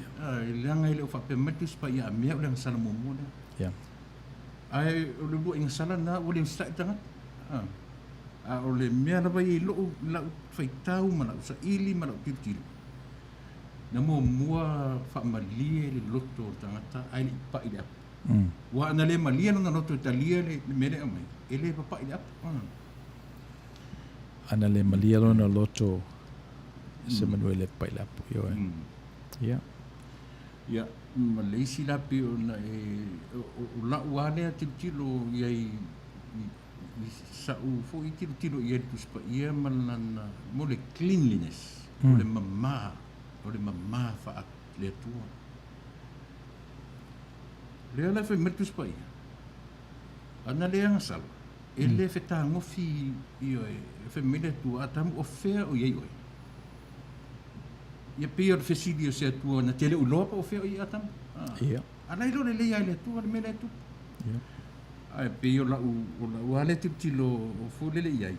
e leaga e le o faapea mai le Tusi Paia a mea o le agasala muamua lea. Ae o le uluai agasala lena ua le usitai le tagata. A o le mea lava ia i lou lau faitau ma lau saili ma lau tilotilo, na muamua faamalie le loto o le tagata ae le i papai i le apu. Aua ana le malie lona loto e talia le mea lea e aumai, e le papai i le apu. Ana le malie lona loto se manu e le papai i le apu. Ioe. Ia. Ia, ma le isi la pei ona e, o lau lava lea tilotilo i ai i sa'u foi tilotilo i ai i le Tusi Paia ma lana, mo le cleanliness, o le mamā, o le mamā faa-le Atua. O lea la e fai mai le Tusi Paia, ana le agasala, e le fetagofi ioe, e fai mai le Atua, Atamu, o fea o i ai oe? Ia pei o le fesili o se Atua na te le o iloa po o fea o i ai Atamu. A la e iloa lelei lava e le Atua le mea lea e tupu. Ae pei o lau, o lau lava lea tilotilo foi lele i ai,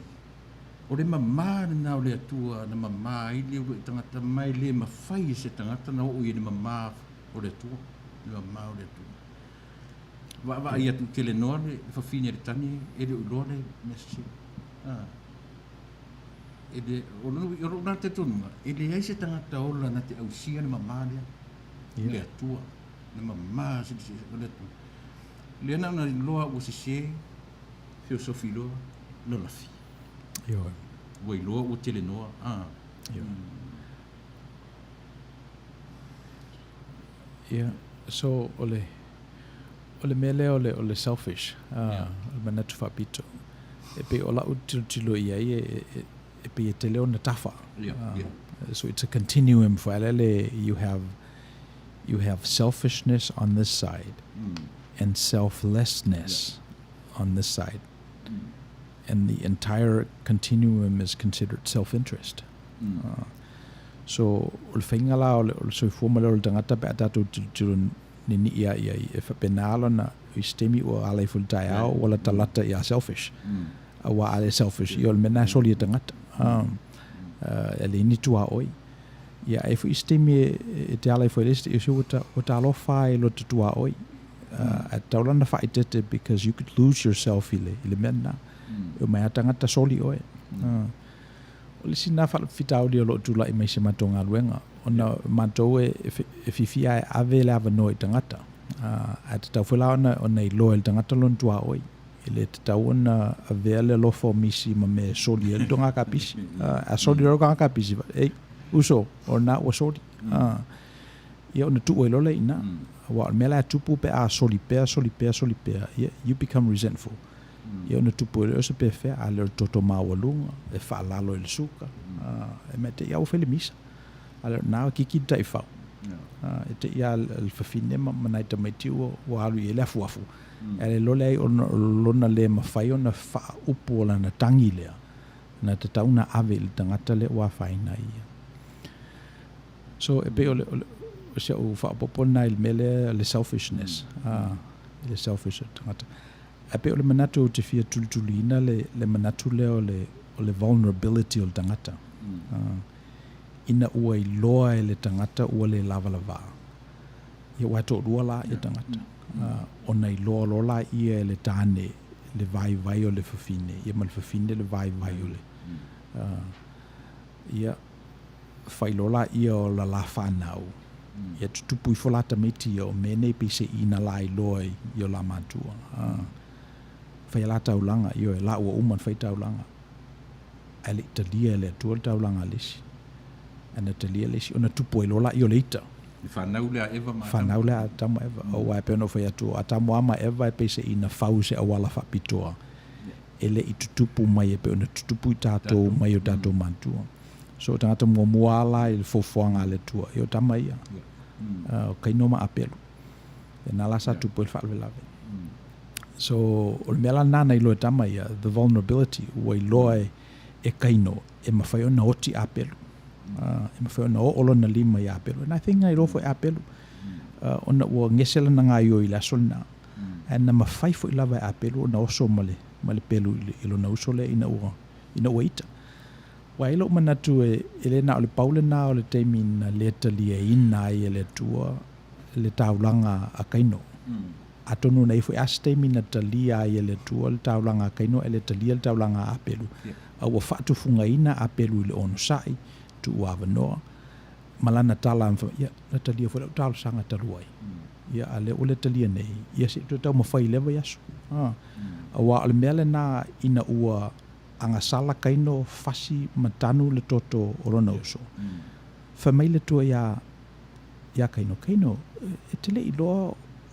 o le mamā lena o le Atua na mamā ai le uluai tagata, ma e le mafai e se tagata na oo i ai le mamā o le Atua, le mamā o le Atua. Vaavaai atu i telenoa le fafine a le tane, e le o iloa le mea sese. E le, o lou la talitonuga, e leai se tagata ola na te ausia le mamā lea, le Atua, le mamā o le Atua. Lea na ona iloa ua sese, feosofi loa, lalafi. Ioe. Ua iloa ua telenoa. Ioe. Ia, so o le, o le mea lea o le, o le selfish, o le manatu faapito. E pei o lau tilotilo i ai, e, e pei e tele ona tafa. So it's a continuum foi lele, you have selfishness on this side and selflessness on this side. And the entire continuum is considered self-interest. So, o le faiga la o le, o le soifua ma le ola o le tagata pe a tatou tilotilo nini'i a i ai, e faapena lona i se taimi ua ala ifo i le taeao ua latalata ia selfish. Aua a le selfish, ia o le mea lena e soli e tagata. E leai ni tuaoi. Ia, a i ai foi isi taimi e te ala ifo ai i le isi, ia ua ta, ua talofa i lo ta tuaoi. Ae tatau la ona faaeteete because you could lose yourself i le, i le mea lena. E omai lava tagata soli oe. O le isi lena faafitauli o lo o tulai mai i se matou galuega, ona matou e, e fiafia e ave le avanoa i tagata. Ae tatau foi la ona, ona iloa e le tagata lona tuaoi. E le tatau ona avea le alofa o misi ma mea e soli ai le toga kapisi. A soli loa le toga kapisi, ei, uso, o lena ua soli. Ia ona tuu ai loa lea i ina. Aua o le mea la e tupu pe a soli pea, soli pea, soli pea, ia, you become resentful. Ia ona tupu ai lea o se pefea, a lea o le toto maualuga, e faalalo i le suka, e mea te i a ua fai le misa. A lea o lena ua kiki le taifau. E te i a le fafine ma nai tamaiti ua alu i ai le afuafu. E le lole ai ona o lona le mafai ona faaupu o lana tagi lea, na tatau ona ave i le tagata lea ua afaina ai ia. So e pei o le, o le, o si au faaopoopo lena i le mea lea, le selfishness, i le selfish o le tagata. Ae pei o le manatu ou te fia tulituliina le, le manatu lea o le, o le vulnerability o le tagata. Ina ua iloa e le tagata ua le lavalavā, ia ua toalua la ia tagata. Ona iloa loa laia e le tāne le vaivai o le fafine, ia ma le fafine le vaivai o le, ia fai loa laia o la la fanau, ia tutupu ifo la tamaiti ia o mea nei peiseai na la iloa i o la matua. Fai a la taulaga, ioe, la ua uma ona fai taulaga, ae le i talia e le Atua le taulaga a le isi. Ae na talia le isi, ona tupu ai loa laia o le ita. Le fanau lea a Eva ma Atamu. Fanau lea a Atamu ma Eva. Aua e pei ona ou fai atu, o Atamu lava ma Eva e peiseai na fau i se auala faapitoa e le i tutupu mai e pei ona tutupu i tatou mai o tatou matua. So o tagata muamua lava la i le fuafuaga a le Atua, ia o tama ia, o Kaino ma Apelu. Ia na la sa tupu ai le faalavelave. So o le mea la lena na iloa e tama ia, the vulnerability, ua iloa e Kaino e mafai ona oti Apelu. E mafai ona oo lona lima ia Apelu. And I think na iloa foi e Apelu. Ona ua gese lana gaoioi i le aso lena. Ae na mafai foi lava e Apelu ona oso ma le, ma le pelu i, i lona uso lea ina ua, ina ua ita. Ua i ai lou manatu e, e le na o le pau lena o le taimi na le taliaina ai e le Atua le taulaga a Kaino. Atonu na i ai foi lava se taimi na talia ai e le Atua le taulaga a Kaino ae le talia le taulaga a Apelu. A ua faatufugaina Apelu i le onosai, tuu avanoa, ma lana tala, ia, na talia foi lau talosaga talu ai. Ia, a lea ua le talia nei, ia se i toe taumafai i lea vaiaso. Aua o le mea lena ina ua agasala Kaino fasi ma tanu le toto o lona uso. Fai mai le Atua iā, iā Kaino, Kaino, e te le i iloa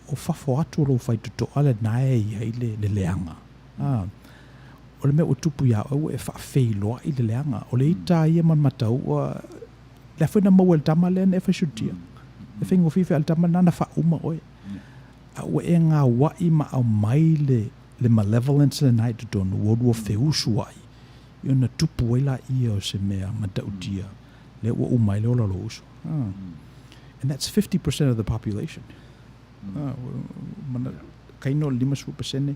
o fafo atu o lou faitotoa lena e i ai le, le leaga. O le mea ua tupu iā oe ua e faafeiloai le leaga. O le ita a ia ma le mataua, le a foi na maua e le tama lea na e faisutia. E faigofie foi a le tama lena na faauma oe. A ua e gauai ma aumai le, le malevolence lena i totonu, ua lua feusuai, ia ona tupu ai laia o se mea matautia, lea ua uma ai le ola o lou uso. And that's 50% of the population. Mana, kaino le 50%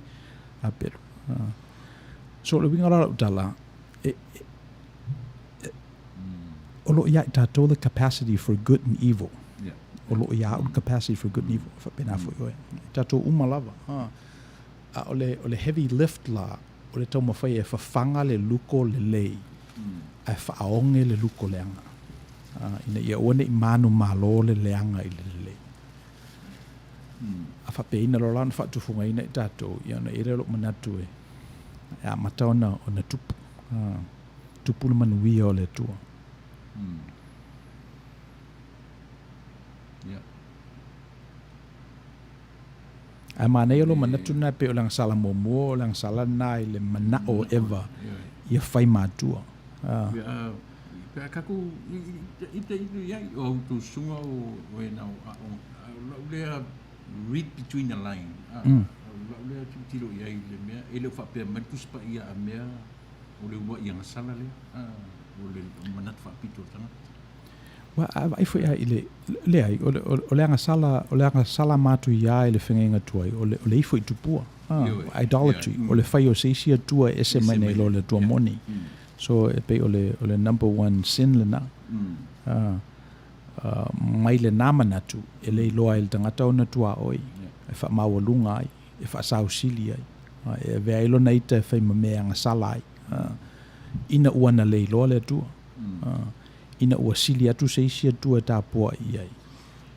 a pelu. So o le uiga la o lau tala, e, e, e, o lo o ia i tatou the capacity for good and evil. Yeah. O lo o ia au le capacity for good and evil. Faapena foi oe. Tatou uma lava. A o le, o le heavy lift la, o le taumafai e fafaga le luko lelei, ae faaoge le luko leaga. Ina ia aua ne i manumalo le leaga i le lelei. A faapeina loa la ona faatufugaina i tatou, ia ona i ai lea o lou manatu e, e amata ona, ona tupu. Tupu le manuia o le Atua. Yeah. Ae manaia lou manatu lena e pei o le agasala muamua o le agasala lena i le manao o Eva ia fai matua. Pe a tatou ita ita i ai o outou susuga o e na o o lau lea read between the line. O lau lea tilotilo i ai i le mea e le o faapea mai le Tusi Paia a mea o le uluai agasala lea. O le manatu faapito o le tagata. Ua a vaai foi lava i le, leai, o le, o le agasala, o le agasala matuia i le feagaiga tuai, o le, o le ifo i tupua, idolatry, o le fai o se isi Atua e ese mai nei lo le Atua moni. So e pei o le, o le number one sin lena. Mai lena manatu, e le iloa ai e le tagata ona tuaoi, e faamaualuga ai, e faasausili ai, e avea ai lona ita e fai ma mea e agasala ai, ina ua na le iloa le Atua. Ina ua sili atu se isi Atua e tapuai i ai,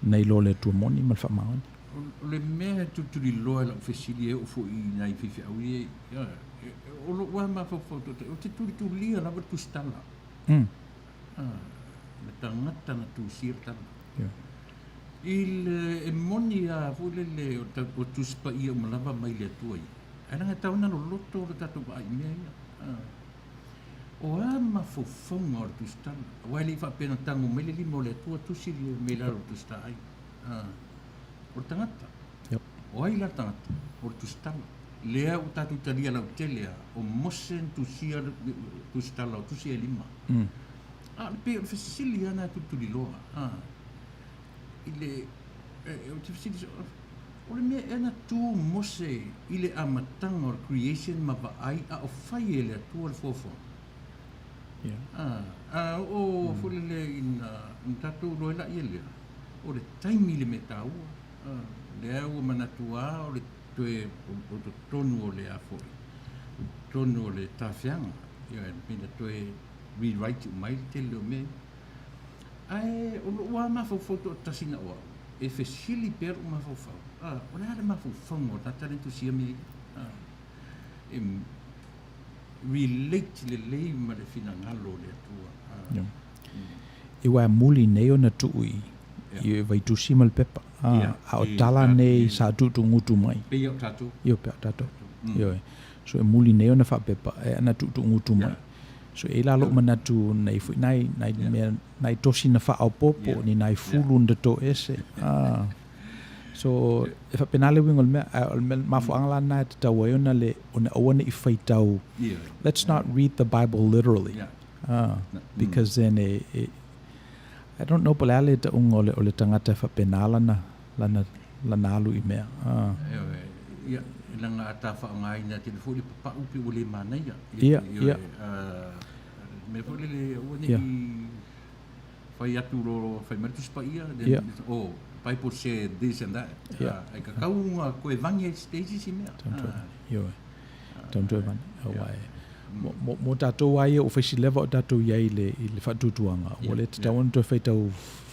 nai lo le Atua moni ma le faamaoni. O le mea e tulituliloa i lau fesili e oo foi i nai faifeau ia, o lou lava mafaufau toatasi, ou te tulitulia lava le tusitala. Le tagata na tusia le tala. I le, e moni lava foi lele o Tusi Paia uma lava mai le Atua ia, ae leaga e tatau ona loloto lo tatou vaai i mea ia. O a mafaufauga o le tusitala? Aua e le i faapea na tago mai le lima o le Atua tusi le mea i lalo o le tusita ai. O le tagata. Yep. O ai la le tagata? O le tusitala. Lea ua tatou talia lautele lava, o Mose na tusia le tusitala o tusi e lima. A o le pei o le fesili lava lena e tulituliloa. I le, ou te fesili soo, O le mea ea na tu Mose i le amataga o le creation ma vaai a o fai e le Atua le fuafuaga? A oo foi lele ina tatou iloa ai laia lea, o le taimi le mea taua. Lea ua manatu lava o le toe o totonu o le a foi, o totonu o le tafeaga, ioe, pei na toe rewrite uma ai le tele o mea ia. Ae o lou lava mafaufau toatasi na o au, e fesili pea lou mafaufau, a, o le a le mafaufauga o tagata lea na tusia mea ia? A, e relate lelei ma le finagalo o le Atua. A, yeah. E ua muli nei ona tuu i, yeah. i vaitusi ma le pepa. A, yeah. a o tala nei sa tuutuugutu mai. Pei o tatou. Ioe, pei o tatou. Ioe. So e muli nei ona faapepa, e ana tuutuugutu mai. Yeah. So e i ai la lou manatu nei foi nai nai mea nai tosi na faaopoopo ni nai fulu na toese. So e faapena le uiga o le mea, ae o le mafuaaga la lena e tatau ai ona le ona aua ne i faitau. Let's not read the Bible literally. Because then e, e I don't know po o le a le tauga o le o le tagata e faapena lana. lana lana alu i mea. Ah. Ioe, ia, leaga a ta faaaogaina tele foi le papau pe ua le manaia. Ia, ia. Ioe, mea foi lele aua ne i fai atu loa fai mai le Tusi Paia, then, oh, Bible said this and that. Ia. Ai kakau ona koe vangi ai te isi isi mea. Tau toe vane. Ioe. Tau toe vane. Aua e, mo, mo, mo tatou lava ia ua fai si leva o tatou i ai i le, i le faatuatuaga, ua le tatau ona toe faitau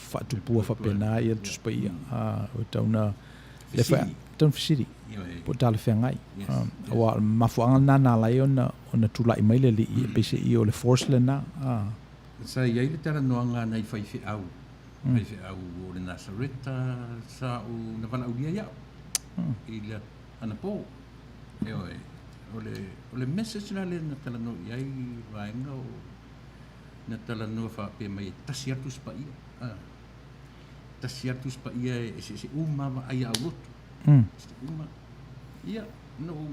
faatupua faapena ia le Tusi Paia. A, ua tatau ona, le fa, tatau ona fesili, po o talafeagai. Aua o le mafuaaga lena na ala ai ona, ona tulai mai le Alii, e peiseai o le force lena. A. Sa i ai le talanoaga a nai faifeau, faifeau o le Nasareta sa ou na valaaulia ai au i le anapo. Ioe, o le, o le message la lea na talanoa i ai vaega o na talanoa faapea mai e tasi lava le Tusi Paia. A, tasi lava le Tusi Paia e eseese uma lava vaai a aulotu. Eseese uma. Ia, na ou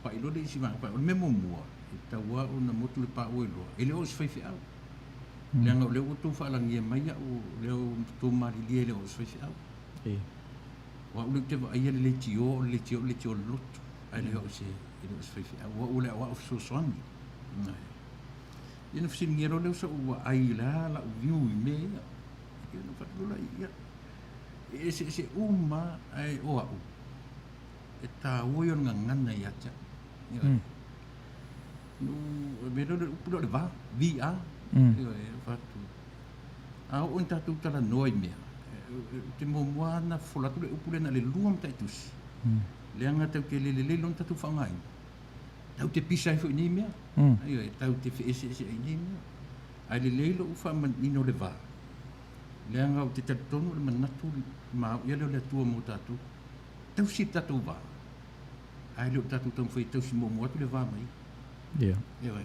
pai loa le isi vaega, o le mea muamua, e tatau lava ona motu le paua i loa, e le o se faifeau. Leaga o lea ua outou faalagia mai au, o lea ua outou malilie e le o se faifeau. O au lea ou te vaaia le leitio, o le leitio, o le leitio o le lotu, ae le o se, e le o se faifeau. O au o le aoao fesoasoani. Ia na fesiligia loa lea o so'u vaai o le a la'u view i mea ia. Ia na fa'atu loa ia, e eseese uma lava, ae o a'u, e tāua ia o le gagana ia te a'u. Ioe. Nu, e mea lea o le upu lea o le va, VA. Ioe, e fa'atu. A oo ina tatou talanoa i mea, ou te muamua lava ona fofola atu le upu lea na o le lua mataitusi, leaga tatou te le lelei loa ona tatou faaaogaina. Tatou te pisa ai foi i nei mea. Ioe, tatou te feeseeseai i nei mea. Ae lelei lou faamanino o le va, leaga ou te talitonu o le manatu maoia lea o le Atua mo tatou. Tausi le tatou va, ae le o tatou taumafai e tausi muamua atu le va ma ia. Ioe.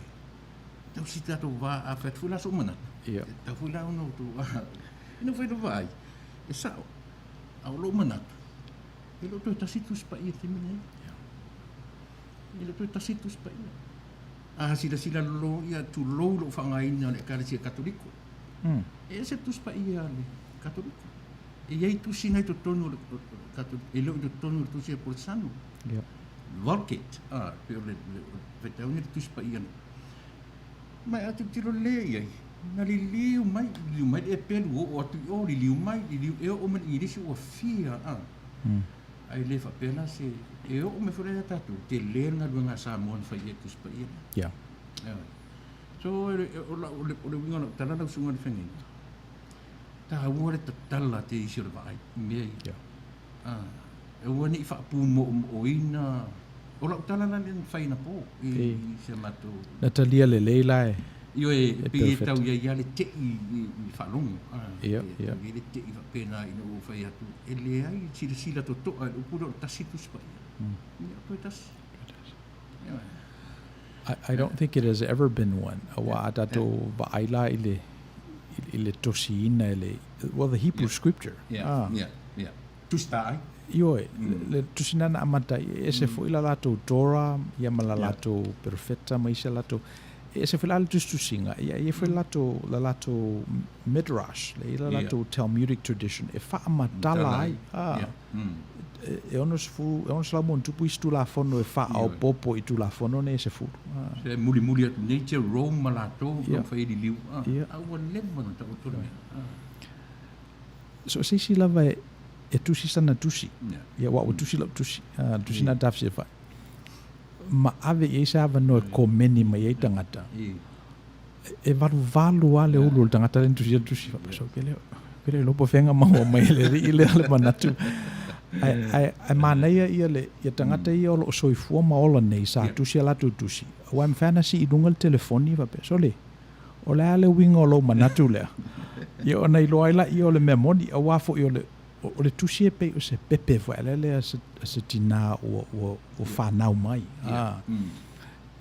Tausi le tatou va, a fai atu foi la sou manatu, e tatau foi la ona outou, ina ua fai lou vaai, e sao, a o lou manatu, e le o toe tasi le Tusi Paia i le taimi lenei. E le o toe tasi le Tusi Paia. A silasila lolo ia tulou lou faaaogaina o le Ekalesia Katoliko. E ese le Tusi Paia a le Katoliko. E i ai tusi na i totonu o le Katoliko, e le o i totonu o le Tusi a Polesano. Vulgate, a, pei o le faitauina le Tusi Paia na. Ma a tilotilo lelei i ai, na liliu mai, liliu mai le epelu, oo atu i o, liliu mai, liliu, e oo mai i le Igilisi ua fia, a. Ae le faapea la se, e oo mai foi la ia tatou, tele le galuega a Samoa na fai i ai le Tusi Paia lea. Ioe. So, o le, o le uiga o lau tala lau susuga i le feagaiga, taua le tatala te isi o le vaai i mea ia. Aua ne i faapumoomoona. O lau tala la lea na fai anapo i si a matou. Na talia lelei la e. Ioe, e pei e tau i ai lava le tei i le faalogo. E tau i ai le tei faapena ina ua ou fai atu, e leai, silasila totoa i le upu lea o le tasi le Tusi Paia. Ia, toe tasi. Ioe. I don't think it has ever been one. Aua a tatou vaai la i le, i le tosiina e le, well, the Hebrew scripture. Yeah, yeah, yeah. Tusi taai. Ioe, le tusi na na amata ai, e ese foi la latou Torah, ia ma la latou perofeta ma isi a latou, e ese foi la le tusitusiga, ia e i ai foi le latou, la latou Midrash, le i ai la latou Talmudic tradition e faamatala ai. Ah. E 60, e 600 ma ona tupu isi Tulafono e faaopoopo i Tulafono nei e 10. Se mulimuli atu nei Jerome ma latou ma fai liliu, a ua leva ona taoto le mea. So se isi lava e tusi sana tusi, ia aua ua tusi lau tusi, tusi na ta fai. Ma ave i ai se avanoa e komeni mai ai tagata. E valuvalu lava le ulu o le tagata lea na tusia le tusi. Faapea, so, ke le, ke le iloa po o fea na maua mai e le alii lea le manatu. Ae, ae, ae manaia ia le, ia tagata ia o lo o soifua ma ola nei sa tusi a latou tusi. Aua e mafai ona sii i luga le telefoni faapea, sole, o le a le uiga o lou manatu lea? Ia ona iloa ai laia o le mea moni, aua foi o le, o le tusi e pei o se pepe foi a le lea a se tinā ua, ua, ua fanau mai.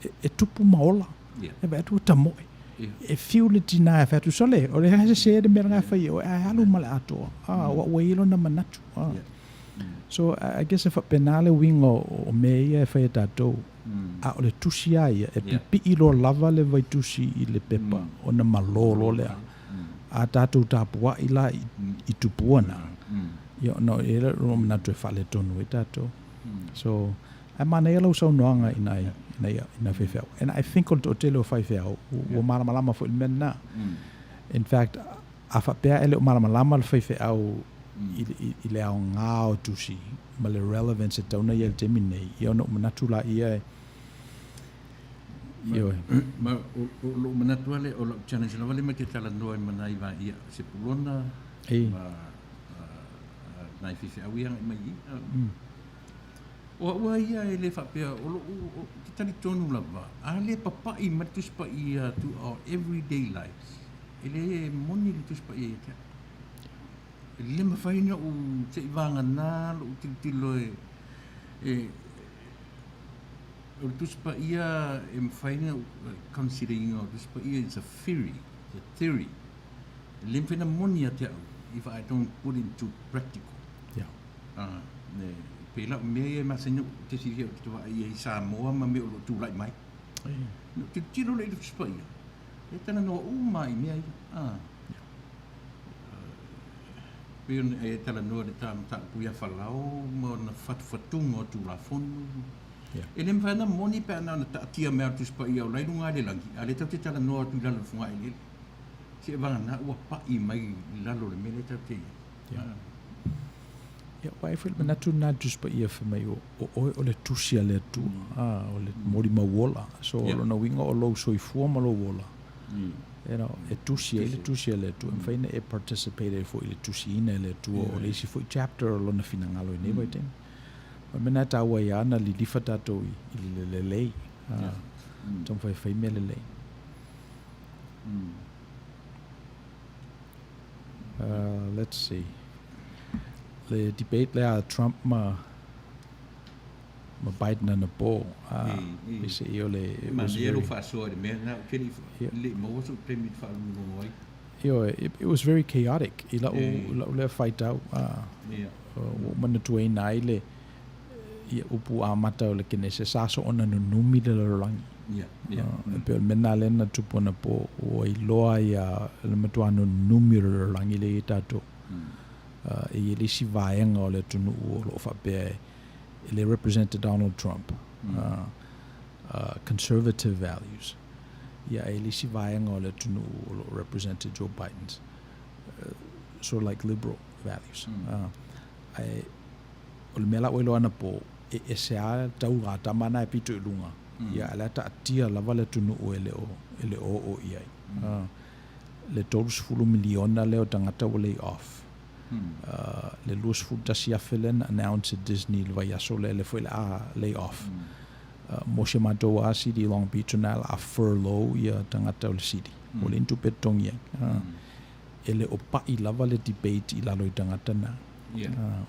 E, e tupu ma ola. E vaai atu ua tamoe. E fiu le tinā e fai atu, sole, o le sese le mea lena e fai e oe, ae alu ma le atoa. Aua ua i ai lona manatu. So, I guess e faapena le uiga o mea ia e fai e tatou. A o le tusi lava ia, e pipii loa lava le vaitusi i le pepa ona malo loa lea. A tatou tapuai la i tupua na, Ia ona e i ai lou manatu e faaletonu ai tatou. So, ae manaia lau saunoaga i nai, i nai, i nai faifeau. And I think o le toatele o faifeau ua malamalama foi i le mea lena. In fact, a faapea e le o malamalama le faifeau i, i, i le aoga o tusi ma le relevance e tatau ona i ai i le taimi lenei, ia ona ou manatu laia e, Ioe. Ma o lou manatu lava lea, o lau challenge lava lea ma te talanoa ai ma nai va ia Sepulona ma nai faifeau ia agai mai i i. O au lava ia e le faapea, o lou, ou te talitonu lava, a le papai mai le Tusi Paia to our everyday lives, e le moni le Tusi Paia ia te au. E le mafai ona ou se i vagana lou tilotilo e, e O le Tusi Paia e mafai ona consider ina o le Tusi Paia is a theory, it's a theory. E le mafai ona moni ia te au if I don't put it into practical. Yeah. Ah, ne, pei la o mea ia e masani ou te silafia ou te vaai ai i Samoa ma mea o lo o tulai mai. Na ou tilotilo lea i le Tusi Paia, e talanoa uma lava i mea ia. Ah. Pei ona e talanoa i le ta mataupu ia Falao ma ona fatufatuga o Tulafono. E le mafai ona moni pe ana ona taatia mai lava le Tusi Paia o la e i luga i le lagi, a o lea tatou te talanoa atu i lalo o le fogaeleele. Se vagana ua pai mai i lalo o le mea lea tatou te i ai. Ia, ua i ai foi le manatu lena i le Tusi Paia fai mai o oe o le tusi a le Atua, o le molimau ola. So, o lona uiga o lou soifua ma lou ola, You know, e tusi ai le tusi a le Atua. E mafai ona e participate ai foi i le tusiina e le Atua o le isi foi chapter o Lona finagalo i nei vaitaimi. O le mea lena e taua ai lava ona lilifa tatou i le lelei, taumafai e fai mea lelei. Let's see. Le debate lea a Trump ma ma Biden anapo. E se o le E manaia lou faasoa i le mea lena, ou te le i maua sou taimi i te faalogologo ai. Ioe, it was very chaotic i lau, lau lea faitau. Ua ou manatuaina ai le ia upu amata o le Kenese, sa soona nunumi le lalolagi. E pei o le mea lena lea na tupu anapo, ua iloa ai le matua nunumi o le lalolagi lea e i ai tatou. E i ai le isi vaega o le atunuu o lo o faapea e e le represent e Donald Trump conservative values ia e le isi vaega o le atunuu o lo o represent e Joe Biden's sort of like liberal values. Ae o le mea la ua iloa anapo e ese lava le tau a tama na e pito i luga ia ae o le a taatia lava le atunuu e le o e le o oo i ai. Le 30 miliona lea o tagata ua lay off. Le 21,000 lea na announce e Disney i le vaiaso lea, lea foi o le a lay off. Mo si a matou lava city i Long Beach ona o le a furlough ia tagata o le city. Ua leai ni tupe e totogi ai. E le o pai lava le debate i lalo i tagata na.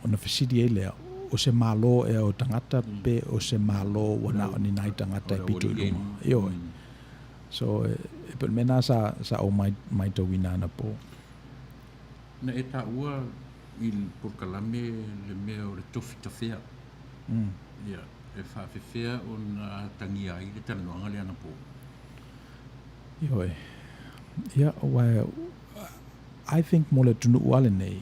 Ona fesili ai lea, o se Malo ea o tagata pe o se Malo ua na o ni nai tagata e pito i luga. Ioe. So, e pei o le mea lena sa, sa ou matauina anapo. Na e taua i le polokalame le mea o le tofi tafea. Ia, e faafefea ona atagia ai le talanoaga lea anapo? Ioe. Ia, aua I think mo le atunuu lava lenei,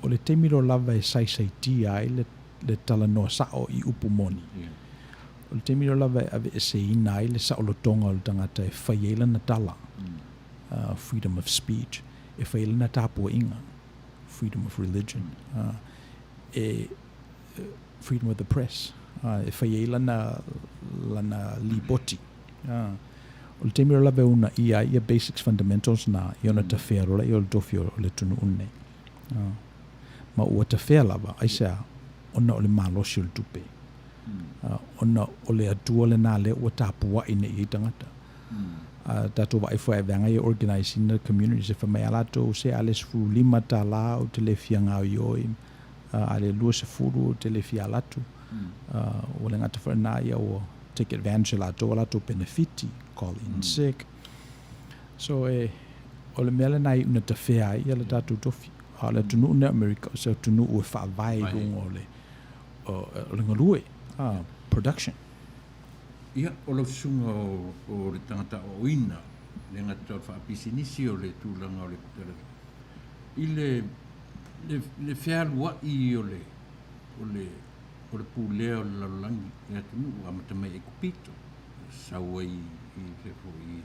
o le taimi loa lava e saisaitia ai le, le talanoa sao i upu moni. O le taimi loa lava e aveeseina ai le saolotoga o le tagata e fai ai lana tala, freedom of speech, e fai ai lana tapuaiga, freedom of religion, e, freedom of the press, e fai ai lana, lana lipoti. O le taimi loa lava e uunaia ai ia basics fundamentals na, ia ona tafea loa lea o le tofi o le atunuu lenei. Ma ua tafea lava, aisea, ona o le malosi o le tupe. Ona o le Atua lena lea ua tapuai nei i ai tagata. A tatou vaai foi aveaga ia organise ina communities e fai mai a latou se a le $15 ou te le fia gaoioi, a le 20 ou te le fia ala atu. Ua le gata foi lena ia ua take advantage e latou a latou penefiti, call in sick. So e, o le mea lena e iu ina tafea ai ia le tatou tofi. A o le atunuu lenei o Amerika, o se atunuu e faavae i luga o le, o le galue, production. Ia, o lau susuga o le tagata aoaoina, le gata o le faapisinisi, o le tulaga o le, i le. Le le fealua'i o le o le o le pulea o le lalolagi i atunuu ua amata mai Aikupito, sau ai i fea foi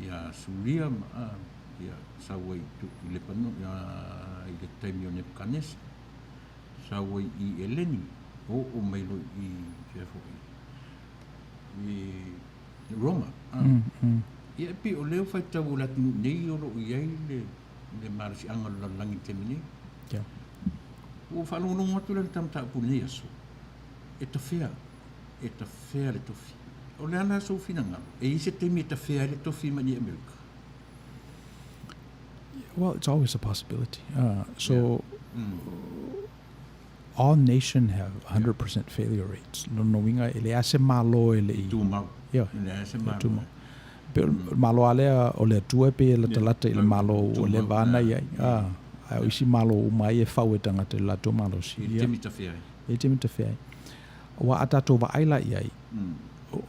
ia Suria ma a ia sau ai i Lepanon i le taimi o Nepukanesa, sau ai i Eleni, oo mai loa i fea foi i Roma. Ia e pei o lea ua faitau o le atunuu nei o lo o i ai le le malosiaga o le lalolagi i le taimi nei. Yeah. Ua ou faalogologo atu la i le mataupu i lenei aso, e tafea, e tafea le tofi. O le a la sou finagalo? E i ai se taimi e tafea ai le tofi mai i Amerika? Well, it's always a possibility. So, yeah. All nation have 100% failure rates. Lona uiga, e leai se Malo e le i... Tumau. Ioe. E leai se Malo. Tumau. Pei o le Malo lava lea o le Atua e pei e latalata i le Malo ua leva lava ona i ai. Ae o isi Malo uma ai e fau e tagata i le latou malosi. I le taimi tafea ai. I le taimi tafea ai. Aua a tatou vaai la i ai,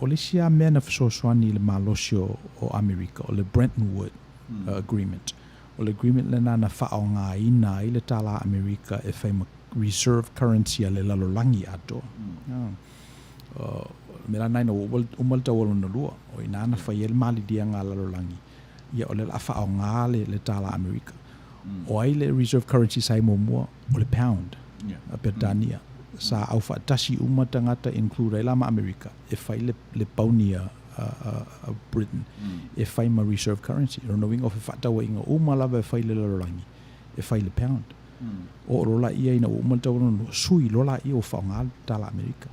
o le isi lava mea na fesoasoani i le malosi o Amerika, o le Bretton Woods Agreement. O le agreement lena na faaaogaina ai le tālā Amerika e fai ma reserve currency a le lalolagi atoa. O le mea la lena ina ua uma le taua lona lua, o i ina na fai ai le maliliaga a lalolagi, ia o lea o le a faaaoga le tālā Amerika. O ai le reserve currency sa i muamua? O le pound a Peretania. Sa aufaatasi uma tagata include ai la ma Amerika e fai le pauni a Britain e fai ma reserve currency. O lona uiga o fefaatauaiga uma lava e fai i le lalolagi e fai i le pound. Oo loa laia ina ua uma le tau lona lua, sui loa laia ua faaaoga le tala Amerika.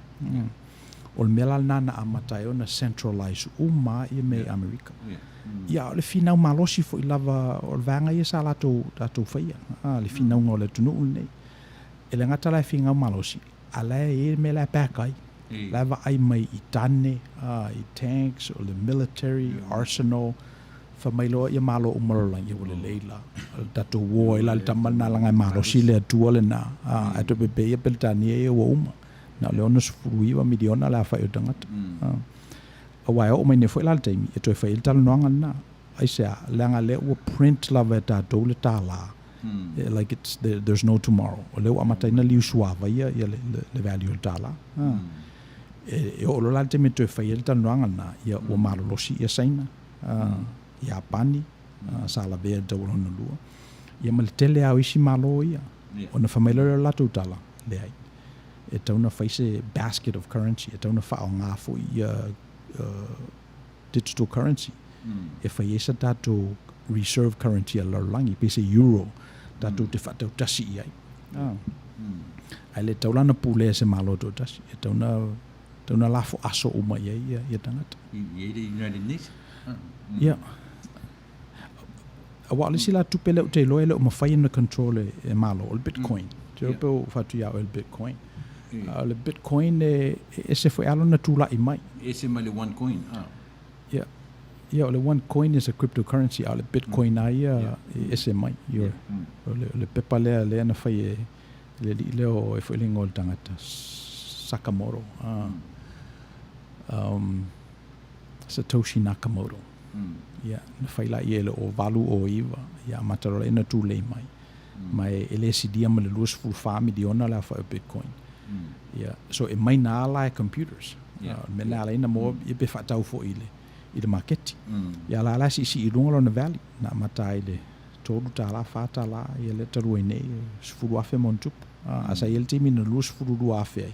O le mea la lena na amata ai ona centralize uma lava mea i Amerika. Ia, a o le finau malosi foi lava o le vaega ia sa latou latou faia, le finauga o le atunuu lenei. E le gata la e finau malosi, a la e i ai le mea la e pack ai. La e vaai mai i tane, i tanks, o le military, arsenal, fai mai loa ia malo uma lalolagi, ia ua lelei la. O le tatou war ai la le tama lena leaga e malosi le Atua lena, ae toe pepe ia Peretania ia ua uma. Na o le 69 miliona le aofai o tagata. Aua e oo mai nei foi la le taimi e toe fai ai le talanoaga lena. Aisea? Leaga lea ua print lava e tatou le tālā, like it's, there's no tomorrow. O lea ua amata ai ona liu suava ia le, le value o le tālā. E oo loa la le taimi e toe fai ai le talanoaga lena, ia ua malolosi ia Saina, Iapani, sa lavea i le tau o lona lua, ia ma le tele lava o isi Malo ia. Ona fai mai loa lea o le latou tala, leai, e tatau ona fai se basket of currency, e tatau ona faaaoga foi ia digital currency e fai ai sa tatou reserve currency a le lalolagi, pei se euro tatou te faatautasi i ai. Ae le tatau la ona pulea e se Malo toatasi, e tatau ona tatau ona lafo aso uma i ai ia tagata. I ai le United Nations. Ia. Aua o le isi la tupe lea ou te iloa e le o mafai ona control e Malo, o le Bitcoin. Te iloa pe ua ou fai atu ia oe i le Bitcoin. A o le Bitcoin e ese foi lava lona tulai mai. E ese mai le one coin, a. Ia, ia o le one coin is a cryptocurrency, a o le Bitcoin lava ia e ese mai. Ioe. O le pepa lea lea na fai e le alii lea o e foi le igoa o le tagata, Sakamoto, a. Satoshi Nakamoto. Ia, na fai laia i le 0809, ia amata loa laia ona tulei mai. Ma e le silia ma le 24 miliona le aofai o Bitcoin. Ia, so e maina lava la e computers. Ia. O le mea lea e ala ai ona maua ia pe faatau foi i le i le maketi. Ia la la e siisii i luga lona value, na amata ai i le $3, $4, ia lea talu ai nei, 10,000 ma ona tupu. A sa i ai le taimi na 22,000 ai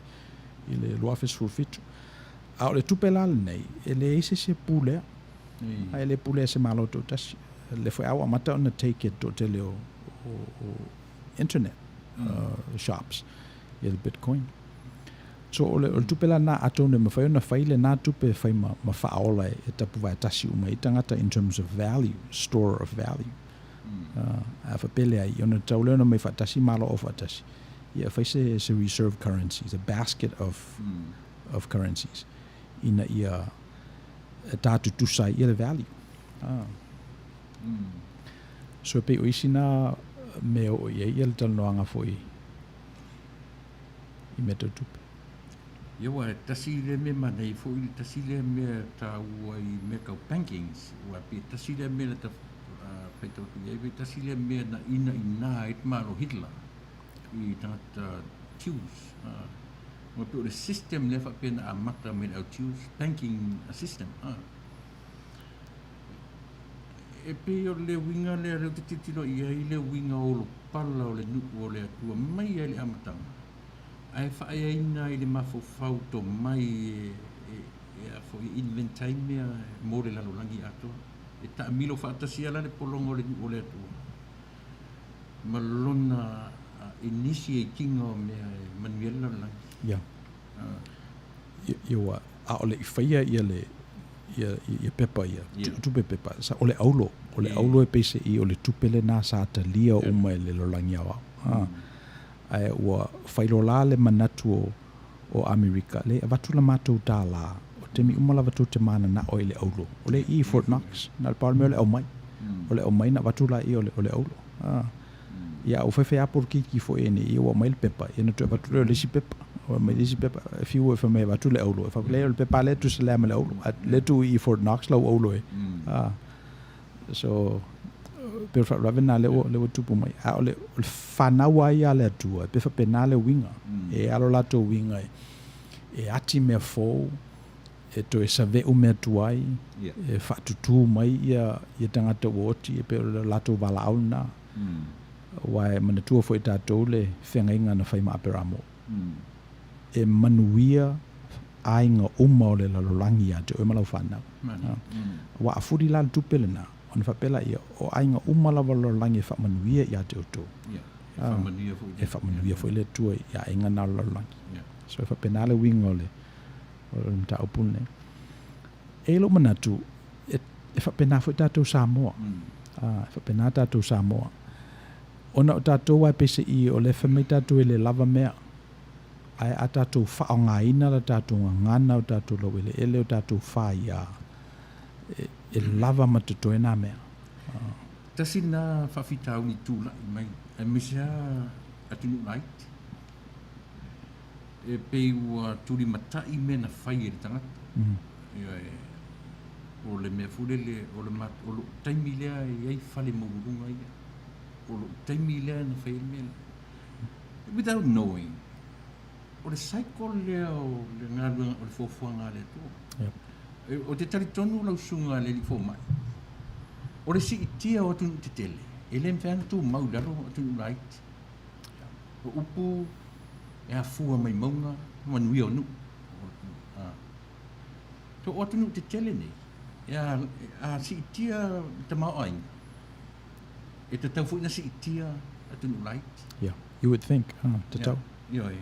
i le 2017. A o le tupe la lenei, e leai se isi e pulea, e le pulea e se Malo toatasi. O lea foi lava ua amata ona take e le toatele o internet shops ia le Bitcoin. So o le tupe la lena, atonu e mafai ona fai lena tupe e fai ma faaola e tapuvae tasi uma ai tagata in terms of value, store of value. A faapea leai, ona tatau lea ona omai faatasi Malo aufaatasi, ia e fai se reserve currency, se basket of of currencies ina ia tā tutusa ai ia le value. So e pei o isi nā mea o i ai ia le talanoaga foi i mea tau tupe. Ia aua e tasi lea mea manaia foi le tasi lea mea taua i mea tau bankings, aua pei e tasi lea mea na ta faitau atu i ai, pe tasi lea mea na inaina ai le Malo Hitler i tagata Jews. Ma pei o le system lea faapea na amata mai le au Jews, banking system. E pei o le uiga lea lea ou te tilotilo i ai le uiga olopala o le nuu o le Atua mai lava i le amataga, ae faaeaina i le mafaufau tomai e, e a foi, e invent ai mea mo le lalolagi atoa. E taamilo faatasi lava la le pologa o le nuu o le Atua ma lona initiate ina o mea e manuia ai le lalolagi. Ia. Ia ua ʻaʻole i faia ia le ia ia pepa ia tupe pepa sa o le aulo o le aulo e peiseai o le tupe lenā sa talia uma e le lalolagi aoao a ae ua failolā le manatu o o Amerika le avatu la matou tālā o taimi uma lava tou te mananao i le aulo o le i Fort Knox na o le pau o le mea o le aumai o le aumai na avatu laia o le o le aulo a Ia, a ua faifai lava polokiki foi nei, ia ua aumai le pepa, ia ona toe avatu lea o le isi pepa. Ua aumai le isi pepa, e fiu e fai mai e avatu le aulo. E fai, leai o le pepa lava lea e tusa lea ma le aulo. A lea tuu i Fort Knox lau aulo e. A, so, pei o le faalavelave lena lea ua, lea ua tupu mai. A o le, o le fanau lava ia a le Atua, e pei e faapena le uiga. E alo latou uiga e, e ati mea fou, e toe save'u mea tuai, e faatutū mai ia ia tagata ua oti, e pei o le latou valaau lena. Aua e manatua foi e tatou le feagaiga na fai ma Aperamo, e manuia aiga uma o le lalolagi ia te oe ma lau fanau. Aua a fuli la le tupe lena, ona faapea laia, o aiga uma lava o le lalolagi e faamanuia ia te outou. E faamanuia foi le Atua i aiga na o le lalolagi. So e faapena le uiga o le o le mataupu lenei. E i ai lou manatu, e, e faapena foi tatou Samoa. Mm. Ah, e faapena tatou Samoa. Ona o tatou lava e peiseai o lea e fai mai tatou e le lava mea. Ae a tatou faaaogaina la tatou gagana, o tatou laueleele, o tatou faia, e, e lava ma totoe nā mea. Ah. Tasi lena faafitauli tulai mai, aemaise lava atunuu laiti. E pei ua tulimatai mea na fai e le tagata. Ioe. O le mea foi lele, o le o lou taimi lea e i ai fale maualuluga ia. O lou taimi lea na fai ai le mea lea. Without knowing, o le cycle lea o le galuega, o le fuafuaga a le Atua. Yep. Ou te talitonu lau susuga i le alii fomai, o le siitia o atunuu tetele, e le mafai lava ona tumau i lalo atunuu laiti. O upu e afua mai mauga manuia o nuu. So o atunuu tetele nei, e a, a siitia le tamaoaiga, e tatau foi ona siitia atunuu laiti. Yeah, you would think, huh, tatau. Yeah, ioe.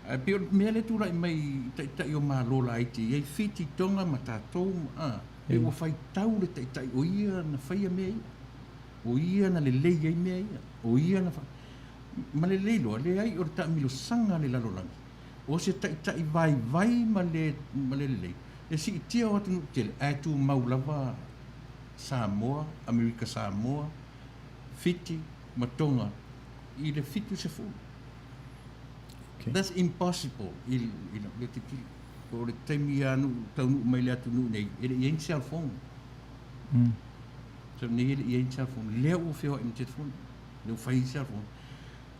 Ae pei o le mea lea e tulai mai i taitai o Malo laiti, e i ai Fiti, Tonga ma tatou, a, pei ua faitau le taitai o ia na faia mea ia. O ia na lelei ai mea ia. O ia na fa... Ma le lelei loa, leai o le taamilosaga a le lalolagi, o se taitai vaivai ma le, ma le lelei, le siitia o atunuu tele, ae tumau lava Samoa, Amerika Samoa, Fiti ma Tonga i le 70. Okay. That's impossible i, i le tilotilo. O le taimi a nuu taunuu mai le atunuu nei, e le i ai ni cell phone. So nei e le i ai ni cell phone. Lea ua feoai ma telefoni. Lea ua fai cell phone.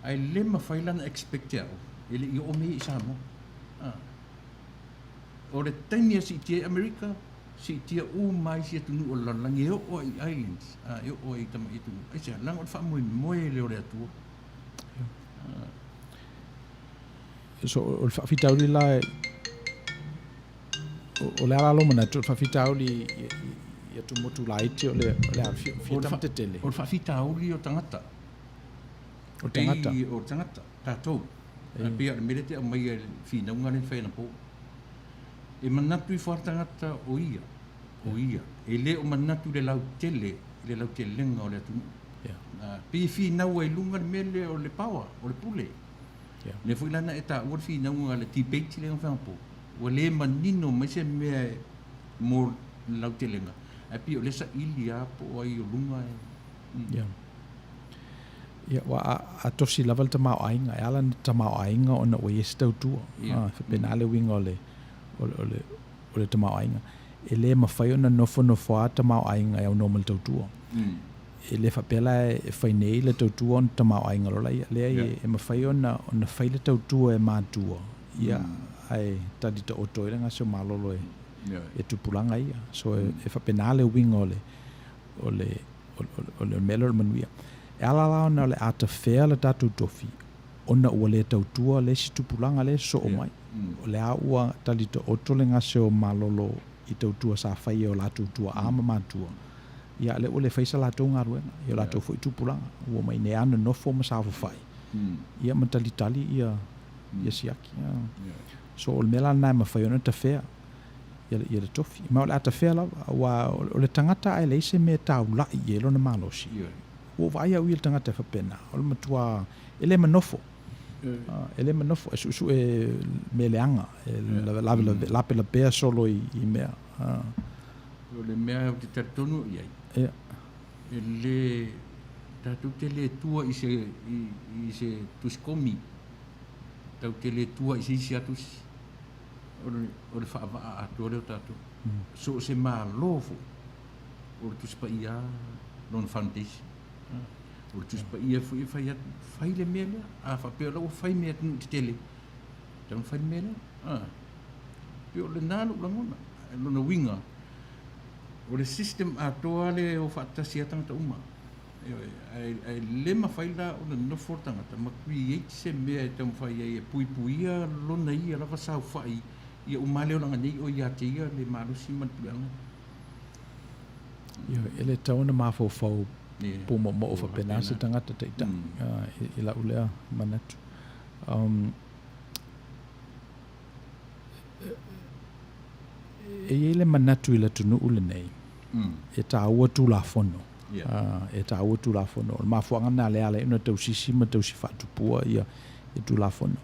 Ae le mafai la ona expect e au, e le i oo mea ia i Samoa. Ah. O le taimi e siitia ai Amerika, siitia uma ai isi atunuu o le lalolagi e oo ai i islands, ah, e oo ai i tamai atunuu. Aisea? Leaga o le faamoemoe lea o le Atua. Ah. So, o le faafitauli la, O le a la lou manatu, o le faafitauli i atumotu laiti o le a fia tama tetele. O le faafitauli o tagata. O tagata. Pei o tagata, tatou. E pei o le mea lea e te aumaia i le finauga lea na fai anapo. E manatu ifo lava le tagata o ia, o ia. E le o manatu i le lautele, i le lautelega o le atunuu. Pei e finau ai i luga le mea lea o le power, o le pule. Lea foi la na e taua le finauga, le debate lea na fai anapo. Ua le manino mai se mea mo le lautelega, ae pei o lea e saili lava po o ai o luga e. Ia. Ia, ua a, a tosi lava le tamaoaiga, e ala ona tamaoaiga ona ua i ai se tautua. Ia. A, e faapena le uiga o le, o le, o le, o le tamaoaiga. E le mafai ona nofonofo lava tamaoaiga e aunoa ma le tautua. e le faapea la e fai nei le tautua ona tamaoaiga loa laia. Leai, e mafai ona ona fai le tautua e matua, ia, ae tali taoto ai le gase o malolo e e tupulaga ia. So e faapena le uiga o le o le o le mea lea o le manuia. E ala la ona o le a tafea le tatou tofi ona ua le tautua le isi tupulaga lea e sosoo mai. O lea ua tali taoto le gase o malolo i tautua sa fai e o latou tuaa ma matua, ia lea ua le fai sa latou galuega i o latou foi tupulaga, ua omai nei lava nonofo ma saofafai, ia ma talitali ia ia siaki. So o le mea la lena e mafai ona tafea ia ia le tofi. Ma o le a tafea lava, aua o le tagata a e leai se mea e taulai i ai lona malosi, ua ou vaai au ia i le tagata e faapena, o le matua e le manofo. E le manofo, e suesue mea leaga, e lavelave, lapelapea solo i mea. O le mea ou te talitonu i ai, e le, tatou te le tua i se, i se tusi komi, tatou te le tua i se isi lava tusi, o le faavaa atoa lea o tatou. So o se Malo foi, o le Tusi Paia lava lona foundation. O le Tusi Paia foi e fai atu, fai le mea lea. A faapea o la ua fai mea e atunuu tetele, tatau ona fai le mea lea. A, pei o lena lou lagona. Lona uiga, o le system atoa lea e o faatasi lava tagata uma. Ioe, ae le mafai la ona nofo le tagata ma create se mea e taumafai ai e puipuia lona ia lava saofai ia uma lava le olaga nei o ia te ia le malosi ma le puleaga. Ioe, e le tatau ona mafaufau pumoomoo faapena se tagata taitai i lau lea manatu. E i ai le manatu i le atunuu lenei, e taua Tulafono. E taua Tulafono. O le mafuaaga lena lea e ala ai ona tausisi ma tausi faatupua ia Tulafono.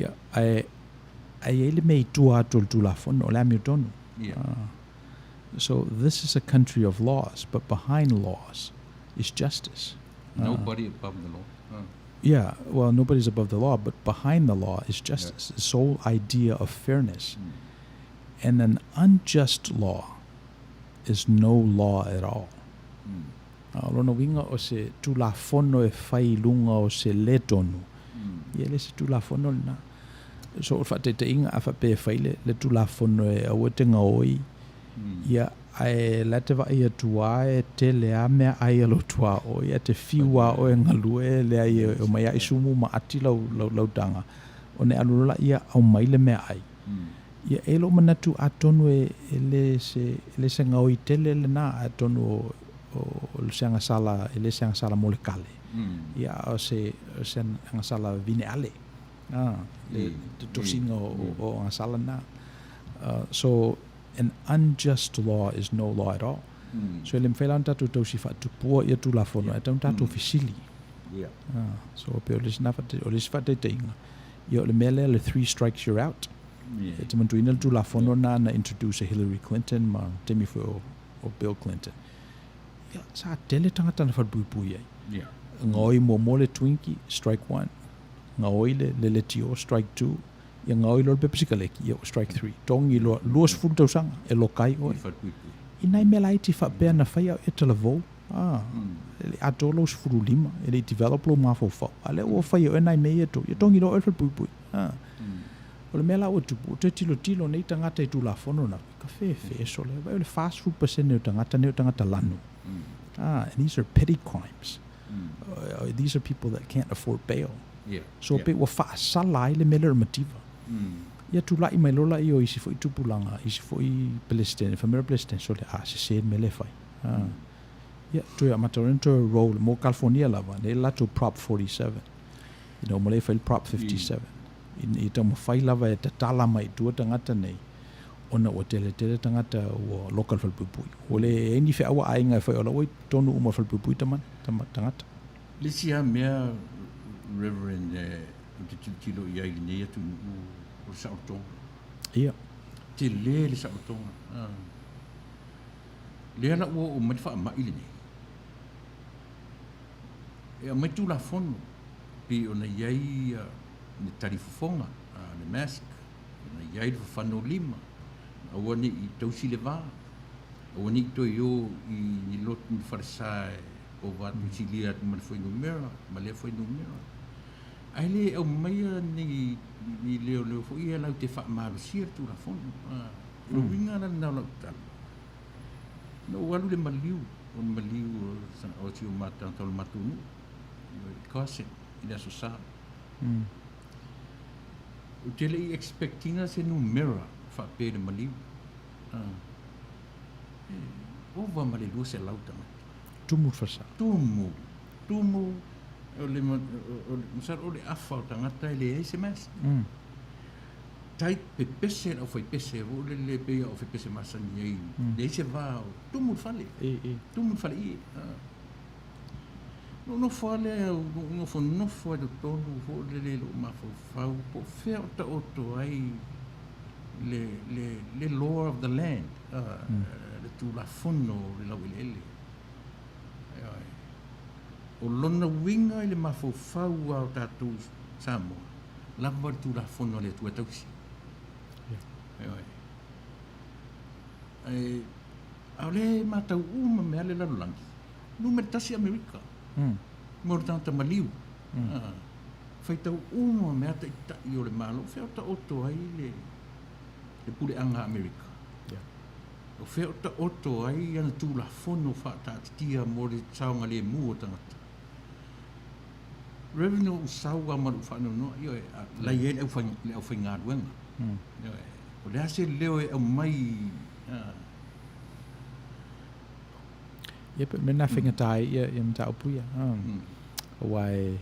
Ia, ae i ai le mea i tua atu o le Tulafono, o le amiotonu. So this is a country of laws, but behind laws is justice. Nobody above the law. Yeah, well, nobody's above the law, but behind the law is justice, this whole idea of fairness. And an unjust law is no law at all. O lona uiga o se Tulafono e fai i luga o se le tonu, ia e le se Tulafono lena. So o le faataitaiga, a faapea e fai le, le Tulafono e aua e te gaoi, ia, ae la e te vaai atu lava e tele lava meaai a lou tuaoi, ae te fiu lava oe e galue, e leai e omai lava isumu ma ati lau, lau, lau taga, ona e alu loa laia aumai le meaai. Ia, e i ai lou manatu atonu e, e le se, e le se gaoi tele lena, atonu o, o se agasala, e le se agasala mo le kale, ia, a o se, o se agasala vineale. Le tosiga o agasala na. So, an unjust law is no law at all. So, e le mafai la ona tatou tausi faatupua ia Tulafono, ae tatau ona tatou fesili. So, pei o le isi na o le isi faataitaiga, ia o le mea lea le three strikes you're out. E te manatuaina le Tulafono na na introduce e Hillary Clinton ma taimi foi o Bill Clinton. Ia, sa tele tagata na falepuipui ai. Gaoi muamua le Twinkie, strike one. Gaoi le, le letio, strike 2, ia gaoi loa le pepa sikaleki, ia ua strike 3. Togi loa, 20 tausaga e loka ai oe. I nai mea laiti faapea na fai a o e talavou, a, e le i atoa lou 15, e le i develop lou mafaufau, a lea ua fai e oe nai mea ia e tolu, ia togi loa oe le falepuipui. A. O le mea la ua tupu, ua toe tilotilo nei tagata i Tulafono na, ka fefe sole, vaai o le 40% o tagata nei o tagata lanu. Ah, and these are petty crimes. These are people that can't afford bail. So pei ua faasala ai le mea lea o le mativa. Ia tulai mai loa laia o isi foi tupulaga, isi foi Peresetene, fai mai loa le Peresetene, sole, a, sese le mea lea e fai. Ia, toe amata loa ona toe roll, mo California lava, nei le latou Prop 47. Ina ua uma lea fai le Prop 57. I taumafai lava e tatala mai i tua tagata nei, ona ua teletele tagata ua loka le falepuipui. Ua leai ni feau a aiga e fai o la ua i totonu uma o le falepuipui tama, tama, tagata. Le isi lava mea Reverend ou te tilotilo i ai i lenei atunuu o le saolotoga. Ia. Tele le saolotoga. Ah. Lea la ua oo mai le faamai lenei. E aumai Tulafono pei ona i ai le talifofoga, le mask, ona i ai le fafano lima, aua ne i tausi le va, aua ne i toe o i ni lotu ni falesa Ova atu silia atu ma le fuainumera ma lea fuainumera. Ae le aumaia ni ni leoleo foi ia latou te faamalosia le Tulafono. O le uiga la lena o lau tala, na ou alu i le maliu, o le maliu o si o matou tagata o le matou nuu i Carson i le Aso Sa. Ou te le i expect ina se numera faapea i le maliu. E ova ma le 200 tagata. Tumu le falesa. Tumu. Tumu, o le, masalo o le afa o tagata e leai se mask. Tai pepese le aufaipese foi lele pei o aufaipese masani ai, leai se va o tumu le fale. Tumu le fale ie. Na ou nofo lava lea, ou nofonofo lava i totonu foi lele i lou mafaufau po o fea o taoto ai le, le, le law of the land, le Tulafono o le laueleele. Ioe. O lona uiga i le mafaufau lava o tatou Samoa, lava le Tulafono a le Atua e tausi. Ioe. Ae, a o lea e matau uma mea le lalolagi, numera tasi Amerika, mo le tagata maliu. Faitau uma mea taitai o le Malo, o fea o taoto ai le, le puleaga a Amerika? O fea o taoto ai ana Tulafono faataatitia mo le saogalemu o tagata? Reverend o ou sau lava ma lou faanoanoa, ioe, a la e i ai le le aufaigaluega. Ioe, o le a se leo e aumai? Ia, pe mea na faigata ai ia mataupu ia. Aua e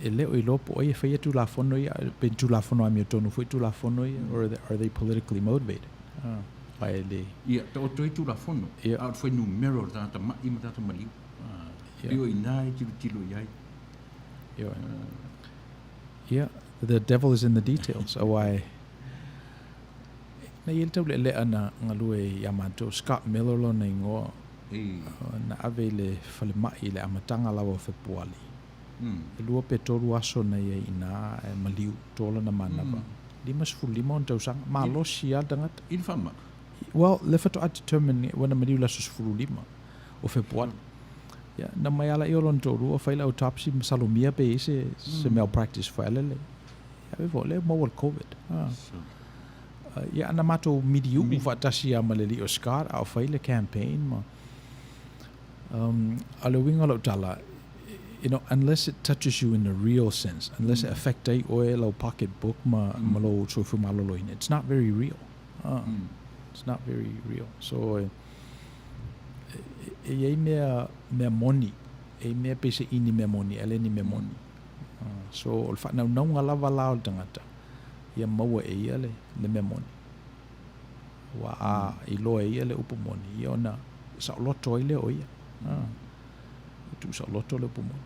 e le o iloa po o ai e faia Tulafono ia, pe Tulafono amiotonu foi Tulafono ia, or are they politically motivated? Aua e le. Ia, taoto ai Tulafono, a o le fuainumera o le tagata ma'i ma tagata maliu. Pei o i ina e tilotilo i ai. Ioe. Ia, the devil is in the details, aua e na i ai le taulealea na galue iā matou, Scott Miller lona igoa, na ave i le falemai i le amataga lava o Fepuali. E lua pe tolu aso na i ai i ina ae maliu, to lona manava. 55 ona tausaga, malosi lava le tagata. I le faamai? Well, le faatoa determine ua na maliu i le aso 15 o Fepuari. Ia, na mai ala ia o lona toalua fai le autopsy masalomia pe i ai se, se malpractice foi ale le. Ia ave foi lea maua le Covid. Ah. Ia, na matou miliu'u faatasi lava ma le alii o Scott a o fai le campaign ma a o le uiga o lau tala, you know, unless it touches you in the real sense, unless it affect ai oe lau pocket book ma, ma lou soifua maloloina, it's not very real. It's not very real. So, e, e i ai mea, mea moni, e i mea peise'i ni mea moni, ae le ni mea moni. So, o le faanaunauga lava la o le tagata, ia maua e ia le, le mea moni. Aua a iloa e ia le upu moni, ia ona saoloto ai lea o ia. E tuusaoloto le upu moni.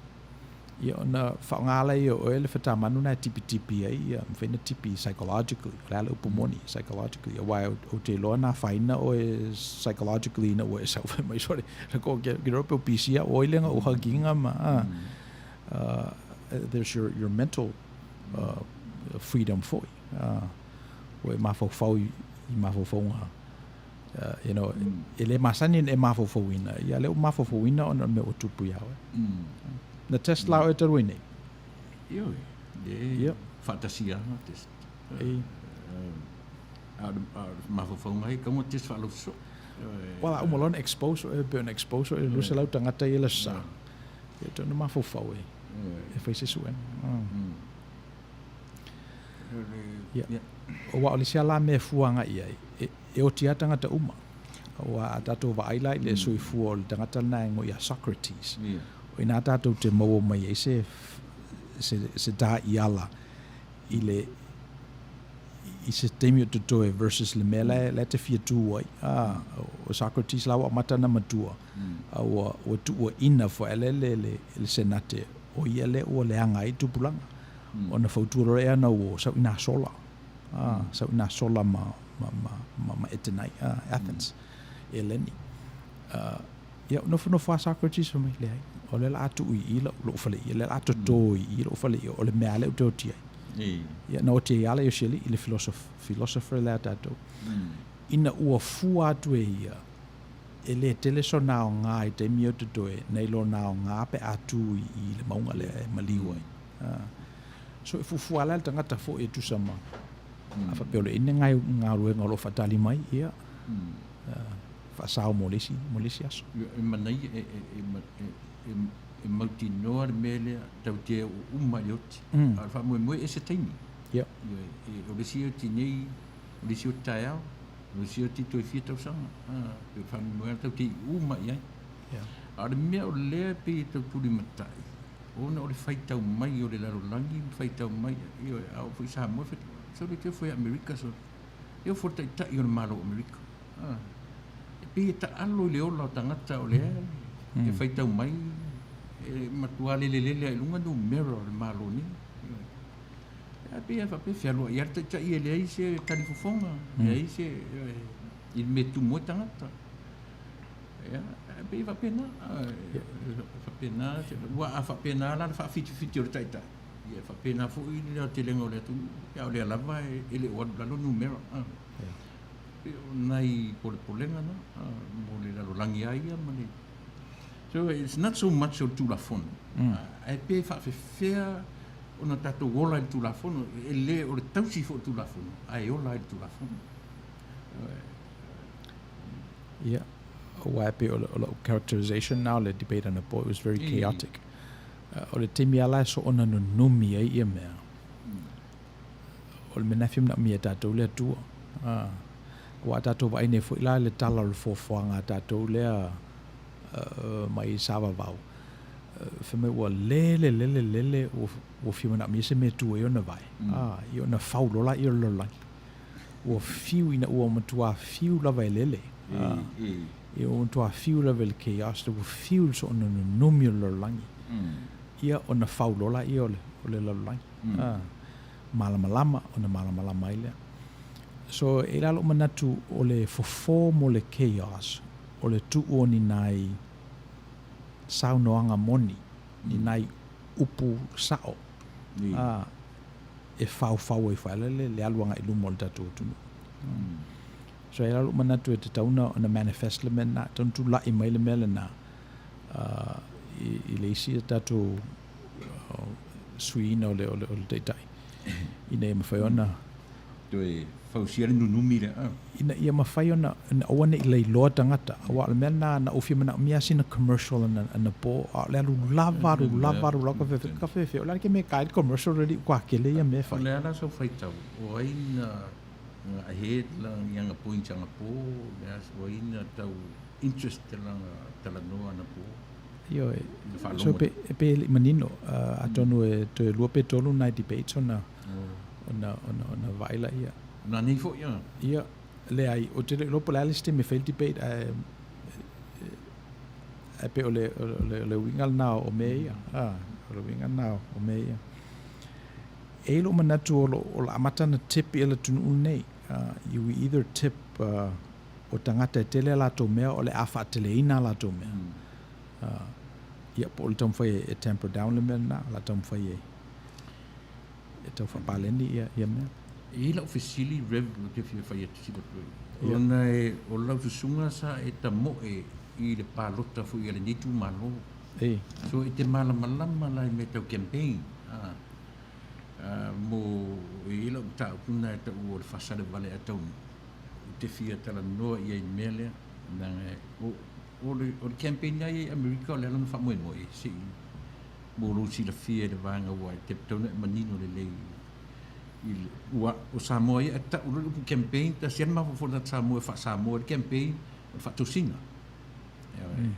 Ia ona faaaoga lea e oe le fatamanu lena e tipitipi ai, ia mafai ona tipi psychologically. O le a le upu moni psychologically? Aua ou te iloa na afaina oe psychologically ina ua e sau fai mai sole ko ke ke rope o pisi au oi lenga o hugging ma there's your mental freedom foi. Ua e mafaufau i mafaufauga you know, e le masani ona e mafaufauina, ia lea ua mafaufauina ona o le mea ua tupu iā oe. Na test la oe talu ai nei? Ioe, e faatasi lava na test. A o le mafaufauga ai, kau na test faalausoso. Well, a uma loa ona expose oe, pei ona expose oe i le 200 tagata ia i le aso Sa. Ia toe ona mafaufau e, e fai se suega. Ia. Aua o le isi lava la mea e fua agai i ai, e, e oti lava tagata uma. Aua a tatou vaai la i le soifua o le tagata lena e igoa ia Socrates, o i ina tatou te maua mai ai se, se, se taiala i le, i se taimi o totoe versus le mea la e te fia tū ai. O Socrates la ua amata ona matua, a ua, ua tuuaina foi le, le, le, le Senate, o ia lea ua leaga ai tupulaga. Ona fautua loa lea ana uo, sau i nā sola, sau i nā sola ma, ma, ma, ma, ma Etenai, Athens, Eleni. Ia, nofonofo lava Socrates fai mai, leai, o lea o le a tuu i i lou, lou faleie, o lea o le a toto i i lou faleie, o le mea lava lea ou te oti ai. Ia, na oti ai lava le Iosi alii, le philosopher lea a tatou. Ina ua fua atu e ia, E lē tele sona aogā i taimi o totoe nai lona aogā pe a tū i le mauga lea e maliu ai. So e fuafua la le tagata foi e tusa ma a faapea o le ine galuega o lo o faatali mai, ia, faasao mo le isi, mo le isi aso. E manaia, e, e, e, e mautinoa le mea lea, tatou te oo uma i le oti. A o le faamoemoe e ese taimi. O le isi oti nei, o le isi oti taeao, o le isi oti toe fia tausaga. E pei o le faamoemoe lava tatou te iu uma i ai. A o le mea o lea e pei e tau tulimatai, ona o le faitau mai o le lalolagi ma faitau mai, ioe, a oo foi i Samoa, sole te ofo ia Amerika, sole. E ofo le taitai o le Malo o Amerika. E pei e taalo i le ola o tagata o lea e faitau mai, e matua lelelele lava i luga numera o le Malo nei. Ae pei e faapea, fealuai lava le taitai e leai se talifofoga, leai se, i le mea e tumu ai tagata. Ia, e pei e faapena, faapena, aua a faapena la le faafitifitifiti o le taitai, ia e faapena foi le aotelega o le atunuu, a o lea lava e le o alu i lalo numera. Pei o nai polepolega na mo le lalolagi lava ia ma le. So it's not so much o le Tulafono, ae pe faafefea ona tatou ola i le Tulafono, e le o le tausi foi o le Tulafono, ae ola ai le Tulafono. Ia, aua e pei o lau characterization na o le debate anapo, it was very chaotic. O le taimi lava la e soona nunumi ai ia mea, o le mea lena e fia manaomia e tatou le Atua. Aua a tatou vaai nei foi la i le tala o le foafoaga a tatou lea mai Sa-Vavau, fai mai ua lele, lele, lele ua fia manaomia se mea e tu ai ona vae, ia ona fau loa lea o le lalolagi. Ua fiu ina ua matuā fiu lava e lele. Ia ua matuā fiu lava i le chaos, ua fiu i le soona nunumi o le lalolagi. Ia ona fau loa lea o le lalolagi. Malamalama, ona malamalama ai lea. So, e i ai la lou manatu o le fofo mo le chaos, o le tuu o ni nai saunoaga moni, ni nai upu sa'o. E faofao ai foi le le alu agai i luma o le tatou atunuu. So e i ai la lou manatu e tatau ona manifest le mea lena, tatau ona tulai mai le mea lena i le isi a tatou suiina o le o le taitai ina ia mafai ona toe fausia le nunumi lea. Ina ia mafai ona aua ne i lailoa tagata, aua o le mea lena na ou fia manaomia lava sina commercial anapo, a o le alu lava, alu lava, alu lava, ka fefe, o le a le ke mea e ka ai le commercial le liu kua kele ia mea e fai. O le a la sau faitau, o ai na ahead la i aga points anapo, o ai na tau interest lana talanoa anapo? Ioe, so pe, pe e le i manino, atonu e toe lua pe tolu nai debates ona, ona, ona, ona vaai laia. Na nei foi a? Ia, leai, ou te le iloa po o le a le isi taimi e fai le debate, ae, ae pei o le, o le, o le uiga lena o mea ia, a, o le uiga lena o mea ia. E i ai lou manatu o lo, o le a amata ona tip ia le atunuu lenei, you we either tip o tagata e tele a latou mea o le a faateleina a latou mea. Ia, po o le taumafai e tamper down le mea lena, o le a taumafai e e tau faapaleni ia, ia mea. E i ai lau fesili Rev ou te fia fai atu sina toe. Ona e, o lau susuga sa e tamoe i le palota foi a lenei itumalo. Ei. So e te malamalama la i mea tau campaign. A, a, mo, e i ai lau mataupu lena e taua o le faasalevale a Taunuu. Ou te fia talanoa i ai i le mea lea, leaga o, o le, o le campaign lava ia i Amerika o le a lona faamoemoe, se i mo lou silafia i le vaega ua e te tatau ona e manino lelei i le, ua, o Samoa ia e tau loa le upu campaign, tasi lava le mafaufau o le tagata Samoa e faa-Samoa ai le campaign, o le faatosina. Ioe.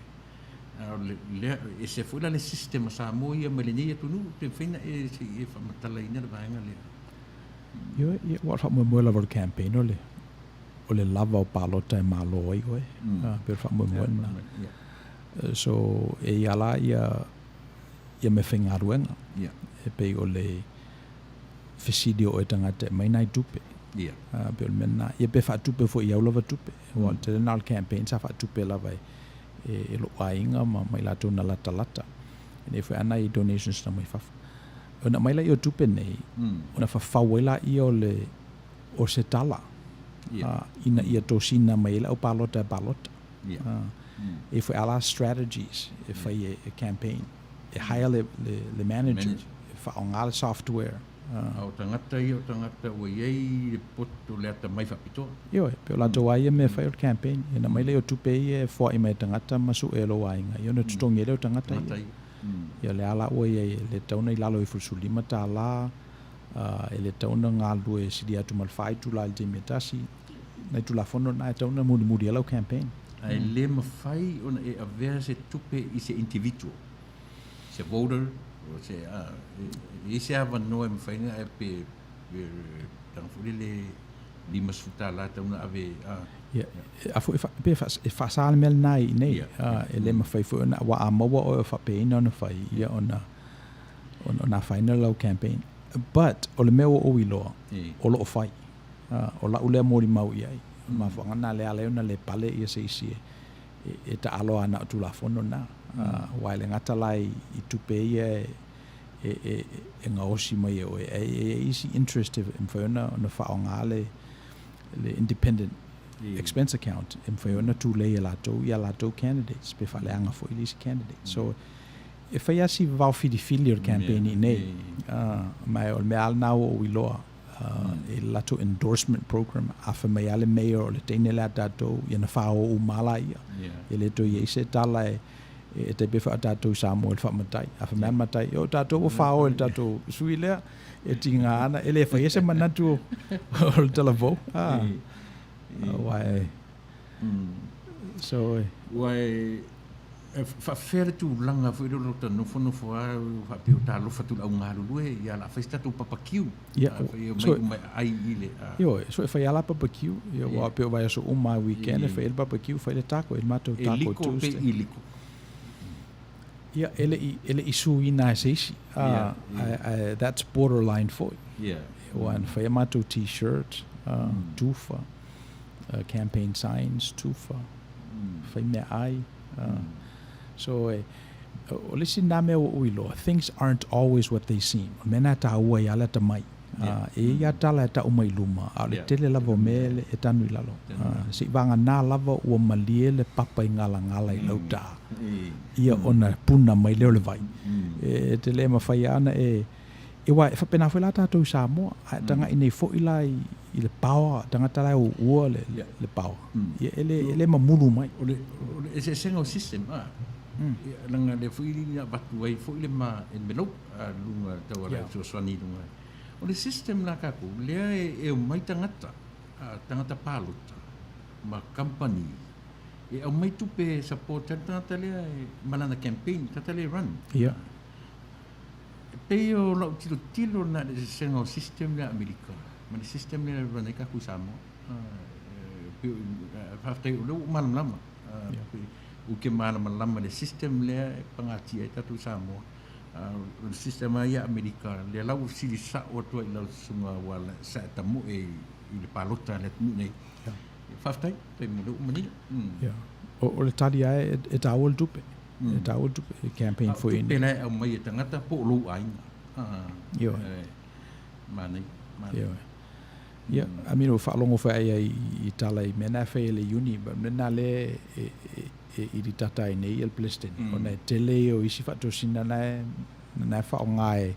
A o le, lea, e ese foi la le system a Samoa ia mai lenei atunuu, pe mafai ona e, se i e faamatalaina le vaega lea. Ioe, ia, ua o le faamoemoe lava o le campaign o le, o le lava o palota e malo ai oe. A, pei o le faamoemoe lena. So, e i ai la ia, ia meafaigaluega. E pei o le fesili o oe tagata e aumai nai tupe. A, pei o le mea lena. Ia pe faatupe foi i au lava tupe. Aua o le tele lena o le campaign sa faatupe lava e, e, e lou aiga ma, ma i latou na latalata. E nei foi a nai donations na mai fafo. Ona aumai laia o tupe nei, ona fafau ai laia o le, o se tala, ina ia tosina mai ai le au palota e palota. E foi ala strategies e fai e campaign. E hire le manager, e faaaoga le software. A o tagata ia o tagata ua i ai le poto le atamai faapitoa. Ioe, pei o latou lava ia mea e fai o le campaign. Ia ona aumai lea o tupe ia e foai mai e tagata ma sue e lou aiga, ia ona totogi ai lea o tagata ia. Ia o lea la ua i ai, e le tatau ona i lalo ifo i le $15, e le tatau ona galulue e sili atu ma le fa itula i le taimi e tasi. Nai Tulafono na e tatau ona mulimuli ai lau campaign. Ae le mafai ona e avea se tupe i se individual, se voter, o se, a, e i ai se avanoa e mafai ona e pe, pe tulaga foi lele $50 e tatau ona ave, a. Ia, a foi e pe e faasa le mea lena i inei. E le mafai foi ona, aua a maua oe o faapeina ona fai, ia ona, ona afaina lau campaign. But, o le mea ua ou iloa, o lo o fai. O la'u lea molimau i ai. O le mafuaaga lena lea e ala ai ona le pale ia se isi e taalo lava na o Tulafono na. Aua e le gata la i tupe ia e gaosi mai e oe, ae i ai isi interest e mafai ona faaaoga le independent expense account e mafai ona tulei e latou ia latou candidates pe faaleaga foi le isi candidate. So, e fai lava si vavao filifili o le campaign i inei. Ma o le mea lava lena ua ou iloa i le latou endorsement program, a fai mai lava le mayor o le teine lea a tatou, ia na fao uma lava laia. E le toe i ai se tala e e tai pei foi o tatou i Samoa i le faamatai. A fai mai lava le matai, o tatou ua fao e le tatou sui lea, e tiga ana, e le faia se manatu o le talavou. Aua e... So, Ua e faafefea le tulaga foi lea o lo ta nofonofo lava faapea o talofa atu i le au galulue, ia o le a fai se tatou papakiu. Ia, so, ai i le Ioe, so e fai lava la barbecue, ia aua pei o vaiaso uma lava weekend e fai ai le barbecue, fai le taco, e le matou E taco liko pe Tuesday. i liko? Ia, e le i, e le i suina e se isi, a, ae, ae that's borderline foi. Aua na fai a matou T-shirt, tufa, campaign signs, tufa, fai meaai. So, e, o le isi lena mea ua ou iloa, things aren't always what they seem. O le mea lena e taua ai lava le atamai. E i ai lava tala e tau mai i luma, a o le tele lava o mea e tanu i lalo. Se i vagana lava ua malie le papa i galagala i lauta, ia ona puna mai lea o le vai. E te le mafai lava ona e aua e faapena foi la tatou i Samoa, a e tagai nei foi la i le power, tagata la e uua le power, ia e le mamulu mai. O le eseesega o system, a, leaga lea foi na avatu ai foi le ma envelope a luga tauala e fesoasoani i luga. O le system la tatou, lea e omai tagata, tagata palota ma kamupani e aumai tupe e support ai le tagata lea ma lana campaign, tagata lea e run. E pei o lau tilotilo na i le eseesega o system lea a Amerika ma le system lea e run ai tatou i Samoa. Faafetai o lea ua ou malamalama. Ou te malamalama i le system lea e pagatia ai tatou i Samoa. O le system lava ia a Amerika, lea la ua fesili sao atu ai i lau susuga aua sa e tamoe i le palota a le atunuu nei. Faafetai, faafetai mo lea ua manino. O le tali lava e taua le tupe. E taua le tupe, e campaign foi. A o tupe la e aumai e tagata po o lou aiga. Ioe. Manaia, manaia. Ioe. Ia, I mean, ua faalogo foi ai ai i tala i mea na e fai e le uni, but mea na lea e iritata ai nei le President, ona e tele ia o isi faatosina na e, na e faaaoga e,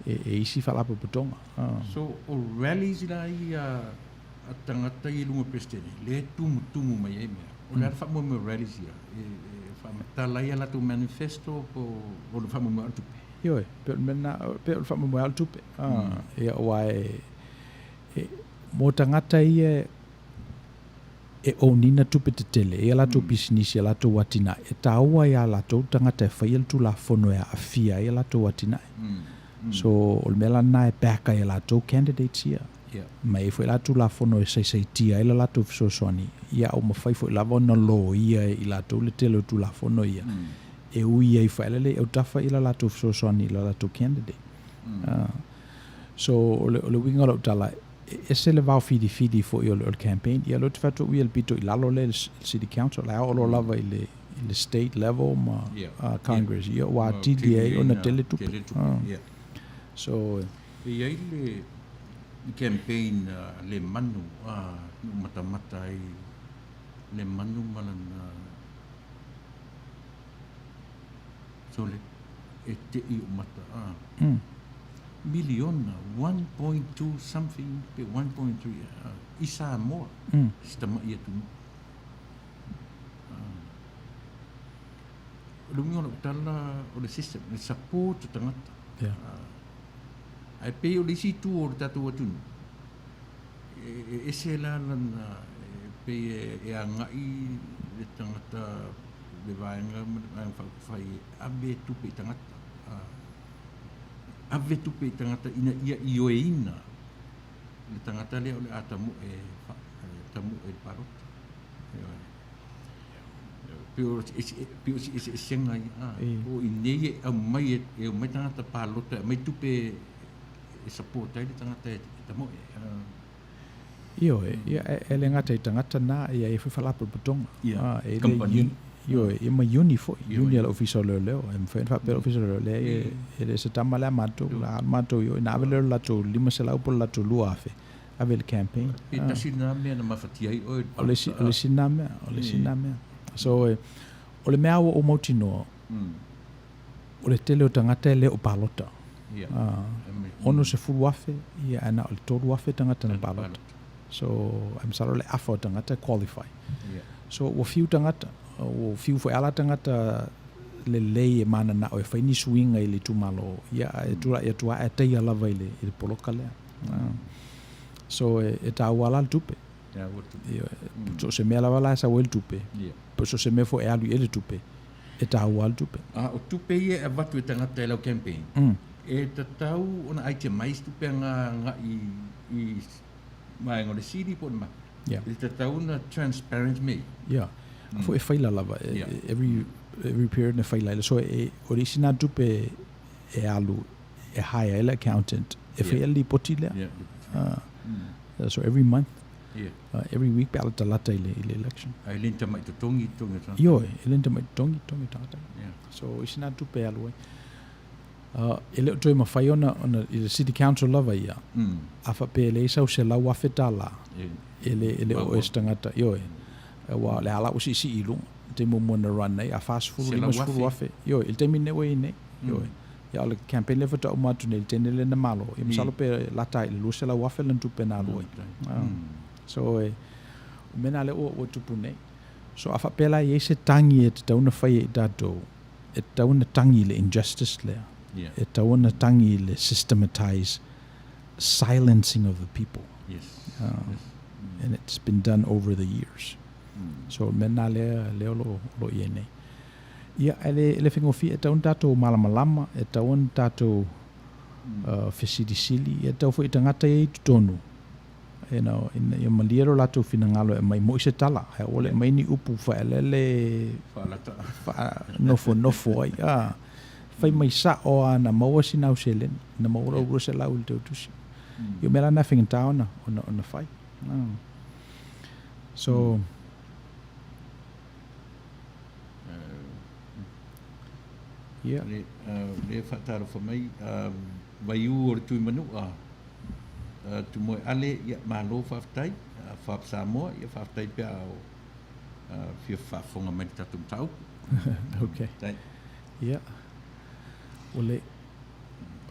e isi faalapotopotoga. So, o rallies la ia a tagata ia i luga o le Peresetene, lea e tumutumu mai ai mea. O le a le faamoemoe o rallies ia? E faamatala ai a latou manifesto po o le faamoemoe lava o le tupe? Ioe, pei o le mea lena, pei o le faamoemoe lava o le tupe. Ia, aua e, e, mo tagata ia e own ina tupe tetele, e i ai a latou pisinisi, a latou atinae, e taua ia latou tagata e faia le Tulafono e aafia ai a latou atinae. So, o le mea la lena e back ai e latou candidates ia. Ma e i ai foi la Tulafono e saisaitia ai le latou fesoasoani, ia a ua mafai foi lava ona loia e i latou le tele o Tulafono ia, e ui ai foi le autafa i la latou fesoasoani i la latou candidate. So, o le uiga o lau tala, e ese le vao filifili foi o le campaign. Ia, o lea ou te fai atu au ia i le pito i lalo lea i le City Council, la e oo loa lava i le state level ma Congress, ia ua atili ai ona tele tupe. So, E i ai le campaign a Lemanu na ou matamata ai. Le manu ma lana sole e te'i ou mata a. Miliona, 1.2 something pe 1.3 i Samoa, si tama'i atunuu. O le uiga o lau tala o le system, le support o tagata. Ae pei o le isi itu o le tatou atunuu, e ese la lana, e pei e agai le tagata le vaega ma le vaega faaupufai e ave tupe i tagata, ave tupe i tagata ina ia ioeina le tagata lea o le a tamoe, tamoe i le palota. Pei o si eseesega ia, o i inei e aumai e omai tagata palota e aumai tupe e support ai le tagata e tamoe. Ioe, ia e le gata i tagata na, ia e i ai foi faalapotopotoga. Ia, e le Ioe, ia ma uni foi, uni a le Ofisa o Leoleo. E mafai ona faapea le Ofisa o Leoleo, leai e le o se tama lea a matou, la alu matou i o, ina ave lea o le latou 500 po o le latou 2000, ave i le campaign. Pe tasi lena mea na mafatia ai oe i le palota. O le isi lena mea, o le isi lena mea. So, o le mea ua ou mautinoa, o le tele o tagata e le o palota. 60,000, ia ae na o le 3,000 tagata na palota. So, ae masalo le afa o tagata e qualify. So, ua fiu tagata, ua fiu foi a la tagata lelei e mananao e fai ni suiga i le itumalo, ia ae tulai atu lava ae taia lava i le poloka lea. So, e taua la le tupe. So o se mea lava la e sau ai le tupe, po o se mea foi e alu i ai le tupe, e taua lava le tupe. A o tupe ia e avatu e tagata i lau campaign, e tatau ona itemize tupe agai i vaega o le sili po o le ma. E tatau ona transparent mea ia. Ia. A foi e faila lava, every period na faila ai lea. So e, o le isi na tupe e alu e hire ai le accountant e faia le lipoti lea. So every month, every week pe a latalata i le, i le election. A e le ni tamai totogi i totogi o tagata. Ioe, e le ni tamai totogi i totogi o tagata. So isi na tupe e alu ai. E le o toe mafai ona, ona i le City Council lava ia, a faapea e leai sau $100,000, e le, e le o oe se tagata, ioe, aua o le a la ua siisii i luga, i le taimi muamua na run ai, a 40, 50,000, ioe, i le taimi lenei ua i ai nei, ioe. Ia o le campaign lea faatoa uma atu nei i le tene lea na malo, ia masalo pe lata ai i le $200,000 lana tupe na alu ai. So e, o mea na lea ua, ua tupu nei. So a faapea la e i ai se tagi e tatau ona fai e i tatou, e tatau ona tagi i le injustice lea. E tatau ona tagi i le systematized silencing of the people. Yes. And it's been done over the years. So o le mea lena lea, lea o lo o i ai nei. Ia, e le, e le faigofie, e tatau ona tatou malamalama, e tatau ona tatou fesilisili, ia e tatau foi i tagata ia i totonu, you know, ina ia malie lo latou finagalo e aumai moi se tala, ae aua le aumai ni upu faaeleele faanofonofo ai. A, fai mai sa'o lava na maua sina au seleni, na maua lou 200 i le tautusi. Ia o mea la na e faigata ona, ona, ona fai. So, Ia. Lea faatalofa mai Vaiū o le Tuimanua, Tumoe Ale, ia malo faafetai, Fab Samoa, ia faafetai pe a o fia faafofoga mai i le tatou mataupu. Ok. Ia. O le,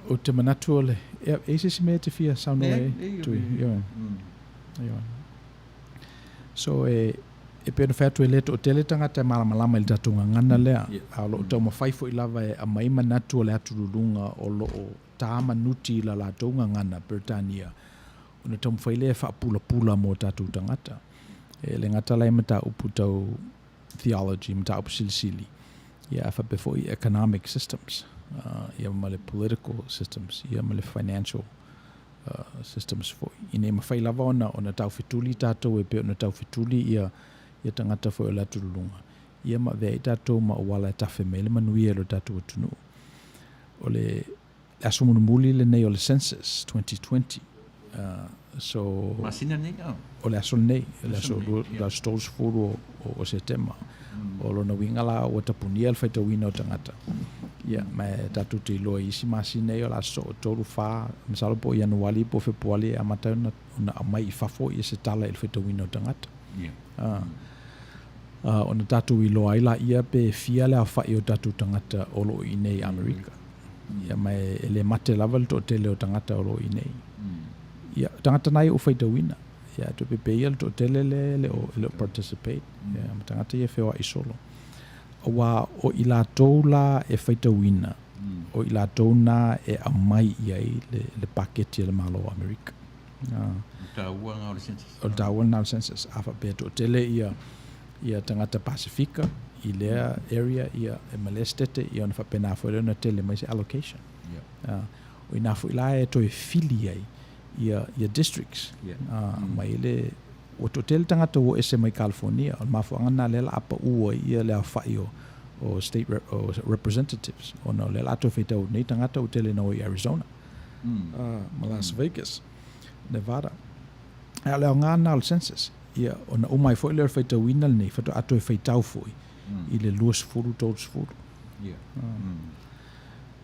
ou te manatu o le, ia, e i ai se isi mea e te fia saunoa i ai? Tui, ioe. Ioe. So e, e pei ona fai atu e le toatele tagata e malamalama i le tatou gagana lea, a o lo o taumafai foi lava e aumai manatu o le atululuga o lo o tā manuti i la latou gagana Peretania, ona taumafai lea e faapulapula mo tatou tagata. E le gata la i mataupu tau theology, mataupu silisili, ia ae faapea foi economic systems, ia ma le political systems, ia ma le financial systems foi. Ina ia mafai lava ona, ona taufetuli tatou e pei ona taufetuli ia, ia tagata foi o le atululuga, ia ma avea ai tatou ma auala e tafe mai ai le manuia i lo tatou atunuu. O le aso mulimuli lenei o le census 2020, so Masina nei a? O le aso lenei, le aso, le aso 30 o, o Setema. O lona uiga la ua tapunia le faitauina o tagata. Ia, ma e tatou te iloa i isi masina ia o le a sosoo 3, 4, masalo po o Ianuali po o Fepuali e amata ai ona, ona aumai i fafo ia se tala i le faitauina o tagata. Ona tatou iloa ai laia pe fia le aofai o tatou tagata o lo o i inei i Amerika. Ia ma e le mate lava le toatele o tagata o lo o i inei. Ia, o tagata na ia ua faitauina. Ia, ae toe pepe ia le toatele lea e le o, e le o participate. Ia, ma tagata ia e feoai solo. Aua o i latou la e faitauina, o i latou na e aumai i ai le, le paketi a le Malo o Amerika. O le taua lena o le census. O le taua lena o le census. A faapea e toatele ia, ia tagata Pasifika i lea area ia e ma lea setete ia ona faapena foi lea ona tele mai se allocation. Yeah. O ina foi la e toe fili ai ia, ia districts. Yeah. Mai le ua toatele tagata ua ese mai California. O le mafuaaga lena lea la a pau ai ia le aofai o o state rep, o representatives ona o lea la a toe faitau nei tagata ua tele na o i Arizona. Ma Las Vegas, Nevada. A o le aoga lena o le census, ia, ona uma ai foi lea o le faitauina lenei, faatoa toe faitau foi i le 20, 30. Yeah.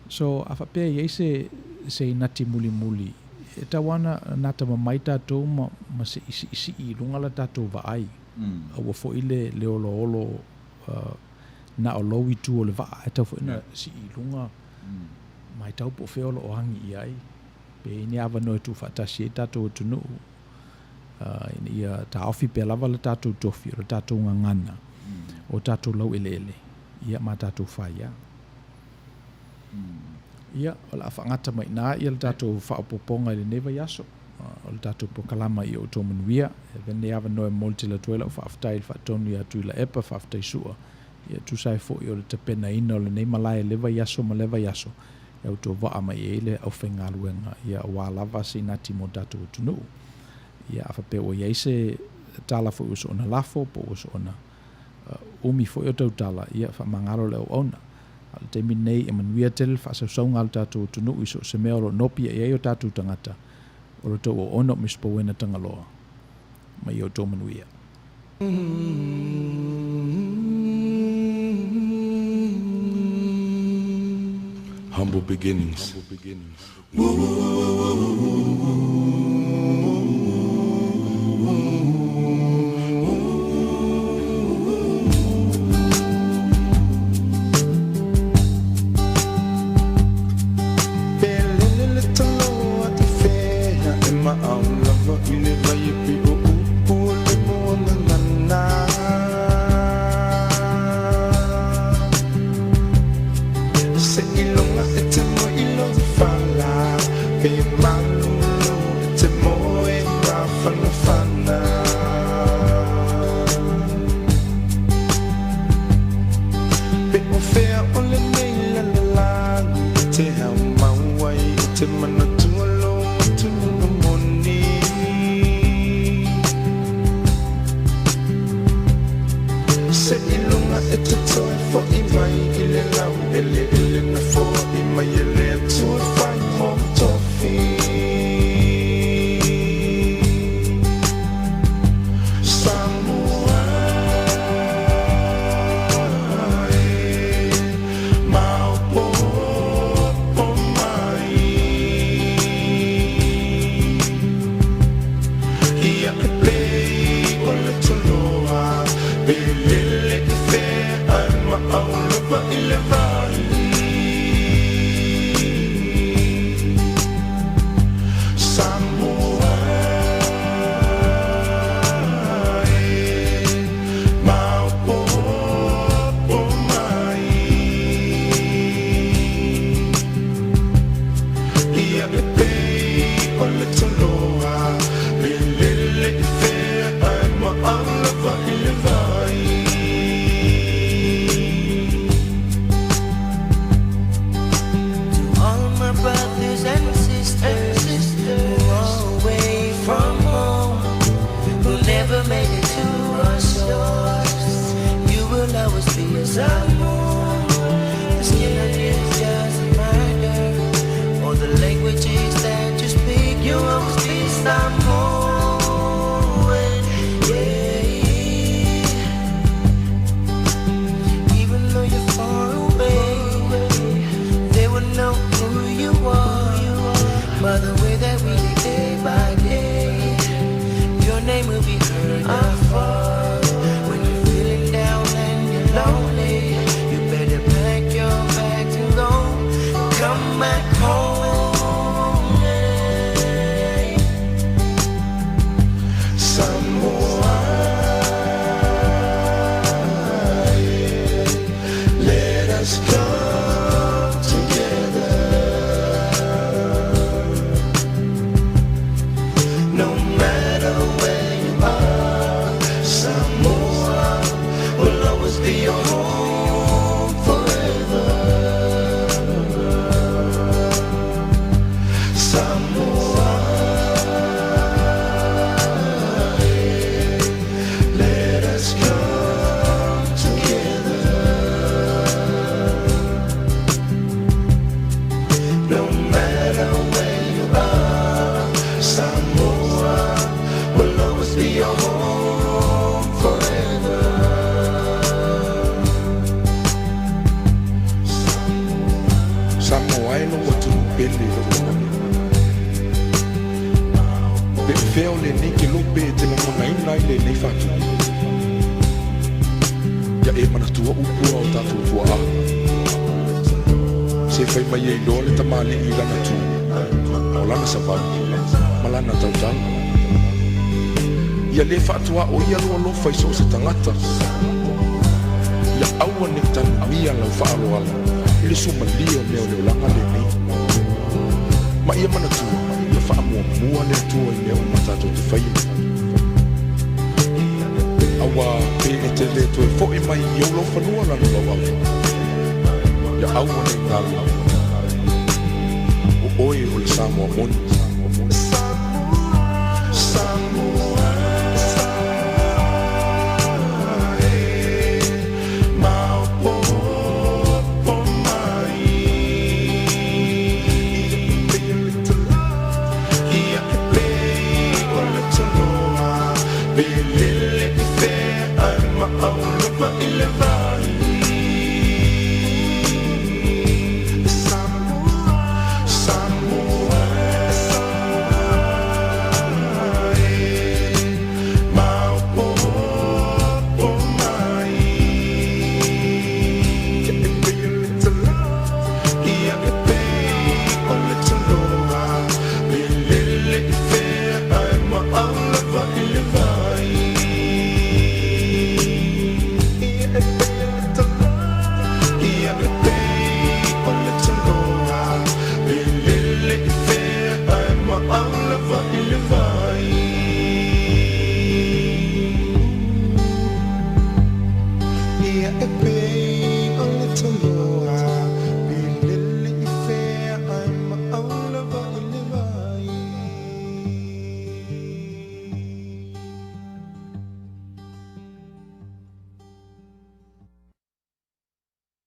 So, a faapea e i ai se, se inati mulimuli, e tatau lava ona nata mamai tatou ma, ma se i siisii i luga la tatou vaai. Aua foi le, le olaolo na o lou itu o le vaa, ae tatau foi ona sii i luga Matau po o fea o lo o agi i ai, pe i ai ni avanoa e tuufaatasi ai tatou atunuu, ina ia taofi pea lava le tatou tofi, o le tatou gagana, o tatou laueleele, ia ma tatou faia. Ia, o le a faagata mai i ina ia le tatou faaopoopoga i lenei vaiaso, o le tatou polokalama i outou manuia. E avea lenei avanoa e momoli tele atu ai lau faafetai i le faatonu ia Tuilaepa, faafetai Sua, Ia tusa ai foi o le tapenaina o lenei malae i le vaiaso ma le vaiaso e autovaa mai ai le aufaigaluega, ia aua lava se inati mo tatou atunuu. Ia a faapea ua i ai se tala foi ua soona lafo po ua soona umi foi o tautala, ia faamagalo le auauna. A o le taimi lenei e manuia tele le faasausauga a le tatou atunuu i so o se mea o lo o nopi i ai o tatou tagata, o lo outou auauna o Miss Powena Tagaloa. Ma ia outou manuia. Humble beginnings. lenei faatupu. Ia e manatua upu a o tatou tuaa, Se fai mai e iloa le tamalii i lana tu, o lana savali, ma lana tautala. Ia le faatuaoia lou alofa i so o se tagata. Ia aua ne i tanumia lau faaaloalo i le suamalie o mea o le olaga lenei. Ma ia manatua, ia faamuamua le Atua i mea uma tatou te faia. Auā, pe e te le toe foʻi mai i ou laufanua lana lauava, ia aua ne i galo, o oe o le Samoa moni. Ia e pei o le taloa.